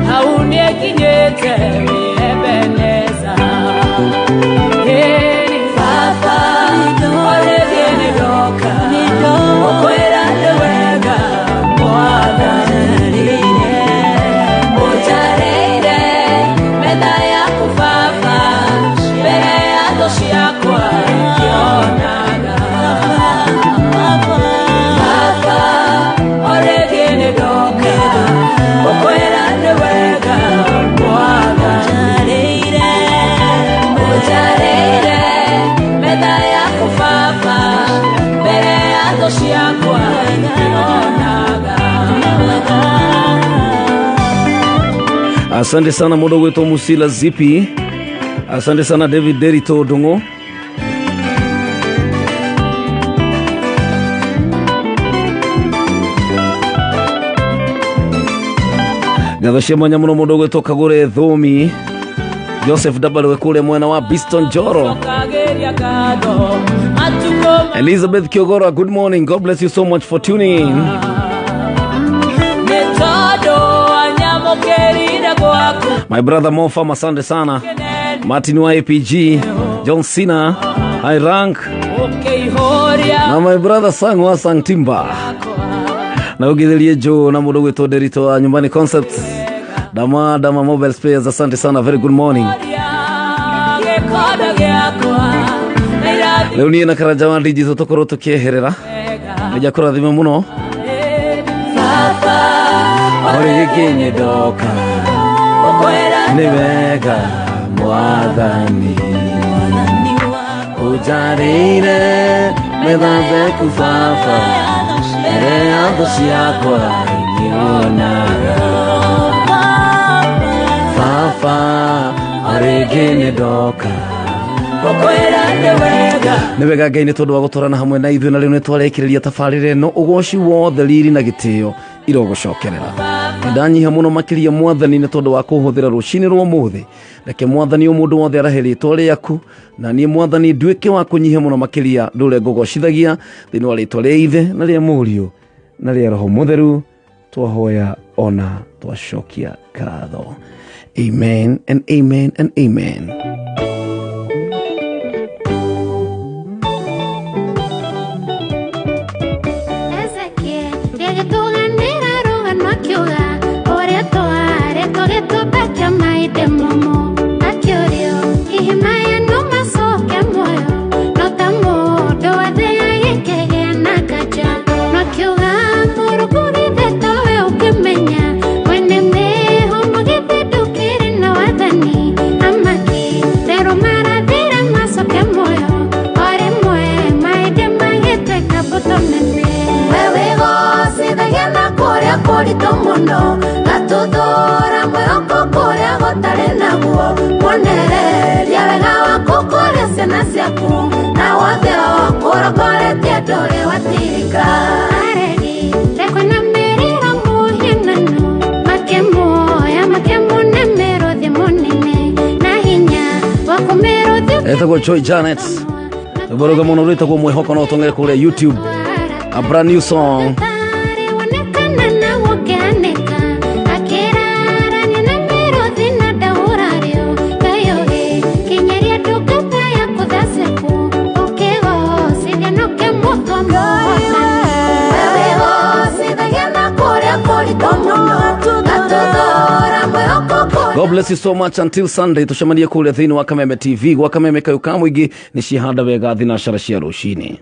hau nĩnginyĩte nĩ Ebeneza. Ĩni Baba, orĩngĩ nĩ ndoka gũkwĩra nĩ wega Mwathani. Ũnjarĩire metha yaku Baba, mbere ya thũ ciakwa ikĩonaga. Baba, orĩngĩ nĩ ndoka gũkwĩra nĩ wega Mwathani. Ũnjarĩire metha yaku Baba, mbere ya thũ ciakwa ikĩonaga. Asante sana mũndũ gwĩtwo Musila Zipi. Asante sana David Derito Ndung'u. Ngatho cia mwanya mũno mũndũ gwĩtwo Kagũre Thũmi Joseph Dabarwe kũrĩa mwena wa Biston Joro. Cokagĩria ngatho matukũ Elizabeth Kiogora, good morning. God bless you so much for tuning in. Nĩ tondũ anyamũkĩrire gwaku My brother Mofam, asante sana. kĩnene Martin wa APG, John Cena, High Rank, ũkĩihũria na my brother Sang wa Sang Timba. Na ũgithĩrie Joe na mũndũ gwĩtwo Derito wa Nyumbani Concepts. Dama Dama Mobile Spares, asante sana. Very good morning. Gĩkondo gĩakwa na irathi Rĩu niĩ na Karanja wa Digital tũkorwo tũkĩeherera. wega. Nĩ kũrathime mũno. Baba, Orĩngĩ nĩ ndoka gũkwĩra nĩ wega Mwathani. Ũnjarĩire metha theku Baba, mbere ya thũ ciakwa ikĩonaga. Baba, orĩngĩ nĩ ndoka gũkwĩra nĩ wega. Nĩ wega Ngai nĩ tondũ wa gũtwarana hamwe na ithuĩ, na rĩu nĩ twarĩkĩrĩria tabarĩra ĩno. Ũgoci wothe, riri na gĩtĩo irogũcokerera. Ndanyiha mũno makĩria Mwathani nĩ tondũ wa kũhũthĩra rũcinĩ rwa ũmũthĩ. Reke Mwathani o mũndũ wothe arahe rĩtwa rĩaku, na niĩ Mwathani nduĩke wa kũnyiha mũno makĩria ndũre ngũgocithagia thĩinĩ wa rĩtwa rĩa Ithe na rĩa Mũriũ Na rĩa Roho Mũtheru twahoya ona twacokia ngatho. Amen and amen and amen. Etagwo Joy Janet rwĩmbo rũga mũno rwĩtagwo Mwĩhoko, no ũtongere kũrĩa YouTube, a brand new song. God bless you so much until Sunday tucemanie kũrĩa thĩinĩ wa Kameme TV gwa Kameme kayũ ka mũingĩ nĩ cihanda wega thinacara cia rũcinĩ.